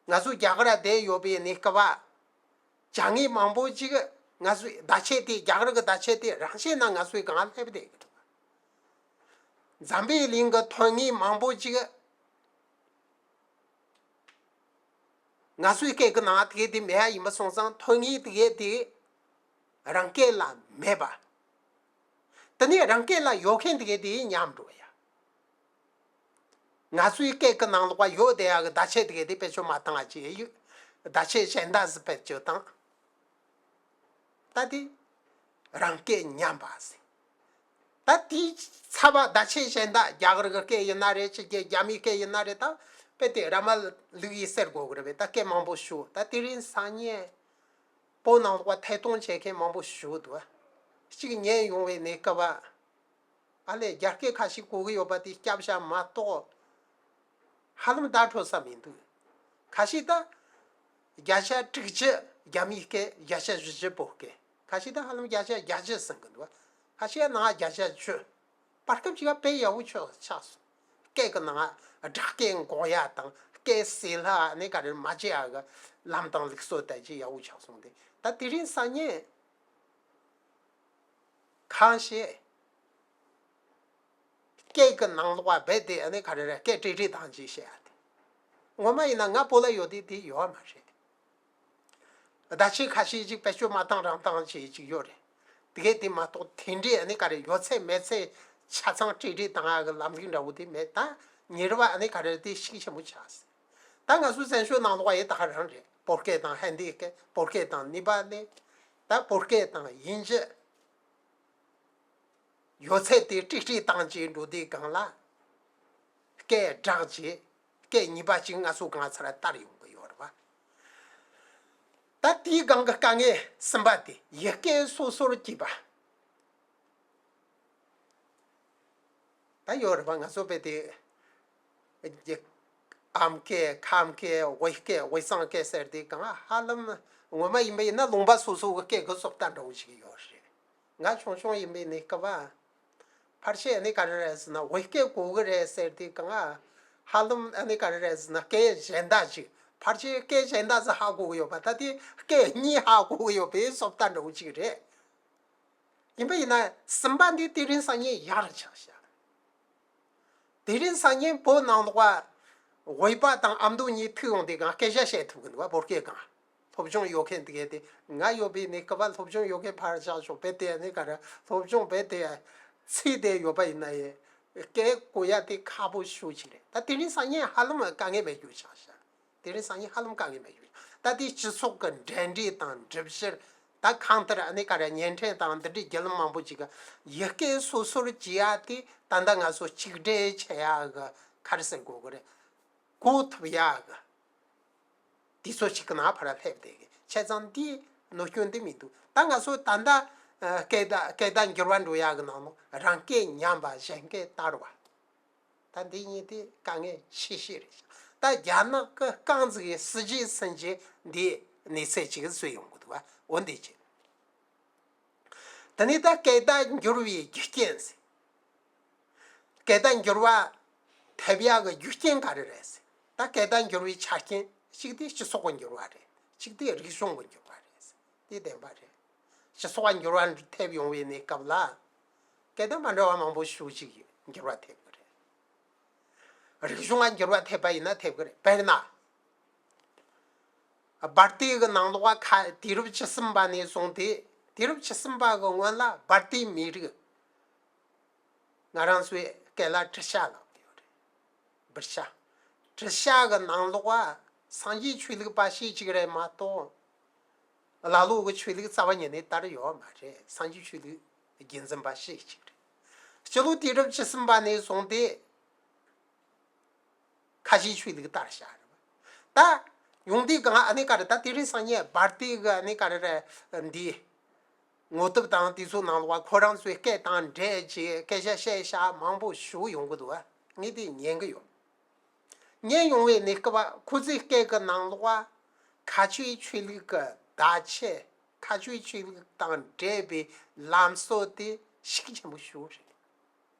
པ། ང་ཚོ་རྒྱ་གར་ལ་བསྡད་ཡོད་པའི་གནས་སྐབས་བ། བྱ་ངན་མང་པོ་ཅིག་ ང་ཚོའི་བརྡ་ཆད་དེ་རྒྱ་གར་གྱི་བརྡ་ཆད་དེ་རང་བཞིན་ན་ང་ཚོའི་སྒང་སླེབས་བསྡད་ཀྱི་འདུག་འཛམ་བུའི་གླིང་གི་ཐོན་དངོས་མང་པོ་ཅིག་ང་ཚོའི་སྐད་ཀྱི་ནང་དེ་གས་དེ་མེད་ཡ་ཡིན་པ་སོང་ཙང་ཐོན་དངོས་དེ་གས་དེ་རང་སྐད་ལ་མེད་པ། དེ་ནས་རང་སྐད་ལ་ཡོད་མཁན་དེ་གས་དེ་ཉམས་འགྲོ་ཡ། ང་ཚོའི་སྐད་ཀྱི་ནང་ལོགས་ཡོད་བསྡད་ཡ་གི་བརྡ་ཆད་དེ་གས་དེ་བེད་སྤྱོད་མ་བཏང་ཡ་ཅིག་ཡོད། བརྡ་ཆད་གཞན་དག་ཟིག་བེད་སྤྱོད་བཏང་། ད་དེ་རང་སྐད་ཉམས་པ་ཟེར། ད་དེའི་ཚབ་པ་བརྡ་ཆད་གཞན་དག་རྒྱ་གར་གྱི་སྐད་ཡིན་ན་རེད། ཕྱི་རྒྱལ་རྒྱ་མིའི་སྐད་ཡིན་ན་རེད། ད་དཔེ་དེ་ར་མ་ལུག་ཡིས་ཟེར་དགོས་གི་རེད་པས། ད་སྐད་མང་པོ་ཞུ། ད་དེ་རིང་སང་ཉིན་བོད་ནང་ལོགས་ཐད་གཏོང་བྱེད་མཁན་མང་པོ་ཞུ་འདུག་གཅིག་ཉན་ཡོང་བའི་གནས་སྐབས། ཨ་ལས་རྒྱ་སྐད་ཁ་ཤས་གོ་གི་ཡོད་པ་དེ་སྐྱབས་བྱ་མ་གཏོགས་ཧ་ལམ་བརྡ་འཕྲོད་ས་མི་འདུག་ཁ་ཤས་ད་བརྒྱ་ཆ་དྲུག་ཅུ་རྒྱ་མིའི་སྐད། བརྒྱ་ཆ་བཞི་བཅུ་བོད་སྐད། ཁ་ཤས་ད་ཧ་ལམ་བརྒྱ་ཆ་བརྒྱད་ཅུ་ཟིན་གི་འདུག་ཁ་ཤས་ནང་བརྒྱ་ཆ་བཅུ། བར་སྐབས་ཅིག་དཔེ་ཡག་པོ་ཆགས་ཆགས་སོང་། སྐད་ཀྱི་ནང་སྦྲག་སྐད་འགོག་ཡ་དང་སྐད་ཟེར་ལྷག་ནས་ག་རེ་མ་བྱེད་ཡ་གི་ལམ་དང་ལུགས་སྲོལ་དེ་ཅིག་ཡག་པོ་ཆགས་སོང་སྟེ། ད་དེ་རིང་སང་ཉིན་གང་ཤེས། སྐད་ཀྱི་ནང་ལོགས་རྦད་དེ་ཨ་ནི་ག་རེ་རེད། སྐད་བྲིས་བྲིས་བཏང་ཅིག་བཤད་ཡ་དེ། ངོ་མ་ཡིན་ན་ང་བོད་ལ་ཡོད་དུས་དེ་ཡོད་མ་རེད། བརྡ་ཆད་ཁ་ཤས་ཅིག་བེད་སྤྱོད་མ་བཏང་རང་བཏང་བྱས་ཅིག་ཡོད་རེད། དེ་གས་དེ་མ་གཏོགས་དེ་འདྲའི་ཨ་ནི་ག་རེ་ཡོད་ཚད་མེད་ཚད་ཆ་ཚང་བྲིས་བྲིས་བཏང་ཡ་གི་ལམ་ལུགས་འདྲ་བོ་དེ་མེད། ད་ཉེ་རབས་ཨ་ནི་ག་རེ་དེ་ཤུགས་ཆེན་པོ་ཆགས་སྲིད། ད་ང་ཚོའི་བཙན་བྱོལ་ནང་ལོགས་ཡི་ད་ག་རང་རེད། བོད་སྐད་དང་ཧིན་དི་སྐད། བོད་སྐད་དང་ནི་པ་ལི། ད་བོད་སྐད་དང་དབྱིན་ཇི། ཡོད་ཚད་དེ་ཀྲིག་ཀྲིག་བཏང་བྱས་འགྲོ་དུས་སྒང་ལ། སྐད་སྦྲགས་བྱས་སྐད་གཉིས་པ་ཅིག་ང་ཚོ་གང་ཚར་དར་ཡོང་གི་ཡོད་རེད་པ། ད་དེའི་སྒང་གི་དཀའ་ངལ་གསུམ་པ་དེ་ཡི་གེ་སོ་སོར་གྱེས་པ། ད་ཡོད་རེད་པ། ང་ཚོ་དཔེ་དེ། ཨམ་སྐད། ཁམས་སྐད། དབུས་སྐད། དབུས་གཙང་སྐད་ཟེར་དུས་སྒང་ཧ་ལམ་ངོ་མ་ཡིན་པ་ཡིན་ན་ལུང་པ་སོ་སོ་གི་སྐད་གི་སོ་ལྟ་འདྲ་བོ་ཞིག་ཡོད་རེད། ང་ཆུང་ཆུང་ཡིན་པའི་གནས་སྐབས་ཕལ་ཆེར་ནི་ག་རེ་རེད་ཟེར་ན་དབུས་སྐད་གོ་གི་རེད་ཟེར་དུས་སྒང་ཧ་ལམ་ནི་ག་རེ་རེད་ཟེར་ན་སྐད་གཞན་དག་ཅིག་ཕལ་ཆེར་སྐད་གཞན་དག་ཟིག་ཧ་གོ་གི་ཡོད་པ། ད་དེ་སྐད་གཉིས་ཧ་གོ་གི་ཡོད་པའི་སོ་ལྟ་འདྲ་བོ་ཅིག་རེད། ཡིན་པ་ཡིན་ན་གསུམ་པ་འདི་དེ་རིང་སང་ཉིན་ཡག་རུ་ཆགས་ཤག་དེ་རིང་སང་ཉིན་བོད་ནང་ལོགས་དབུས་པ་དང་ཨ་མདོ་གཉིས་ཐུག་ཡོང་དུས་སྒང་སྐད་ཆ་བཤད་ཐུབ་གི་འདུག་བ། བོད་སྐད་སྒང་སློབ་སྦྱོང་ཡོད་མཁན་དེ་གས་དེ། ང་ཡོད་པའི་གནས་སྐབས་སློབ་སྦྱོང་ཡོད་མཁན་ཕར་བཞག་ཆོག་དཔེ་དེ་ནི་ག་རེ་སློབ་སྦྱོང་དཔེ་དེ་ཚིག་དེ་ཡོད་པ་ཡིན་ན་ཡང་སྐད་གོ་ཡ་དེ་ཁག་པོ་ཤོས་ཅིག་རེད། ད་དེ་རིང་སང་ཉིན་ཧ་ལམ་དཀའ་ངལ་མེད་རྒྱུ་ཆགས་ཤག་དེ་རིང་སང་ཉིན་ཧ་ལམ་དཀའ་ངལ་མེད་རྒྱུ། ད་དེ་སྤྱི་ཚོགས་ཀྱི་འབྲེལ་འདྲིས་དང་སྒྲུབ་བྱེད། ད་གང་ལྟར་ཨ་ནི་ག་རེ་བརྙན་འཕྲིན་དང་འདི་འདྲའི་བརྒྱུད་ལམ་མང་པོ་ཅིག་གི་ཡི་གེ་སོ་སོར་གྱེས་ཡ་དེ་ད་ལྟ་ང་ཚོ་གཅིག་སྒྲིལ་བྱེད་ཡ་གི་ག་རེ་ཟེར་དགོས་གི་རེད། གོ་ཐུབ་ཡ་གི་དུས་ཚོད་ཅིག་གི་ནང་ཕར་སླེབས་བསྡད་གི། བྱས་ཙང་འདི་གནོད་སྐྱོན་འདི་མི་འདུག་ད་ང་ཚོ་ད་ལྟ་ཨ་སྐད་བརྡ་སྐད་བརྡ་འགྱུར་བ་འགྲོ་ཡ་གི་ནང་ལོགས་རང་སྐད་ཉམས་པ་གཞན་སྐད་དར་བ། ད་འདི་གཉིས་དེ་དཀའ་ངལ་ཆེ་ཤོས་རེད། ད་རྒྱ་ནག་གི་རྐང་འཛུགས་ཀྱི་སྲིད་ཇུས་ཟིན་རྗེས་འདི་གནས་ཚད་ཅིག་བཟོས་ཡོང་གི་འདུག་བ། འོ་འདི་ཅིག་དེ་ནས་ད་སྐད་བརྡ་འགྱུར་བའི་རྒྱུ་རྐྱེན་ཟེར། སྐད་བརྡ་འགྱུར་བ་ཐེབས་ཡག་གི་རྒྱུ་རྐྱེན་ག་རེ་རེད་ཟེར། ད་སྐད་བརྡ་འགྱུར་བའི་ཆ་རྐྱེན་གཅིག་དེ་སྤྱི་ཚོགས་ཀྱི་འགྱུར་བ་རེད། གཅིག་དེ་རིག་གཞུང་གི་འགྱུར་བ་རེད་ཟེར། དེ་བདེན་པ་རེད། སྤྱི་ཚོགས་ལ་འགྱུར་བ་ཐེབས་ཡོང་བའི་གནས་སྐབས་ལ། སྐད་བརྡ་མ་འདྲ་བ་མང་པོ་ཞེ་ཅིག་འགྱུར་བ་ཐེབས་ཀྱི་རེད། རིག་གཞུང་ལ་འགྱུར་བ་ཐེབས་པ་ཡིན་ན་ཐེབས་ཀྱི་རེད། དཔེར་ན། སྦལ་ཏི་གི་ནང་ལོགས་ཁ་དུས་རབས་བཅུ་གསུམ་པ་ནས་བཟུང་སྟེ། དུས་རབས་བཅུ་གསུམ་པ་གི་སྔོན་ལ་སྦལ་ཏིའི་མི་རིགས། ང་རང་ཚོའི་སྐད་ལ་བྲི་ཤ་ལབ་ཀྱི་ཡོད་རེད། བྲི་ཤ། བྲི་ཤ་གི་ནང་ལོགས་ཨ་སངས་རྒྱས་ཆོས་ལུགས་པ་ཞེ་ཅིག་རེད་མ་གཏོགས། ཀླ་ཀློ་གི་ཆོས་ལུགས་རྩ་བ་ཉིད་ནས་དར་ཡོད་མ་རེད། སངས་རྒྱས་ཆོས་ལུགས་རྒྱུན་འཛིན་པ་ཞེ་ཅིག་རེད། སྤྱི་ལོ་དུས་རབས་བཅུ་གསུམ་པ་ནས་བཟུང་སྟེ། ཁ་ཆེའི་ཆོས་ལུགས་དར་ཤག་རེད་པ། ད་ཡོང་དུས་སྒང་ཨ་ནི་ག་རེ། ད་དེ་རིང་སང་ཉིན་སྦལ་ཏི་གི་ཨ་ནི་ག་རེ་རེད། འདི་ངོ་དེབ་དང་དེ་ཚོའི་ནང་ལོགས་ཁོ་རང་ཚོའི་སྐད་དང་འདྲེས་ཀྱི་སྐད་ཆ་བཤད་ཤག་མང་པོ་ཞིག་ཡོང་གི་འདུག་བ། ངས་དེ་ཉན་གི་ཡོད། ཉན་ཡོང་བའི་གནས་སྐབས་ཁོ་ཚོའི་སྐད་ཀྱི་ནང་ལོགས་ཁ་ཆེའི་ཆོས་ལུགས་ཀྱི་བརྡ་ཆད། ཁ་ཆེའི་ཆོས་ལུགས་དང་འབྲེལ་བའི་ལམ་སྲོལ་དེ་ཤུགས་ཆེན་པོ་ཞིག་རེད།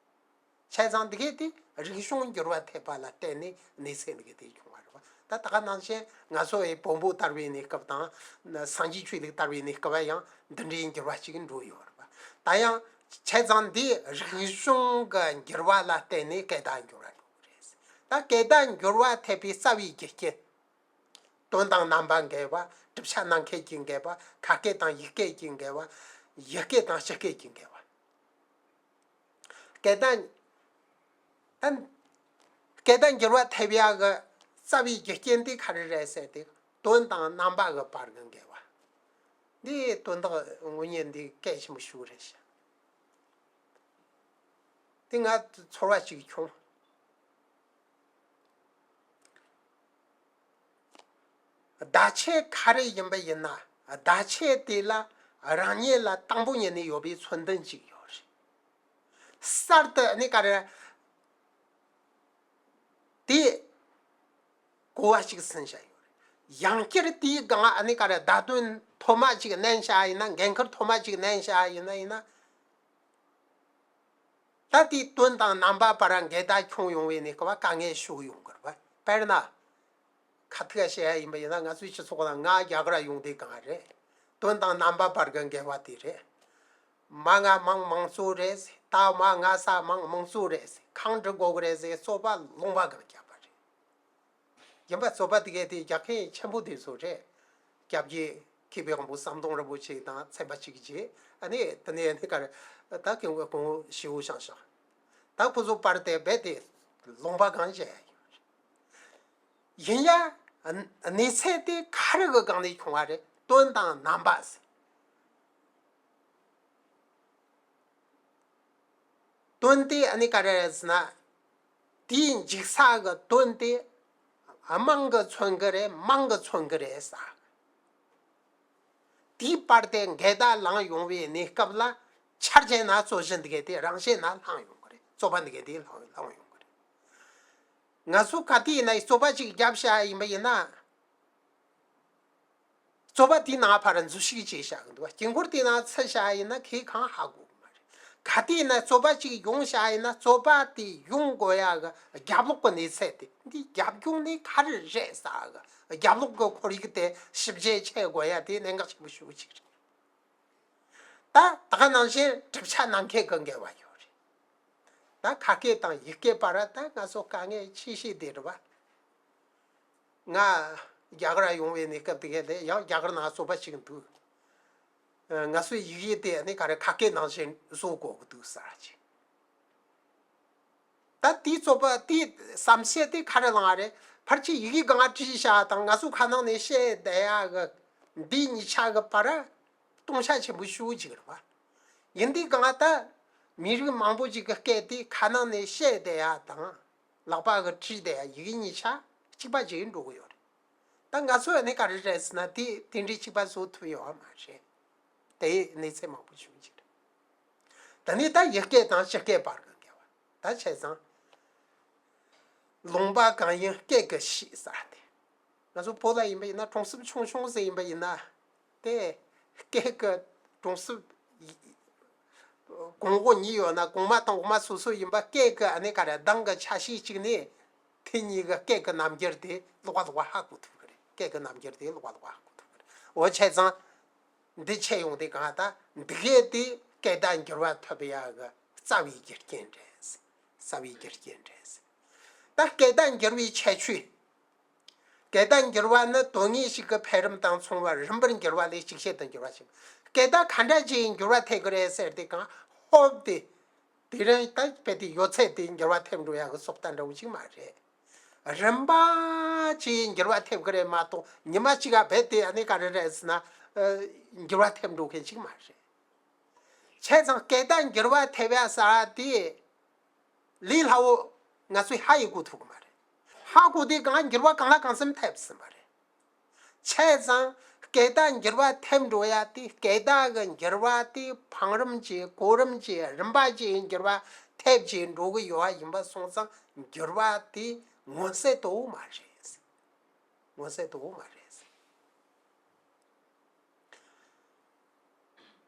བྱས་ཙང་འདི་གས་དེ་རིག་གཞུང་འགྱུར་བ་ཐེབས་པ་ལ་བརྟེན་ནས་གནས་ཚུལ་འདི་གས་དེ་བྱུང་བ་རེད་བ། ད་ད་ག་ནང་བཞིན་ང་ཚོ་བའི་བོན་པོ་དར་བའི་གནས་སྐབས་དང་སངས་རྒྱས་ཆོས་ལུགས་དར་བའི་གནས་སྐབས་ཡང་འདི་འདྲའི་འགྱུར་བ་ཅིག་འགྲོ་ཡོད་རེད་པ། ད་ཡང་བྱས་ཙང་འདི་རིག་གཞུང་གི་འགྱུར་བ་ལ་བརྟེན་ནས་སྐད་བརྡ་འགྱུར་བ་འགྲོ་གི་རེད། ད་སྐད་བརྡ་འགྱུར་བ་ཐེབས་པའི་རྩ་བའི་རྒྱུ་རྐྱེན། དོན་དང་རྣམ་པ་འགལ་བ། གྲུབ་ཆ་ནང་འཁོད་ཀྱི་འགལ་བ། ཁ་སྐད་དང་ཡིག་སྐད་ཀྱི་འགལ་བ། ཡིག་སྐད་དང་སྤྱི་སྐད་ཀྱི་འགལ་བ། སྐད་བརྡ། ཨ། སྐད་བརྡ་འགྱུར་བ་ཐེབས་ཡག་གི་རྩ་བའི་རྒྱུ་རྐྱེན་དེ་ག་རེ་རེད་ཟེར་ཏེ། དོན་དང་རྣམ་པ་གི་བར་གྱི་འགལ་བ། འདི་དོན་དག་དངོས་གནས་འདི་གལ་ཆེན་པོ་ཞིག་རེད་ཤག། དེ་ང་ཚོར་བ་ཅིག་བྱུང་། བརྡ་ཆད་ག་རེ་ཡིན་པ་ཡིན་ན། བརྡ་ཆད་དེ་ལ་རང་ཉིད་ལ་དང་པོ་ཉིད་ནས་ཡོད་པའི་མཚོན་དོན་ཅིག་ཡོད་རེད། གསར་དུ་ནི་ག་རེ། དེ་གོ་བ་ཅིག་ཟིན་བྱ་ཡོད་རེད། ཡང་བསྐྱར་དེའི་སྒང་ཨ་ནི་ག་རེ། བརྡ་དོན་ཐོག་མ་ཅིག་བསྣན་བྱ་ཡིན་ན། འགན་ཁུར་ཐོག་མ་ཅིག་བསྣན་བྱ་ཡིན་ན་ཡིན་ན། ད་དེའི་དོན་དང་རྣམ་པ་བར་འགལ་ཟླ་བྱུང་ཡོང་བའི་གནས་སྐབས་དཀའ་ངལ་ཤོར་ཡོང་གི་རེད་པ། དཔེར་ན། ཁ་ཐུག་བཤད་ཡ་ཡིན་པ་ཡིན་ན། ང་ཚོའི་སྤྱི་ཚོགས་ནང་ང་རྒྱ་གར་ཡོང་དུས་སྒང་རེད། དོན་དང་རྣམ་པ་བར་གྱི་འགལ་བ་དེ་རེད། མ་ང་མང་མང་གཙོ་རེད། ད་མ་ང་ས་མང་མང་གཙོ་རེད། གང་འབྲི་དགོས་ཀྱི་རེད་ཟེར་རྩོད་པ་ལུང་པ་སྒང་བརྒྱབ་པ་རེད། ཡིན་པ་རྩོད་པ་དེ་གའི་དེ་རྒྱག་མཁན་ཆེན་པོ་དེ་ཚོ་རེད། སྐྱབས་རྗེ་མཁས་པའི་དབང་པོ་ཟམ་གདོང་རིན་པོ་ཆེ་དང་ཚན་པ་གཅིག་བྱས། ཨ་ནི་དེ་ནས་ཨ་ནི་ག་རེ། ད་སྐུ་ངོ་སྐུ་ངོ་ཞེ་བོ་ཞང་ཞང་། ད་ཁོ་ཚོ་བར་དེ་རྦད་དེ་ལུང་པ་སྒང་བཞག་ཡ་ཡོད་རེད། ཡིན་ཡང་གནས་ཚད་དེ་ག་རེ་གི་སྒང་ནས་བྱུང་བ་རེད། དོན་དང་རྣམ་པ་ཟེར། དོན་དེ་ཨ་ནི་ག་རེ་རེད་ཟེར་ན། དེའི་འཇུག་ས་གི་དོན་དེ་དམངས་ཀྱིས་མཚོན་གི་རེད། དམངས་ཀྱིས་མཚོན་གི་རེད་ཟེར། དེའི་བར་དེ་འགལ་ཟླ་ལངས་ཡོང་བའི་གནས་སྐབས་ལ། ཆ་བཞག་ན་རྩོད་གཞི་འདི་གའི་དེ་རང་བཞིན་ན་ལྷུང་ཡོང་གི་རེད། རྩོད་པ་འདི་གའི་དེ་ལྷུང་ལྷུང་ཡོང་གི་རེད། ང་ཚོ་ག་དུས་ཡིན་ན་རྩོད་པ་ཅིག་བརྒྱབ་བཞག་ཡིན་པ་ཡིན་ན། རྩོད་པ་དེའི་ནང་ཕར་འཛུལ་ཞུགས་བྱས་བཞག་གི་འདུག། དཀྱིལ་འཁོར་དེའི་ནང་ཚུད་བཞག་ཡིན་ན་ཁོས་གང་ཧ་གོ་གི་མ་རེད། ག་དུས་ཡིན་ན་རྩོད་པ་ཅིག་ཡོང་བཞག་ཡིན་ན། རྩོད་པ་དེ་ཡོང་དགོས་ཡ་གི་རྒྱབ་ལོགས་ཀྱི་གནས་ཚད་དེ། འདི་རྒྱབ་ལྗོངས་ནི་ག་རེ་རེད་ཟེར་གི། རྒྱབ་ལོགས་ཀྱི་ཁོར་ཡུག་དེ་ཞིབ་དཔྱད་བྱེད་དགོས་ཡ་དེ་གནད་འགག་ཆེན་པོ་ཞེ་པོ་ཅིག་རེད། ད་ད་ག་ནང་བཞིན་གྲུབ་ཆ་ནང་འཁོད་ཀྱི་འགལ་བ་ཡོད་རེད། ད་ཁ་སྐད་དང་ཡིག་སྐད་བར་ད་ང་ཚོ་དཀའ་ངལ་ཆེ་ཤོས་དེ་རེད་བ། ང་རྒྱ་གར་ཡོང་བའི་གནས་སྐབས་དེ་ག་ལ་ཡང་རྒྱ་གར་ནང་རྩོད་པ་ཅིག་འདུག། ང་ཚོའི་ཡི་གེ་དེ་ནི་ག་རེ་ཁ་སྐད་ནང་བཞིན་བཟོ་དགོས་ཀྱི་འདུག་ཟེར་ཅིག། ད་དེའི་རྩོད་པ་དེའི་བསམ་ཤེས་དེ་ག་རེ་ལངས་རེད། ཕལ་ཆེར་ཡི་གེ་སྒང་བྲིས་བཞག་དང་ང་ཚོ་ཁ་ནང་ནས་བཤད་བསྡད་ཡ་གི་འདི་གཉིས་ཆ་གི་བར་སྟོང་ཆ་ཆེན་པོ་ཞེ་པོ་ཅིག་རེད་བ། ཡིན་དུས་སྒང་ད་མི་རིགས་མང་པོ་ཅིག་གི་སྐད་དེ་ཁ་ནང་ནས་བཤད་བསྡད་ཡ་དང་། ལག་པ་གིས་བྲིས་བསྡད་ཡ་ཡི་གེ་གཉིས་ཆ་གཅིག་པ་ཅིག་འགྲོ་གི་ཡོད་རེད། ད་ང་ཚོ་ཨ་ནི་ག་རེ་རེད་ཟེར་ན། དེ་དེ་འདྲའི་གཅིག་པ་བཟོ་ཐུབ་ཡོད་མ་རེད། དེའི་གནས་ཚད་མང་པོ་བྱུང་གི་རེད། ད་ནི་ད་ཡིག་སྐད་དང་སྤྱི་སྐད་བར་གྱི་འགལ་བ། ད་བྱས་ཙང་། ལུང་པ་གང་ཡིན་སྐད་ཀྱིས་ཤེས་ཟེར་ཏེ། ང་ཚོ་བོད་ལ་ཡིན་པ་ཡིན་ན། གྲོང་གསེབ་ཆུང་ཆུང་ཟིག་ཡིན་པ་ཡིན་ན། དེ་སྐད་ཀྱི་གྲོང་གསེབ་གོང་འོག་གཉིས་ཡོད་ན། གོང་མ་དང་འོག་མ་སོ་སོ་ཡིན་པ། སྐད་ཀྱི་ཨ་ནི་ག་རེ། གདངས་ཀྱི་ཆ་ཤས་གཅིག་ནས་དེ་གཉིས་ཀྱི་སྐད་ཀྱི་རྣམ་འགྱུར་དེ་ལོགས་ཀ་ལོགས་ཀ་ཧ་གོ་ཐུབ་ཀྱི་རེད། སྐད་ཀྱི་རྣམ་འགྱུར་དེ་ལོགས་ཀ་ལོགས་ཀ་ཧ་གོ་ཐུབ་ཀྱི་རེད། འོ་བྱས་ཙང་། འདི་ཆད་ཡོང་དུས་སྒང་ད་འདི་གས་དེ་སྐད་བརྡ་འགྱུར་བ་ཐེབས་ཡག་གི་རྩ་བའི་རྒྱུ་རྐྱེན་རེད། རྩ་བའི་རྒྱུ་རྐྱེན་རེད། ད་སྐད་བརྡ་འགྱུར་བའི་ཁྱད་ཆོས། སྐད་བརྡ་འགྱུར་བ་ནི་དོན་དངོས་ཤིག་གི་འཕེལ་རིམ་དང་མཚུངས་པར་རིམ་པར་འགྱུར་བ་ལས་ཅིག་ཤོས་དུ་འགྱུར་བ་ཞིག། སྐད་བརྡ་ག་འདྲ་ཅིག་འགྱུར་བ་ཐེབས་ཀྱི་རེད་ཟེར་དུས་སྒང་། ཧོབ་སྟེ། དེ་རིང་ད་རྦད་དེ་ཡོད་ཚད་དེ་འགྱུར་བ་ཐེབས་འགྲོ་ཡག་གི་སོ་ལྟ་འདྲ་བོ་ཅིག་མ་རེད། རིམ་པ་ཅིག་འགྱུར་བ་ཐེབས་ཀྱི་རེད་མ་གཏོགས། ཉི་མ་གཅིག་ག་རྦད་དེ་ཨ་ནི་ག་རེ་རེད་ཟེར་ན། ཨ། འགྱུར་བ་ཐེབས་འགྲོ་མཁན་ཅིག་མ་རེད། བྱས་ཙང་སྐད་བརྡ་འགྱུར་བ་ཐེབས་ཡ་ཟེར་བ་དེ་ལས་སླ་བོ་ང་ཚོས་ཧ་ཡེ་གོ་ཐུབ་ཀྱི་མ་རེད། ཧ་གོ་དུས་སྒང་འགྱུར་བ་གང་ལ་གང་འཚམ་ཐེབས་ཟིན་པ་རེད། བྱས་ཙང་སྐད་བརྡ་འགྱུར་བ་ཐེབས་འགྲོ་ཡ་དེ། སྐད་བརྡ་གི་འགྱུར་བ་དེ་འཕང་རིམ་གྱིས། གོ་རིམ་གྱིས། རིམ་པ་གྱིས་འགྱུར་བ་ཐེབས་ཀྱིས་འགྲོ་གི་ཡོད་པ་ཡིན་པ་སོང་ཙང་། འགྱུར་བ་དེ་མངོན་གསལ་དོད་པོ་མ་རེད། མངོན་གསལ་དོད་པོ་མ་རེད།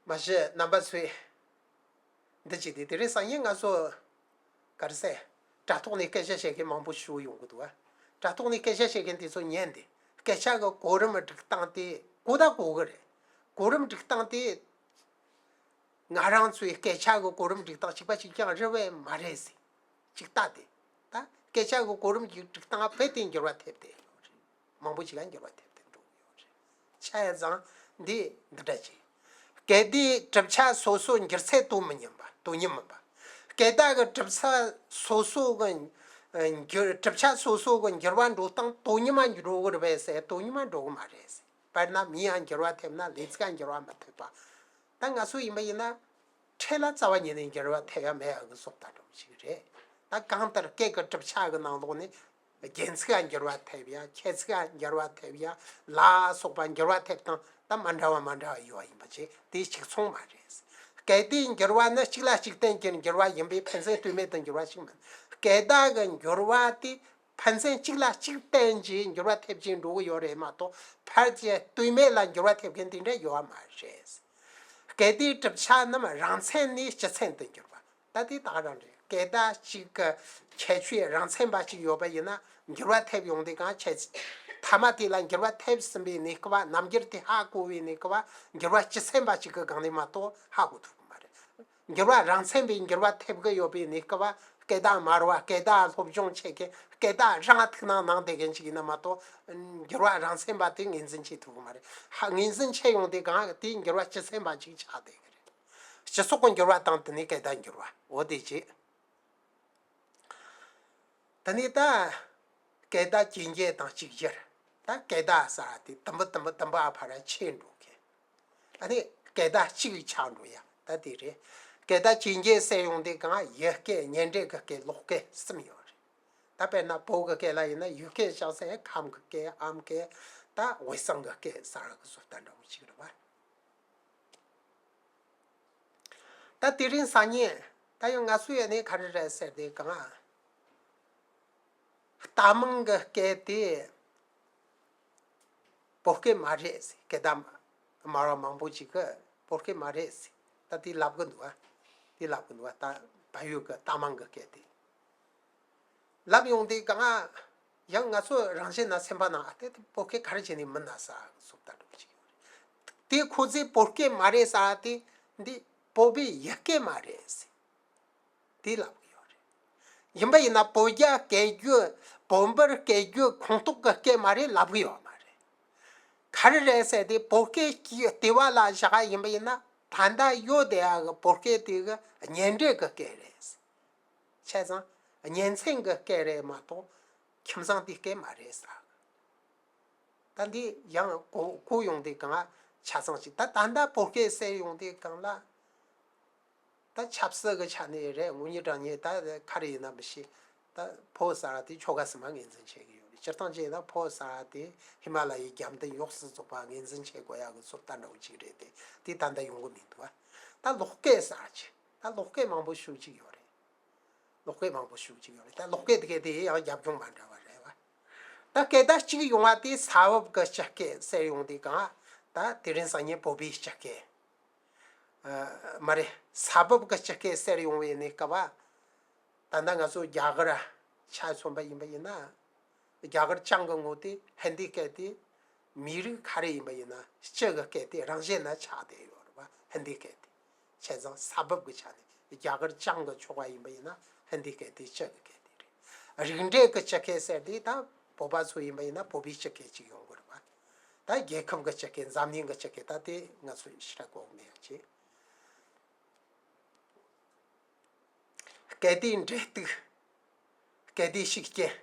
མ་གཞི་རྣམ་པ་ཚོས་འདི་བྱས་ཏེ། དེ་རིང་སང་ཉིན་ང་ཚོ་ག་རེ་ཟེར། དྲ་ཐོག་ནས་སྐད་ཆ་བཤད་མཁན་མང་པོ་ཞིག་ཡོང་གི་འདུག་ཨ། དྲ་ཐོག་ནས་སྐད་ཆ་བཤད་མཁན་དེ་ཚོ་ཉན་དེ། སྐད་ཆ་གི་གོ་རིམ་སྒྲིག་སྟངས་དེ་གོ་ད་གོ་གི་རེད། གོ་རིམ་སྒྲིག་སྟངས་དེ། ང་རང་ཚོའི་སྐད་ཆ་གི་གོ་རིམ་སྒྲིག་སྟངས་གཅིག་པ་གཅིག་རྐྱང་རེད་བས་མ་རེད་ཟེར། གཅིག་ལྟ་དེ། ད་སྐད་ཆ་གི་གོ་རིམ་གྱི་སྒྲིག་སྟངས་རྦད་དེ་འགྱུར་བ་ཐེབས་བསྡད་ཡོད་རེད། མང་པོ་ཞིག་ལ་འགྱུར་བ་ཐེབས་ཏེ་འགྲོ་གི་ཡོད་རེད། བྱས་ཙང་འདི་འདི་འདྲ་ཅིག་སྐད་བརྡའི་གྲུབ་ཆ་སོ་སོ་འགྱུར་ཚད་དོ་མི་མཉམ་པ། དོ་མཉམ་མིན་པ། སྐད་བརྡ་གི་གྲུབ་ཆ་སོ་སོ་གི་ཨ་འགྱུར། གྲུབ་ཆ་སོ་སོ་གི་འགྱུར་བ་འགྲོ་སྟངས་དོ་མཉམ་མ་འགྲོ་གི་རེད་པས་ཟེར། དོ་མཉམ་མ་འགྲོ་གི་མ་རེད་ཟེར། དཔེར་ན་མིང་ཡང་འགྱུར་བ་ཐེབས་ན་ལས་ཚིག་ག་འགྱུར་བ་མི་ཐེབས་པ། ད་ང་ཚོ་ཡིན་པ་ཡིན་ན། ཕྲད་ལ་རྩ་བ་ཉིད་ནས་འགྱུར་བ་ཐེབས་ཡ་མེད་ཡ་གི་བཟོ་ལྟ་འདྲ་བོ་ཞིག་རེད། ད་གང་ལྟར་སྐད་ཀྱི་གྲུབ་ཆ་གི་ནང་ལོགས་ནས་རྒྱན་ཚིག་ལ་འགྱུར་བ་ཐེབས་ཡ། ཁྱད་ཚིག་ལ་འགྱུར་བ་ཐེབས་ཡ། ལ་སོགས་པ་འགྱུར་བ་ཐེབས་སྟངས་ད་མ་འདྲ་བ་མ་འདྲ་བ་ཡོད་པ་ཡིན་པ་བྱས་དེ་གཅིག་མཚུངས་མ་རེད། སྐད་བརྡའི་འགྱུར་བ་ནི་གཅིག་ལ་གཅིག་བརྟེན་གྱི་འགྱུར་བ་ཡིན་པས་ཕན་ཚུན་ལྟོས་མེད་དུ་འགྱུར་བ་ཞིག་མིན། སྐད་བརྡ་གི་འགྱུར་བ་དེ་ཕན་ཚུན་གཅིག་ལ་གཅིག་བརྟེན་གྱིས་འགྱུར་བ་ཐེབས་ཀྱིན་འགྲོ་གི་ཡོད་རེད་མ་གཏོགས་ཕར་གྱི་ལྟོས་མེད་ལ་འགྱུར་བ་ཐེབས་མཁན་དེ་འདྲ་ཡོད་པ་མ་རེད། སྐད་བརྡའི་གྲུབ་ཆ་རྣམས་རང་མཚན་ནས་སྤྱི་མཚན་དུ་འགྱུར་བ། ད་དེ་ད་ག་རང་རེད། སྐད་བརྡ་གཅིག་གི་ཁྱད་ཆོས་རང་མཚན་པ་གཅིག་ཡོད་པ་ཡིན་ན་འགྱུར་བ་ཐེབས་ཡོང་དུས་གང་ཁྱད་ཚིག་མཐའ་མ་དེ་ལ་འགྱུར་བ་ཐེབས་ཟིན་པའི་གནས་སྐབས། རྣམ་འགྱུར་དེ་ཧ་གོ་བའི་གནས་སྐབས། འགྱུར་བ་སྤྱི་མཚན་པ་གཅིག་གི་སྒང་ནས་མ་གཏོགས་ཧ་གོ་ཐུབ་ཀྱི་མ་རེད། འགྱུར་བ་རང་མཚན་པའི་འགྱུར་བ་ཐེབས་ཀྱི་ཡོད་པའི་གནས་སྐབས། སྐད་བརྡ་དམའ་བ། སྐད་བརྡ་སློབ་སྦྱོང་བྱེད་མཁན། སྐད་བརྡ་རང་ཐུགས་སྣང་གནང་བསྡད་མཁན་ཅིག་ཡིན་ན་མ་གཏོགས། འགྱུར་བ་རང་མཚན་པ་དེ་ངོས་འཛིན་བྱེད་ཐུབ་ཀྱི་མ་རེད། ཧ་ངོས་འཛིན་བྱེད་ཡོང་དུས་གང་དེའི་འགྱུར་བ་སྤྱི་མཚན་པ་ཅིག་ཆགས་བསྡད་ཀྱི་རེད། སྤྱི་ཚོགས་ཀྱི་འགྱུར་བ་དང་དེ་ནས་སྐད་བརྡ་འགྱུར་བ། འོ་དེ་བྱས། དེ་ནས་ད་སྐད་བརྡ་ཇེ་རྒྱས་དང་གཅིག་གྱུར། ད་སྐད་བརྡ་ཟེར་བ་དེ་དུམ་བུ་དུམ་བུ་དུམ་བུ་ཨ་ཕ་ར་ཆེ་འགྲོ་མཁན། ཨ་ནི་སྐད་བརྡ་གཅིག་ཆགས་འགྲོ་ཡ་ད་དེ་རེད། སྐད་བརྡ་ཇེ་རྒྱས་ཟེར་ཡོང་དུས་གང་ཡུལ་སྐད། ཉེ་འབྲེལ་གྱི་སྐད། ལོགས་སྐད་གསུམ་ཡོད་རེད། ད་དཔེར་ན་བོད་ཀྱི་སྐད་ལ་ཡིན་ན་ཡུལ་སྐད་བཞག་ཚེ་ཁམས་ཀྱི་སྐད། ཨམ་སྐད། ད་དབུས་གཙང་གི་སྐད་ཟེར་བ་གི་བཟོ་ལྟ་འདྲ་བོ་ཅིག་རེད་པ། ད་དེ་རིང་སང་ཉིན་ད་ཡང་ང་ཚོའི་ཡ་ནས་ག་རེ་རེད་ཟེར་དུས་གང་། རྟ་མང་གི་སྐད་དེ་བོད་སྐད་མ་རེད་ཟེར། སྐད་བརྡ་དམའ་བ་མང་པོ་ཅིག་གིས་བོད་སྐད་མ་རེད་ཟེར། ད་དེ་ལབ་གི་འདུག་ཨ། དེ་ལབ་གི་འདུག་ཨ། ད་བལ་ཡུལ་གྱི་རྟ་མང་གི་སྐད་དེ། ལབ་ཡོང་དུས་གང་། ཡང་ང་ཚོ་རང་བཞིན་ན་སེམས་པ་ནང་ཨ་དེ་དེ་བོད་སྐད་ག་རེ་བྱས་ནས་མིན་ན་ཟེར་བཟོ་ལྟ་འདྲ་བོ་ཅིག་ཡོད་རེད། དེ་ཁོ་ཚོས་བོད་སྐད་མ་རེད་ཟེར་དེ་འདི་བོད་པའི་ཡུལ་སྐད་མ་རེད་ཟེར། དེ་ལབ་གི་ཡོད་རེད། ཡིན་པ་ཡིན་ན་བོད་རྒྱ་སྐད་རྒྱུད། བོད་འབུར་སྐད་རྒྱུད་ཁོངས་གཏོགས་ཀྱི་སྐད་མ་རེད་ལབ་གི་ཡོད་མ་རེད། ག་རེ་རེད་ཟེར་དེ་བོད་སྐད་ཀྱི་ལྟེ་བ་ལ་བཞག་ཡིན་པ་ཡིན་ན་ད་ལྟ་ཡོད་བསྡད་ཡ་གི་བོད་སྐད་དེ་གི་གཉེན་འབྲེལ་གྱི་སྐད་རེད། བྱས་ཙང་གཉེན་ཚན་གྱི་སྐད་རེད་མ་གཏོགས་ཁྱིམ་ཚང་དེའི་སྐད་མ་རེད་ཟེར། ད་འདི་ཡང་གོ་གོ་ཡོང་དུས་གང་ཆ་ཚང་ཞིག་ད་ད་ལྟ་བོད་སྐད་ཟེར་ཡོང་དུས་གང་ལ། ད་ཆབ་སྲིད་ཀྱི་ཆ་ནས་རེད། ངོ་ཉིད་དྲང་ཉིད་ད་ག་རེ་ཡིན་ན་མི་ཤེས། ད་ཕོ་ཟེར་བ་དེ་ཆོལ་ཁ་གསུམ་མ་ངོས་འཛིན་བྱེད་ཀྱི་ཡོད་རེད། སྤྱིར་བཏང་བྱས་ན་ཕོ་ཟེར་བ་དེ་ཧི་མ་ལ་ཡའི་རྒྱབ་མདུན་ཡོངས་སུ་རྫོགས་པ་ངོས་འཛིན་བྱེད་དགོས་ཡག་གི་ཚོད་ལྟ་འདྲ་བོ་ཅིག་རེད་དེ། དེ་ད་ལྟ་ཡོང་གི་མི་འདུག་ཨ། ད་ལོག་སྐད་ཟེར་བ་ཅིག་ད་ལོག་སྐད་མང་པོ་ཤུགས་ཅིག་ཡོད་རེད། ལོག་སྐད་མང་པོ་ཤུགས་ཅིག་ཡོད་རེད། ད་ལོག་སྐད་དེ་གས་དེ་ཡང་རྒྱབ་ལྗོངས་མ་འདྲ་བ་རེད་བ། ད་སྐད་བརྡ་གཅིག་ཡོང་བ་དེ་ས་བབ་ཀྱི་སྤྱི་སྐད་ཟེར་ཡོང་དུས་གང་། ད་དེ་རིང་སང་ཉིན་བོད་པའི་སྤྱི་སྐད། ཨ། མ་རེད། ས་བབ་ཀྱི་སྤྱི་སྐད་ཟེར་ཡོང་བའི་གནས་སྐབས། ད་ལྟ་ང་ཚོ་རྒྱ་གར་ཆ་མཚོན་པ་ཡིན་པ་ཡིན་ན། རྒྱ་གར་བྱང་གི་ངོས་དེ་ཧིན་དི་སྐད་དེ། མི་རིགས་ག་རེ་ཡིན་པ་ཡིན་ན་སྤྱི་གི་སྐད་དེ་རང་བཞིན་ན་ཆགས་བསྡད་ཡོད་རེད་པ། ཧིན་དི་སྐད་དེ། བྱས་ཙང་ས་བབ་ཀྱི་ཆ་ནས་རྒྱ་གར་བྱང་གི་ཕྱོགས་པ་ཡིན་པ་ཡིན་ན་ཧིན་དི་སྐད་དེ་སྤྱི་གི་སྐད་དེ་རེད། རིགས་འགྲེ་གི་སྤྱི་སྐད་ཟེར་དེ་ད་བོད་པ་ཚོ་ཡིན་པ་ཡིན་ན་བོད་པའི་སྤྱི་སྐད་ཅིག་ཡོང་གི་རེད་པ། ད་རྒྱལ་ཁབ་ཀྱི་སྤྱི་སྐད། འཛམ་གླིང་གི་སྤྱི་སྐད། ད་དེ་ང་ཚོས་ཞེ་དྲག་གོ་གི་མེད་ཡ་ཅིག་སྐད་བརྡའི་འབྲེལ་གཏུག་སྐད་བརྡའི་ཤུགས་རྐྱེན།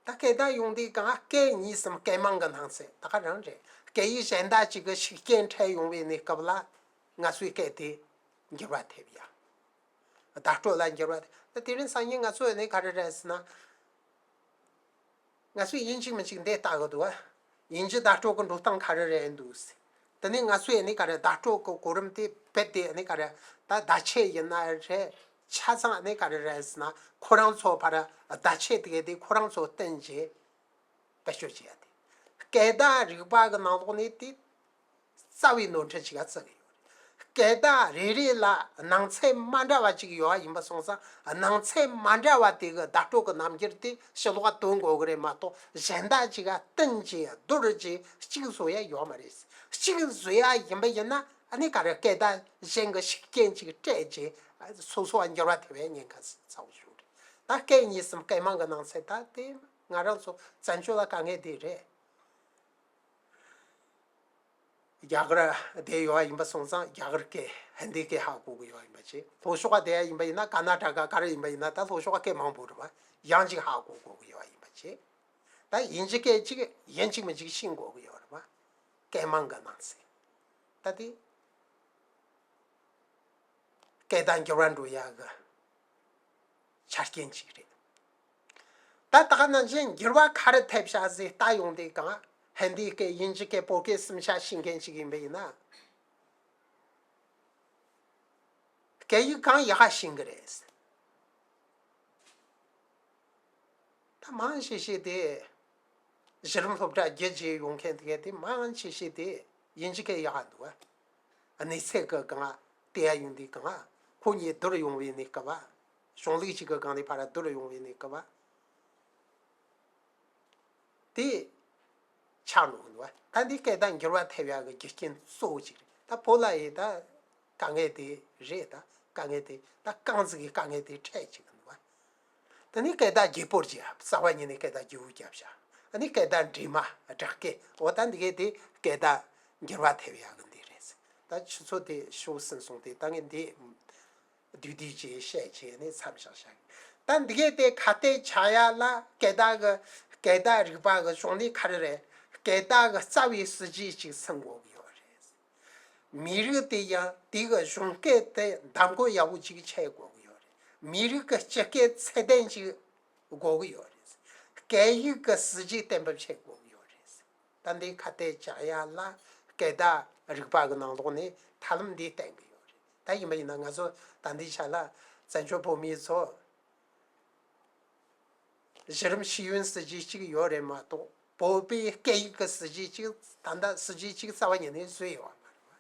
ད་སྐད་བརྡ་ཡོང་དུས་གང་སྐད་གཉིས་སམ་སྐད་མང་གི་སྣང་ཚུལ་ད་ག་རང་རེད། སྐད་ཡིག་གཞན་དག་ཅིག་གི་ཤུགས་རྐྱེན་འཕྲད་ཡོང་བའི་གནས་སྐབས་ལ་ང་ཚོའི་སྐད་དེ་འགྱུར་བ་ཐེབས་ཡ། བརྡ་སྤྲོད་ལ་འགྱུར་བ་ཐེབས། ད་དེ་རིང་སང་ཉིན་ང་ཚོ་ནི་ག་རེ་རེད་ཟེར་ན། ང་ཚོས་ཡིན་གཅིག་མིན་གཅིག་འདི་ལྟ་གི་འདུག་བ། ཡིན་གཅིག་བརྡ་སྤྲོད་ཀྱི་འགྲོ་སྟངས་ག་རེ་རེད་འདུག་ཟེར། དེ་ནས་ང་ཚོས་ནི་ག་རེ་བརྡ་སྤྲོད་ཀྱི་གོ་རིམ་དེ་རྦད་དེ་ནི་ག་རེ་ད་བརྡ་ཆད་ཡིན་ན་རེད། ཆ་ཚང་ནི་ག་རེ་རེད་ཟེར་ན་ཁོ་རང་ཚོ་ཕར་བརྡ་ཆད་དེ་གས་དེ་ཁོ་རང་ཚོ་བསྟན་བྱས་བེད་སྤྱོད་བྱེད་ཡ་དེ། སྐད་བརྡ་རིག་པ་གི་ནང་ལོགས་ནས་དེ་རྩ་བའི་ནོར་འཁྲུལ་ཅིག་ག་བརྩི་གི་ཡོད་རེད། སྐད་བརྡ་རེ་རེ་ལ་སྣང་ཚད་མ་འདྲ་བ་ཅིག་ཡོད་པ་ཡིན་པ་སོང་ཙང་སྣང་ཚད་མ་འདྲ་བ་དེ་གི་བརྡ་སྤྲོད་ཀྱི་རྣམ་འགྱུར་དེ་ཕྱི་ལོགས་སྟོན་དགོས་ཀྱི་རེད་མ་གཏོགས་གཞན་དག་ཅིག་ག་བསྟུན་གྱིས་བསྡུར་གྱིས་གཅིག་བཟོ་ཡ་ཡོད་མ་རེད། གཅིག་བཟོ་ཡ་ཡིན་པ་ཡིན་ན་ཨ་ནི་ག་རེ་སྐད་བརྡ་གཞན་གྱི་ཤུགས་རྐྱེན་ཅིག་སྤྲད་རྗེས་སོ་སོ་བ་འགྱུར་བ་ཐེབས་པའི་ཉེན་ཁ་ཚ་བོ་ཞིག་རེད། ད་སྐད་གཉིས་གསུམ་སྐད་མང་གི་སྣང་ཚད་ད་དེ་ང་རང་ཚོ་བཙན་བྱོལ་ལ་དཀའ་ངལ་དེ་རེད། རྒྱ་གར་བསྡད་ཡོད་པ་ཡིན་པ་སོང་ཙང་རྒྱ་གར་སྐད་ཧིན་དི་སྐད་ཧ་གོ་གི་ཡོད་པ་ཡིན་པ་བྱས། ལྷོ་ཕྱོགས་ལ་བསྡད་ཡ་ཡིན་པ་ཡིན་ན་ཀར་ནཱ་ཊ་ཀ་ག་རེ་ཡིན་པ་ཡིན་ན་ད་ལྷོ་ཕྱོགས་ལ་སྐད་མང་པོ་རེད་པ། ཡང་ཅིག་ཧ་གོ་གོ་གི་ཡོད་པ་ཡིན་པ་བྱས། ད་དབྱིན་ཇི་སྐད་ཅིག་ཡིན་གཅིག་མིན་གཅིག་ཤེས་དགོས་ཀྱི་ཡོད་རེད་པ། སྐད་མང་གི་སྣང་ཚུལ། ད་དེ་སྐད་བརྡ་འགྱུར་བ་འགྲོ་ཡ་གི་ཆ་རྐྱེན་ཅིག་རེད། ད་ད་ག་ནང་བཞིན་འགྱུར་བ་ག་རེ་ཐེབས་བཞག་ཟེར་ལྟ་ཡོང་དུས་གང་ཧིན་དི་སྐད་དབྱིན་ཇི་སྐད་བོད་སྐད་གསུམ་ཆ་ཤེས་མཁན་ཅིག་ཡིན་པ་ཡིན་ན། སྐད་ཡིག་གང་ཡག་ག་ཤེས་ཀྱི་རེད། ད་མང་ཆེ་ཤོས་དེ་གཞི་རིམ་སློབ་གྲྭ་བརྒྱད་བརྗེས་ཡོང་མཁན་དེ་གས་དེ་མང་ཆེ་ཤོས་དེ་དབྱིན་ཇི་སྐད་ཡག་ག་འདུག་ག་གནས་ཚད་ཀྱི་སྒང་བལྟས་ཡ་ཡོང་དུས་གང་ཁོ་གཉིས་བསྡུར་ཡོང་བའི་གནས་སྐབས། གཞུང་ལུགས་གཅིག་གི་སྒང་ནས་ཕར་བསྡུར་ཡོང་བའི་གནས་སྐབས། དེ་ཆགས་འགྲོ་གི་འདུག་ག་ད་འདི་སྐད་བརྡ་འགྱུར་བ་ཐེབས་ཡག་གི་རྒྱུ་རྐྱེན་གཙོ་བོ་གཅིག་རེད། ད་བོད་ལ་ཡི་ད་དཀའ་ངལ་དེ་རེད། ད་དཀའ་ངལ་དེ་ད་རྐང་ཚིག་གི་དཀའ་ངལ་དེ་འཕྲད་བཅུག་གི་འདུག་ག་ད་ནི་སྐད་བརྡ་བརྗེ་སྤོར་བྱས་རྩ་བ་ཉིད་ནས་སྐད་བརྡ་བརྗེ་པོ་བརྒྱབ་བཞག་ཨ་ནི་སྐད་བརྡ་འདྲེས་མ་སྦྲགས་སྐད་འོ་ད་འདི་གས་དེ་སྐད་བརྡ་འགྱུར་བ་ཐེབས་ཡག་གི་འདི་རེད། ད་ཆུ་ཚོད་དེ་ཤོག་ཟིན་སོང་སྟེ་ད་ངས་འདི། བསྡུས་བསྡུས་ཀྱིས་བཤད་བྱས་ནས་མཚམས་བཞག་བཞག་ད་འདི་གས་དེ་ཁ་གཏད་བྱ་ཡ་ལ་སྐད་བརྡ་གི་སྐད་བརྡ་རིག་པ་གི་གཞུང་ནས་ག་རེ་རེད། སྐད་བརྡ་གི་རྩ་བའི་སྲིད་ཇུས་ཅིག་སྲུང་དགོས་ཀྱི་ཡོད་རེད། མི་རིགས་དེ་ཡང་དེ་གི་གཞུང་སྐད་དེ་གདམ་གོ་ཡག་པོ་ཅིག་བྱེད་དགོས་ཀྱི་ཡོད་རེད། མི་རིགས་གི་སྤྱི་སྐད་ཚད་ལྡན་ཅིག་དགོས་ཀྱི་ཡོད་རེད། སྐད་ཡིག་གི་སྲིད་ཇུས་གཏན་འབེབས་བྱེད་དགོས་ཀྱི་ཡོད་རེད། ད་འདི་ཁ་གཏད་བཅག་ཡ་ལ་སྐད་བརྡ་རིག་པ་གི་ནང་ལོགས་ནས་ཐབས་ལམ་འདི་བསྟན་གྱི་ཡོད་རེད། ད་ཡིན་པ་ཡིན་ན་ང་ཚོ་ད་འདི་ཆ་ལ་བཙན་བྱོལ་བོད་མི་ཚོ་གཞི་རིམ་ཤེས་ཡོན་སྲིད་ཇུས་གཅིག་ཡོད་རེད་མ་གཏོགས་བོད་པའི་སྐད་ཡིག་གི་སྲིད་ཇུས་གཅིག་ད་ལྟ་སྲིད་ཇུས་གཅིག་རྩ་བ་ཉིད་ནས་བཟོས་ཡོད་པ་མ་རེད་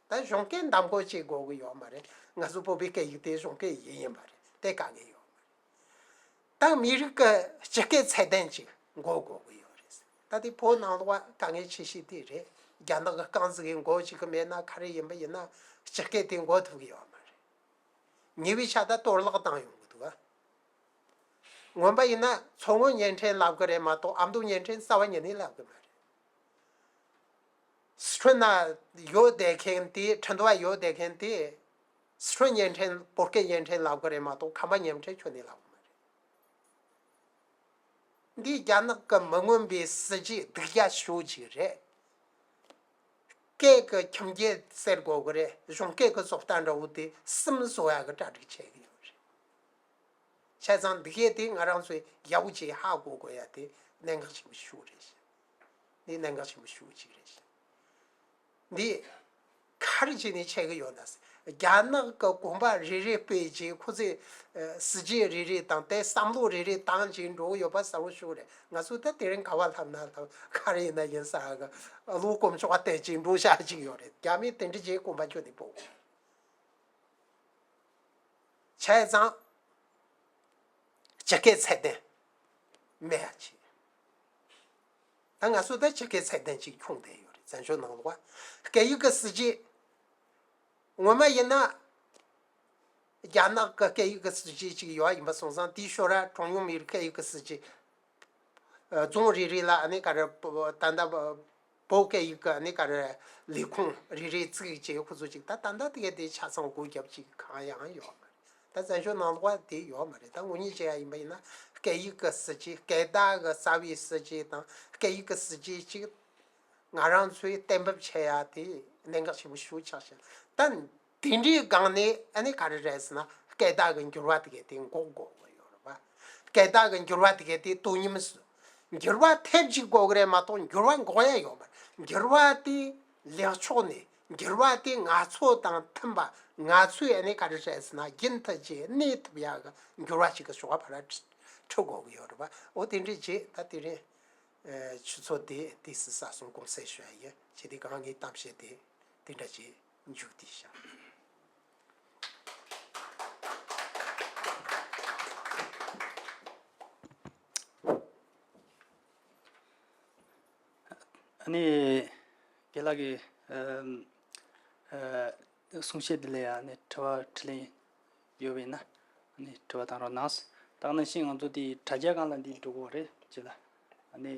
བ། ད་གཞུང་སྐད་གདམ་གོ་བྱེད་དགོས་ཀྱི་ཡོད་མ་རེད། ང་ཚོ་བོད་པའི་སྐད་ཡིག་དེ་གཞུང་སྐད་ཡིན་ཡིན་པ་རེད། དེ་དཀའ་ངལ་ཡོད་མ་རེད། ད་མི་རིགས་ཀྱི་སྤྱི་སྐད་ཚད་ལྡན་ཅིག་དགོས་དགོས་ཀྱི་ཡོད་རེད། ད་དེ་བོད་ནང་ལོགས་དཀའ་ངལ་ཆེ་ཤོས་དེ་རེད། རྒྱ་ནག་གི་རྐང་ཟིག་གིས་མགོ་གཅིག་གི་མེད་ན་ག་རེ་ཡིན་པ་ཡིན་ན་སྤྱི་སྐད་དེ་མགོ་ཐུག་གི་ཡོད་མ་རེད། ཉེ་བའི་ཆར་ད་གཏོར་བརླག་བཏང་ཡོང་གི་འདུག་ག་སྔོན་པ་ཡིན་ན་མཚོ་སྔོན་བརྙན་འཕྲིན་ལབ་གི་རེད་མ་གཏོགས་ཨ་མདོ་བརྙན་འཕྲིན་རྩ་བ་ཉིད་ནས་ལབ་གི་མ་རེད། སི་ཁྲོན་ན་ཡོད་བསྡད་མཁན་དེ་ཁྲིན་ཏུའུ་ཡོད་བསྡད་མཁན་དེ་སི་ཁྲོན་བརྙན་འཕྲིན་བོད་སྐད་བརྙན་འཕྲིན་ལབ་གི་རེད་མ་གཏོགས་ཁམས་པ་བརྙན་འཕྲིན་ཁྱོན་ནས་ལབ་གི་མ་རེད། འདིས་རྒྱ་ནག་གི་མི་མངོན་པའི་སྲིད་ཇུས་སྡུག་ཅག་ཤོས་ཅིག་རེད། སྐད་ཀྱི་ཁྱིམ་རྒྱུད་ཟེར་དགོས་ཀྱི་རེད། གཞུང་སྐད་ཀྱི་བཟོ་ལྟ་འདྲ་བོ་དེ་གསུམ་བཟོ་ཡག་གི་གྲ་སྒྲིག་བྱེད་ཀྱི་ཡོད་རེད། བྱས་ཙང་འདི་གས་དེ་ང་རང་ཚོས་ཡག་པོ་བྱས་ཧ་གོ་དགོས་ཡ་དེ་གནད་འགག་ཆེན་པོ་ཤོས་རེད་ཤག་འདི་གནད་འགག་ཆེན་པོ་ཤོས་གཅིག་རེད་ཤག་འདི་ག་རེ་བྱས་ནས་ཆགས་ཀྱི་ཡོད་ན་ཟེར། རྒྱ་ནག་གི་གོམ་པ་རེ་རེ་སྤོས་རྗེས་ཁོ་ཚོས་ཨ་སྲིད་ཇུས་རེ་རེ་དང་དེ་བསམ་བློ་རེ་རེ་བཏང་བྱས་འགྲོ་གི་ཡོད་པ་གསལ་པོ་ཤོས་རེད། ང་ཚོ་ད་དེ་རིང་ག་བ་ལྷབ་ན་ལྷབ་ག་རེ་ཡིན་ན་ཡིན་ས་གི་བློ་སྐོམ་ཆོག་པ་བསྟན་བྱས་འགྲོ་བཞག་ཅིག་ཡོད་རེད། རྒྱ་མིས་དེ་འདྲ་བྱས་གོམ་པ་ཁྱོན་ནས་སྤོ། བྱས་ཙང་། སྤྱི་སྐད་ཚད་ལྡན་མེད་ཡ་ཆེ། ད་ང་ཚོ་ད་སྤྱི་སྐད་ཚད་ལྡན་ཅིག་ཁྱོངས་བསྡད་ཡོད་རེད། བཙན་བྱོལ་ནང་ལོགས་སྐད་ཡིག་གི་སྲིད་ཇུས་ངོ་མ་ཡིན་ན་རྒྱ་ནག་གི་སྐད་ཡིག་གི་སྲིད་ཇུས་ཅིག་ཡོད་ཡིན་པ་སོང་ཙང་དེའི་ཞོར་ར་གྲངས་ཉུང་མི་རིགས་སྐད་ཡིག་གི་སྲིད་ཇུས། རྫོང་རེ་རེ་ལ་ཨ་ནི་ག་རེ་ད་ལྟ་བོད་སྐད་ཡིག་གི་ཨ་ནི་ག་རེ་ལས་ཁུངས་རེ་རེ་བཙུགས་བྱས་ཁོ་ཚོ་ཅིག་ད་ད་ལྟ་དེ་ག་དེ་ཆ་ཚང་སྒོ་བརྒྱབ་ཅིག་གང་ཡང་ཡོད་མ་རེད། ད་བཙན་བྱོལ་ནང་ལོགས་དེ་ཡོད་མ་རེད། ད་ངོ་སྙོད་བྱེད་ཡ་ཡིན་པ་ཡིན་ན་སྐད་ཡིག་གི་སྲིད་ཇུས་སྐད་བརྡ་གི་རྩ་བའི་སྲིད་ཇུས་དང་སྐད་ཡིག་གི་སྲིད་ཇུས་ཅིག་ང་རང་ཚོས་གཏན་འབེབས་བྱེད་ཡ་དེ་གནད་འགག་ཆེན་པོ་ཞིག་ཆགས་ཤིང་། ད་དེ་འདྲའི་སྒང་ནས་ཨ་ནི་ག་རེ་རེད་ཟེར་ན་སྐད་བརྡ་གི་འགྱུར་བ་དེ་གས་དེ་འགོག་དགོས་ཀྱི་ཡོད་རེད་པ། སྐད་བརྡ་གི་འགྱུར་བ་དེ་གས་དེ་དོ་མཉམ་སུ་འགྱུར་བ་ཐེབས་ཅིག་དགོས་ཀྱི་རེད་མ་གཏོགས་འགྱུར་བ་འགོག་ཡ་ཡོད་མ་རེད། འགྱུར་བ་དེ་ལེགས་ཕྱོགས་ནས་འགྱུར་བ་དེ་ང་ཚོ་དང་མཐུན་པ་ང་ཚོས་ཨ་ནི་ག་རེ་རེད་ཟེར་ན་རྒྱུན་མཐུད་ཅིག་གནས་ཐུབ་ཡ་གི་འགྱུར་བ་ཅིག་གི་ཞོགས་པ་ཕར་ཁྲིད་དགོས་ཀྱི་ཡོད་རེད་པ། འོ་དེ་འདྲའི་རྗེས་ད་དེ་རིང་། ཆུ་ཚོད་དེ་དུས་སུ་ས་སོང་གོང་གསལ་ཞུ་ཡ་ཡིན། བྱས་དུས་གང་ངའི་གཏམ་བཤད་དེ་དེ་འདྲ་བྱས། མཇུག་བསྡུས་བྱ། ཨ་ནི་རྒན་ལགས་ཀྱི་ཨ་ཨ་གསུང་བཤད་འདི་ལ་ཡང་ཨ་ནི་དྲི་བ་དྲིས་ལན་ཡོད་པ་ཡིན་ན་ཨ་ནི་དྲི་བ་བཏང་རོགས་གནང་། ད་ག་ནང་བཞིན་ང་ཚོ་འདི་དྲ་རྒྱ་སྒང་ལ་འདི་འགྲོ་གི་ཡོད་རེད་ཅེས་ལ། ཨ་ནི་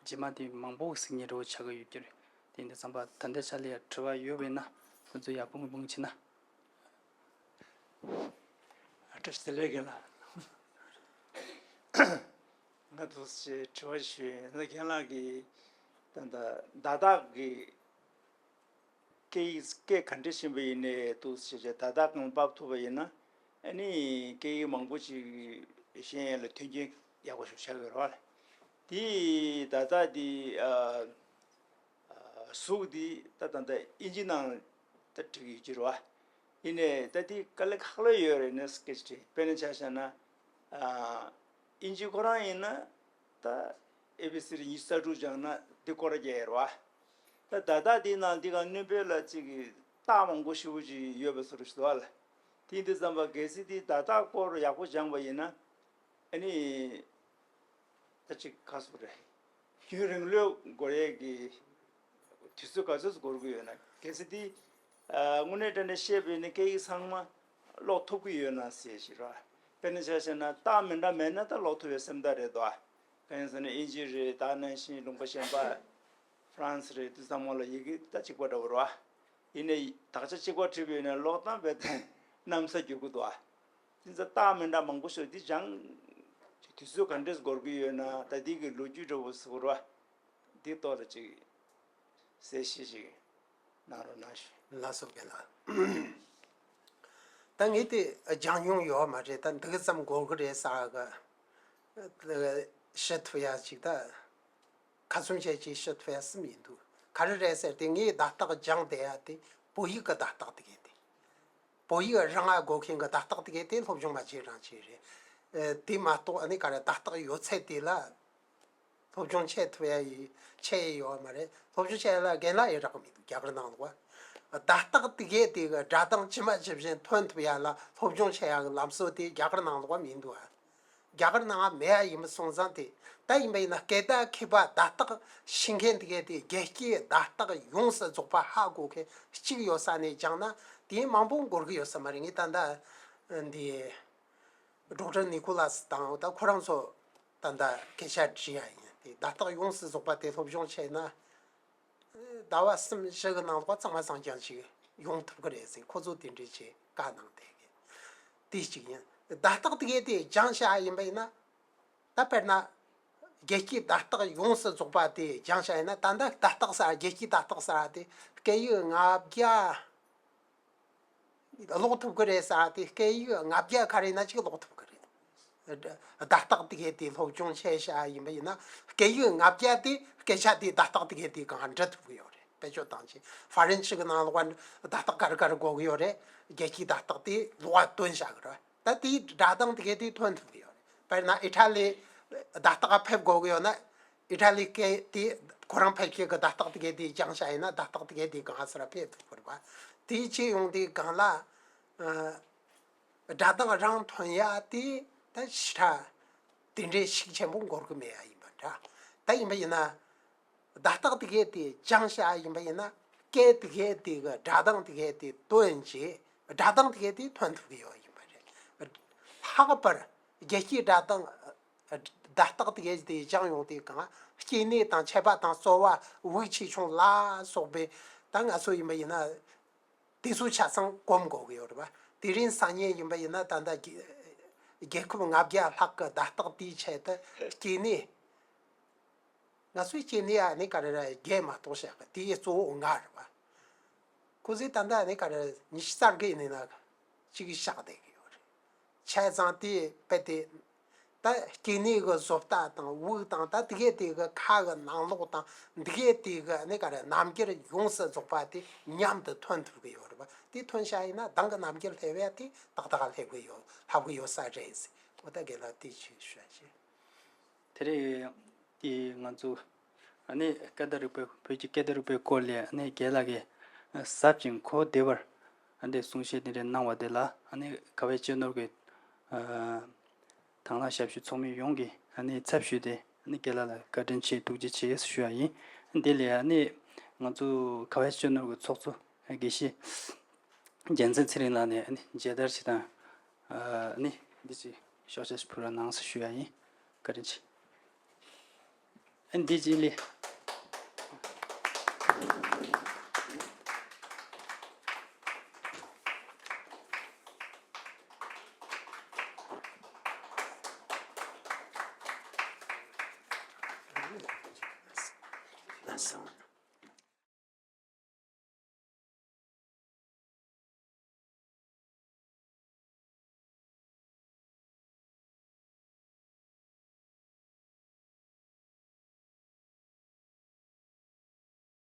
རྗེས་མ་འདི་མང་པོ་གཟིགས་མཁན་འདྲ་བོ་ཆགས་ཀྱི་ཡོད་ཀྱི་རེད། དེ་ཡིན་དུས་ཙམ་པ་ད་ལྟའི་ཆ་ལ་ཡང་དྲི་བ་ཡོད་པ་ཡིན་ན་ཁོང་ཚོ་ཡར་སྤུངས་སྤུངས་བྱས་ན། ཨ་སྤྲོ་བདེ་ལེགས་རྒན་ལགས། ང་འདུག་སེ་དྲི་བ་ཞུ་ཡིན་ན། རྒན་ལགས་ཀྱིས་ད་ལྟ་བརྡ་དག་གི་སྐད་ཡིག་སྐད་ག་འདྲ་ཤེས་པ་ཡིན་ནའི་འདུག་སེ་བྱས་བརྡ་དག་གང་ཕབ་ཐུབ་པ་ཡིན་ན། ཨ་ནི་སྐད་ཡིག་མང་པོ་ཅིག་གཞན་ལ་མཐུན་རྐྱེན་ཡག་པོ་ཞིག་ཆགས་ཡོད་རེད་བ། དེ་བརྡ་དག་དེ་ཨ། གཟུགས་འདི་ད་ད་ལྟ་ཨིན་ཇི་ནང་ད་བྲིས་ཡོད་ཀྱི་རེད་བ། ཡིན་ནའི་ད་འདི་དཀའ་ལས་ཁག་ལོས་ཡོད་རེད་ནས་སྐད་ཆ་དྲིས། དཔེར་ན་ཆ་བཞག་ན་ཨ་ཨིན་ཇི་ཁོ་རང་ཡིན་ན་ད་ཨེ་བི་སི་ཌི་ཉི་ཤུ་རྩ་དྲུག་སྦྱངས་ན་འདི་སྐོར་ར་རྒྱག་ཡོད་རེད་བ། ད་བརྡ་དག་འདི་ནང་འདི་ག་སྣོན་པོ་ལ་ཅིག་རྟགས་མང་པོ་ཞེ་པོ་ཅིག་ཡོད་པའི་བཟོ་འདྲ་ཞིག་འདུག་བ་ལ། དེ་ཡིན་དུས་ཙམ་པ་གལ་སྲིད་འདི་བརྡ་དག་སྐོར་ཡག་པོ་སྦྱངས་པ་ཡིན་ན། ཨ་ནི། ད་ཅིག་ག་ཟེར་རེད། རྒྱུན་རིང་ལོས་འགོར་ཡས་ཀྱི་དུས་ཚོད་ག་ཚོད་འགོར་གྱི་ཡོད་ན། གལ་སྲིད་དེ་ཨ་དངོས་གནས་དྲང་གནས་བཤད་པ་ཡིན་ན་སྐད་ཡིག་ཚང་མ་ཀློག་ཐུབ་ཀྱི་ཡོད་ན་ཟེར་ཞིག་རེད། དཔེར་ན་ཆ་བཞག་ན་རྟགས་མི་འདྲ་མེད་ན་ད་ཀློག་ཐུབ་པའི་སེམས་ཐག་རེད་དོ། གང་ཡིན་ཟེར་ན་ཨིན་ཇི་རེད། ད་ནང་བཞིན་ལུང་པ་གཞན་པ་ཧྥ་རན་སི་རེད། དེ་ཚང་མ་ལ་ཡི་གེ་ད་གཅིག་པ་འདྲ་བོ་རེད། ཡིན་ནའི་དག་ཆ་གཅིག་པ་བྲིས་པ་ཡིན་ན་ཀློག་སྟངས་རྦད་དེ་གནམ་ས་འགྱུར་གྱི་འདུག་ཨ། དེ་ཚོ་རྟགས་མི་འདྲ་མང་པོ་ཞིག་འདི་སྦྱང་དུས་ཚོད་ག་འདྲས་འགོར་གྱི་ཡོད་ན། ད་འདི་གི་ལོ་རྒྱུས་འདྲ་བོ་ཟེར་བ་འདི་ཐོག་ལ་ཅིག་གསལ་བཤད་ཅིག་གནང་རོགས་གནང་ཞུ། ལགས་སོ་རྒན་ལགས། ད་ངས་དེ་སྦྱང་མྱོང་ཡོད་མ་རེད། ད་འདི་ག་ཙམ་འགོར་གི་རེད་ཟེར་གི་ཤེས་ཐུབ་ཡ་ཅིག་ད། ཁ་ཚུམ་བྱས་ཀྱི་ཤི་ཐུབ་ཡ་གསུམ་ཡིན་འདུག་ག་རེ་རེད་ཟེར་ཏེ། ངས་བརྡ་རྟགས་སྦྱངས་བསྡད་ཡ་དེ་བོད་ཡིག་གི་བརྡ་རྟགས་དེ་གས་དེ། བོད་ཡིག་རང་ང་དགོས་མཁན་གྱི་བརྡ་རྟགས་དེ་གས་དེ་སློབ་སྦྱོང་མ་བྱས་རང་བྱས་རེད། ཨེ། དེ་མ་གཏོགས་ཨ་ནི་ག་རེ་བརྡ་རྟགས་ཡོད་ཚད་དེ་ལ་སློབ་སྦྱོང་བྱེད་ཐུབ་ཡ་ཡི་ཆེད་ཡོད་མ་རེད། སློབ་སྦྱོང་བྱེད་ཡ་ལ་རྒན་ལགས་ཡི་རག་གི་མི་འདུག་རྒྱ་གར་ནང་ལོགས་བརྡ་རྟགས་དེ་གས་དེ་གི་སྒྲ་གདངས་ཇི་མ་ཇི་བཞིན་ཐོན་ཐུབ་ཡ་ལ་སློབ་སྦྱོང་བྱེད་ཡ་གི་ལམ་སྲོལ་དེ་རྒྱ་གར་ནང་ལོགས་མི་འདུག་ཨ། རྒྱ་གར་ནང་མེད་ཡ་ཡིན་པ་སོང་ཙང་དེ། ད་ཡིན་པ་ཡིན་ན་སྐད་བརྡ་མཁས་པ་བརྡ་རྟགས་ཤེས་མཁན་དེ་གས་དེ་རྒྱལ་སྤྱིའི་བརྡ་རྟགས་ཡོངས་སུ་རྫོགས་པ་ཧ་གོ་མཁན་གཅིག་ཡོད་ས་ནས་སྦྱངས་ན་དེ་མང་པོ་འགོར་གི་ཡོད་ས་མ་རེད། ངས་ད་ལྟ་འདི་ཌོག་ཊར་ནི་ཀོ་ལཱས་དང་ད་ཁོ་རང་ཚོ་ད་ལྟ་སྐད་ཆ་དྲིས་ཡ་ཡིན། དེ་བརྡ་རྟགས་ཡོངས་སུ་རྫོགས་པ་དེ་སློབ་སྦྱོང་བྱས་ན། ཟླ་བ་གསུམ་བཞི་གི་ནང་ལོགས་གཙང་མ་གཙང་རྐྱང་ཅིག་ཡོང་ཐུབ་ཀྱི་རེད་ཟེར། ཁོ་ཚོ་དེ་འདྲའི་ཆེད་བཀའ་གནང་བསྡད་གི། དེ་གཅིག་ཡིན། བརྡ་རྟགས་དེ་གས་དེ་སྦྱང་བྱ་ཡིན་པ་ཡིན་ན། ད་དཔེར་ན། རྒྱལ་སྤྱིའི་བརྡ་རྟགས་ཡོངས་སུ་རྫོགས་པ་དེ་སྦྱང་བྱ་ཡིན་ན། ད་ལྟ་བརྡ་རྟགས་ཟེར། རྒྱལ་སྤྱིའི་བརྡ་རྟགས་ཟེར་དེ་སྐད་ཡིག་ལྔ་བརྒྱ་ཀློག་ཐུབ་ཀྱི་རེད་ཟེར་དེ། སྐད་ཡིག་ལྔ་བརྒྱ་ག་རེ་ན་ཅིག་ཀློག་ཐུབ་ཀྱི་རེད། བརྡ་རྟགས་དེ་གས་དེ་སློབ་སྦྱོང་བྱས་བྱ་ཡིན་པ་ཡིན་ན། སྐད་ཡིག་ལྔ་བརྒྱ་དེ་སྐད་ཆ་དེ་བརྡ་རྟགས་དེ་གས་དེ་གང་འབྲི་ཐུབ་ཀྱི་ཡོད་རེད། དཔེ་བརྗོད་བཏང་ཆེད་ཧྥ་རན་སི་གི་ནང་ལོགས་བརྡ་རྟགས་ག་རེ་ག་རེ་དགོས་ཀྱི་ཡོད་རེད། རྒྱལ་སྤྱིའི་བརྡ་རྟགས་དེ་ཀློག་པ་བཏོན་བྱ་གི་རེད། ད་དེའི་སྒྲ་གདངས་དེ་གས་དེ་ཐོན་ཐུབ་ཀྱི་ཡོད་རེད། དཔེར་ན་ཨི་ཊ་ལི་བརྡ་རྟགས་ཕེབས་དགོས་ཀྱི་ཡོད་ན། ཨི་ཊ་ལི་སྐད་དེ་ཁོ་རང་ཕལ་སྐད་ཀྱི་བརྡ་རྟགས་དེ་གས་དེ་སྦྱངས་བྱ་ཡིན་ན། བརྡ་རྟགས་དེ་གས་དེ་གང་ས་ར་ཕེབས་ཐུབ་ཀྱི་རེད་པ། དེའི་ཆེད་ཡོང་དེ་གང་ལ། ཨ། སྒྲ་གདངས་རང་ཐོན་ཡ་དེ་ད་ཞེ་དྲག་དེ་འདྲའི་ཤུགས་ཆེན་པོ་འགོར་གི་མེད་ཡ་ཡིན་པ་འདྲ། ད་ཡིན་པ་ཡིན་ན། བརྡ་རྟགས་དེ་གས་དེ་སྦྱངས་བྱ་ཡིན་པ་ཡིན་ན། སྐད་དེ་གས་དེ་གི་སྒྲ་གདངས་དེ་གས་དེ་བཏོན་རྗེས་སྒྲ་གདངས་དེ་གས་དེ་ཐོན་ཐུབ་ཀྱི་ཡོད་ཡིན་པ་རེད། ལྷག་པར་རྒྱལ་སྤྱིའི་སྒྲ་གདངས་བརྡ་རྟགས་དེ་གས་དེ་སྦྱངས་ཡོང་དུས་གང་། སྐྱེ་གནས་དང་ཆད་པ་དང་རྩོལ་བ་དབུགས་ཆེ་ཆུང་ལ་སོགས་པའི། ད་ང་ཚོ་ཡིན་པ་ཡིན་ན་དེ་ཚོ་ཆ་ཚང་གོམས་དགོས་ཀྱི་ཡོད་རེད་པ། དེ་རིང་སང་ཉིན་ཡིན་པ་ཡིན་ན་ད་ལྟ་རྒྱལ་རྒྱལ་ཁབ་ལྔ་བརྒྱ་ལྷག་གི་བརྡ་རྟགས་དེའི་ཆེད་དུ་སྐྱེ་གནས། ང་ཚོའི་སྐྱེ་གནས་ཨ་ནི་ག་རེ་ར་བརྒྱད་མ་གཏོགས་བཞག་གི། དེའི་གཙོ་བོ་ལྔ་རེད་པ། ཁོ་ཚོས་ད་ལྟ་ཨ་ནི་ག་རེ་ཉི་ཤུ་རྩ་དགུ་ཡིན་ན་གཅིག་བཞག་བསྡད་ཀྱི་ཡོད་རེད། བྱས་ཙང་དེ་དཔེ་དེ་ད་སྐྱེ་གནས་ཀྱི་བཟོ་ལྟ་དང་དབུགས་དང་ད་དེ་གས་དེ་གི་ཁ་གི་ནང་ལོགས་དང་དེ་གས་དེ་གི་ཨ་ནི་ག་རེ་རྣམ་འགྱུར་ཡོངས་སུ་རྫོགས་པ་དེ་མཉམ་དུ་ཐོན་ཐུབ་ཀྱི་ཡོད་རེད་པ། དེ་ཐོན་བྱ་ཡིན་ན་གདངས་ཀྱི་རྣམ་འགྱུར་སླེབས་ཡ་དེ་ཏག་ཏག་སླེབས་ཀྱི་ཡོད། ལྷབ་ཀྱི་ཡོད་ས་རེད་ཟེར། འོ་ད་རྒན་ལགས་དེ་ཅིག་ཞུ་བ་བྱེད། དེ་རིང་དེ་ང་ཚོ་ཨ་ནི་སྐད་བརྡ་རིག་པའི། བོད་ཀྱི་སྐད་བརྡ་རིག་པའི་སྐོར་ལ་ཨ་ནི་རྒན་ལགས་ཀྱིས་ ཟབ་ཅིང་གོ་བདེ་བར་ཨ་འདི་གསུང་བཤད་འདི་འདྲ་གནང་བ་དེ་ལ་ཨ་ནི་ཁ་བའི་གཅེས་ནོར་གྱི་དང་བླངས་ཞབས་ཞུ་ཚོགས་མི་ཡོངས་ཀྱི་ཨ་ནི་ཚབ་ཞུས་ཏེ་ཨ་ནི་རྒན་ལགས་ལ་བཀའ་དྲིན་ཆེ་ཐུགས་རྗེ་ཆེ་ཞུ་ཡ་ཡིན། འདི་ལས་ཨ་ནི་ང་ཚོ་ཁ་བའི་གཅེས་ནོར་གྱི་ཚོགས་གཙོ་དགེ་བཤེས་རྒྱལ་མཚན་ཚེ་རིང་ལགས་ནས་ཨ་ནི་མཇལ་དར་ཞིག་དང་ཨ་ནི་འདི་ཅིག་ཤོག་བྱ་ཞིག་ཕུལ་རོགས་གནང་ཞུ་ཡ་ཡིན། བཀའ་དྲིན་ཆེ། ཨ་འདི་ཅིག་ལས།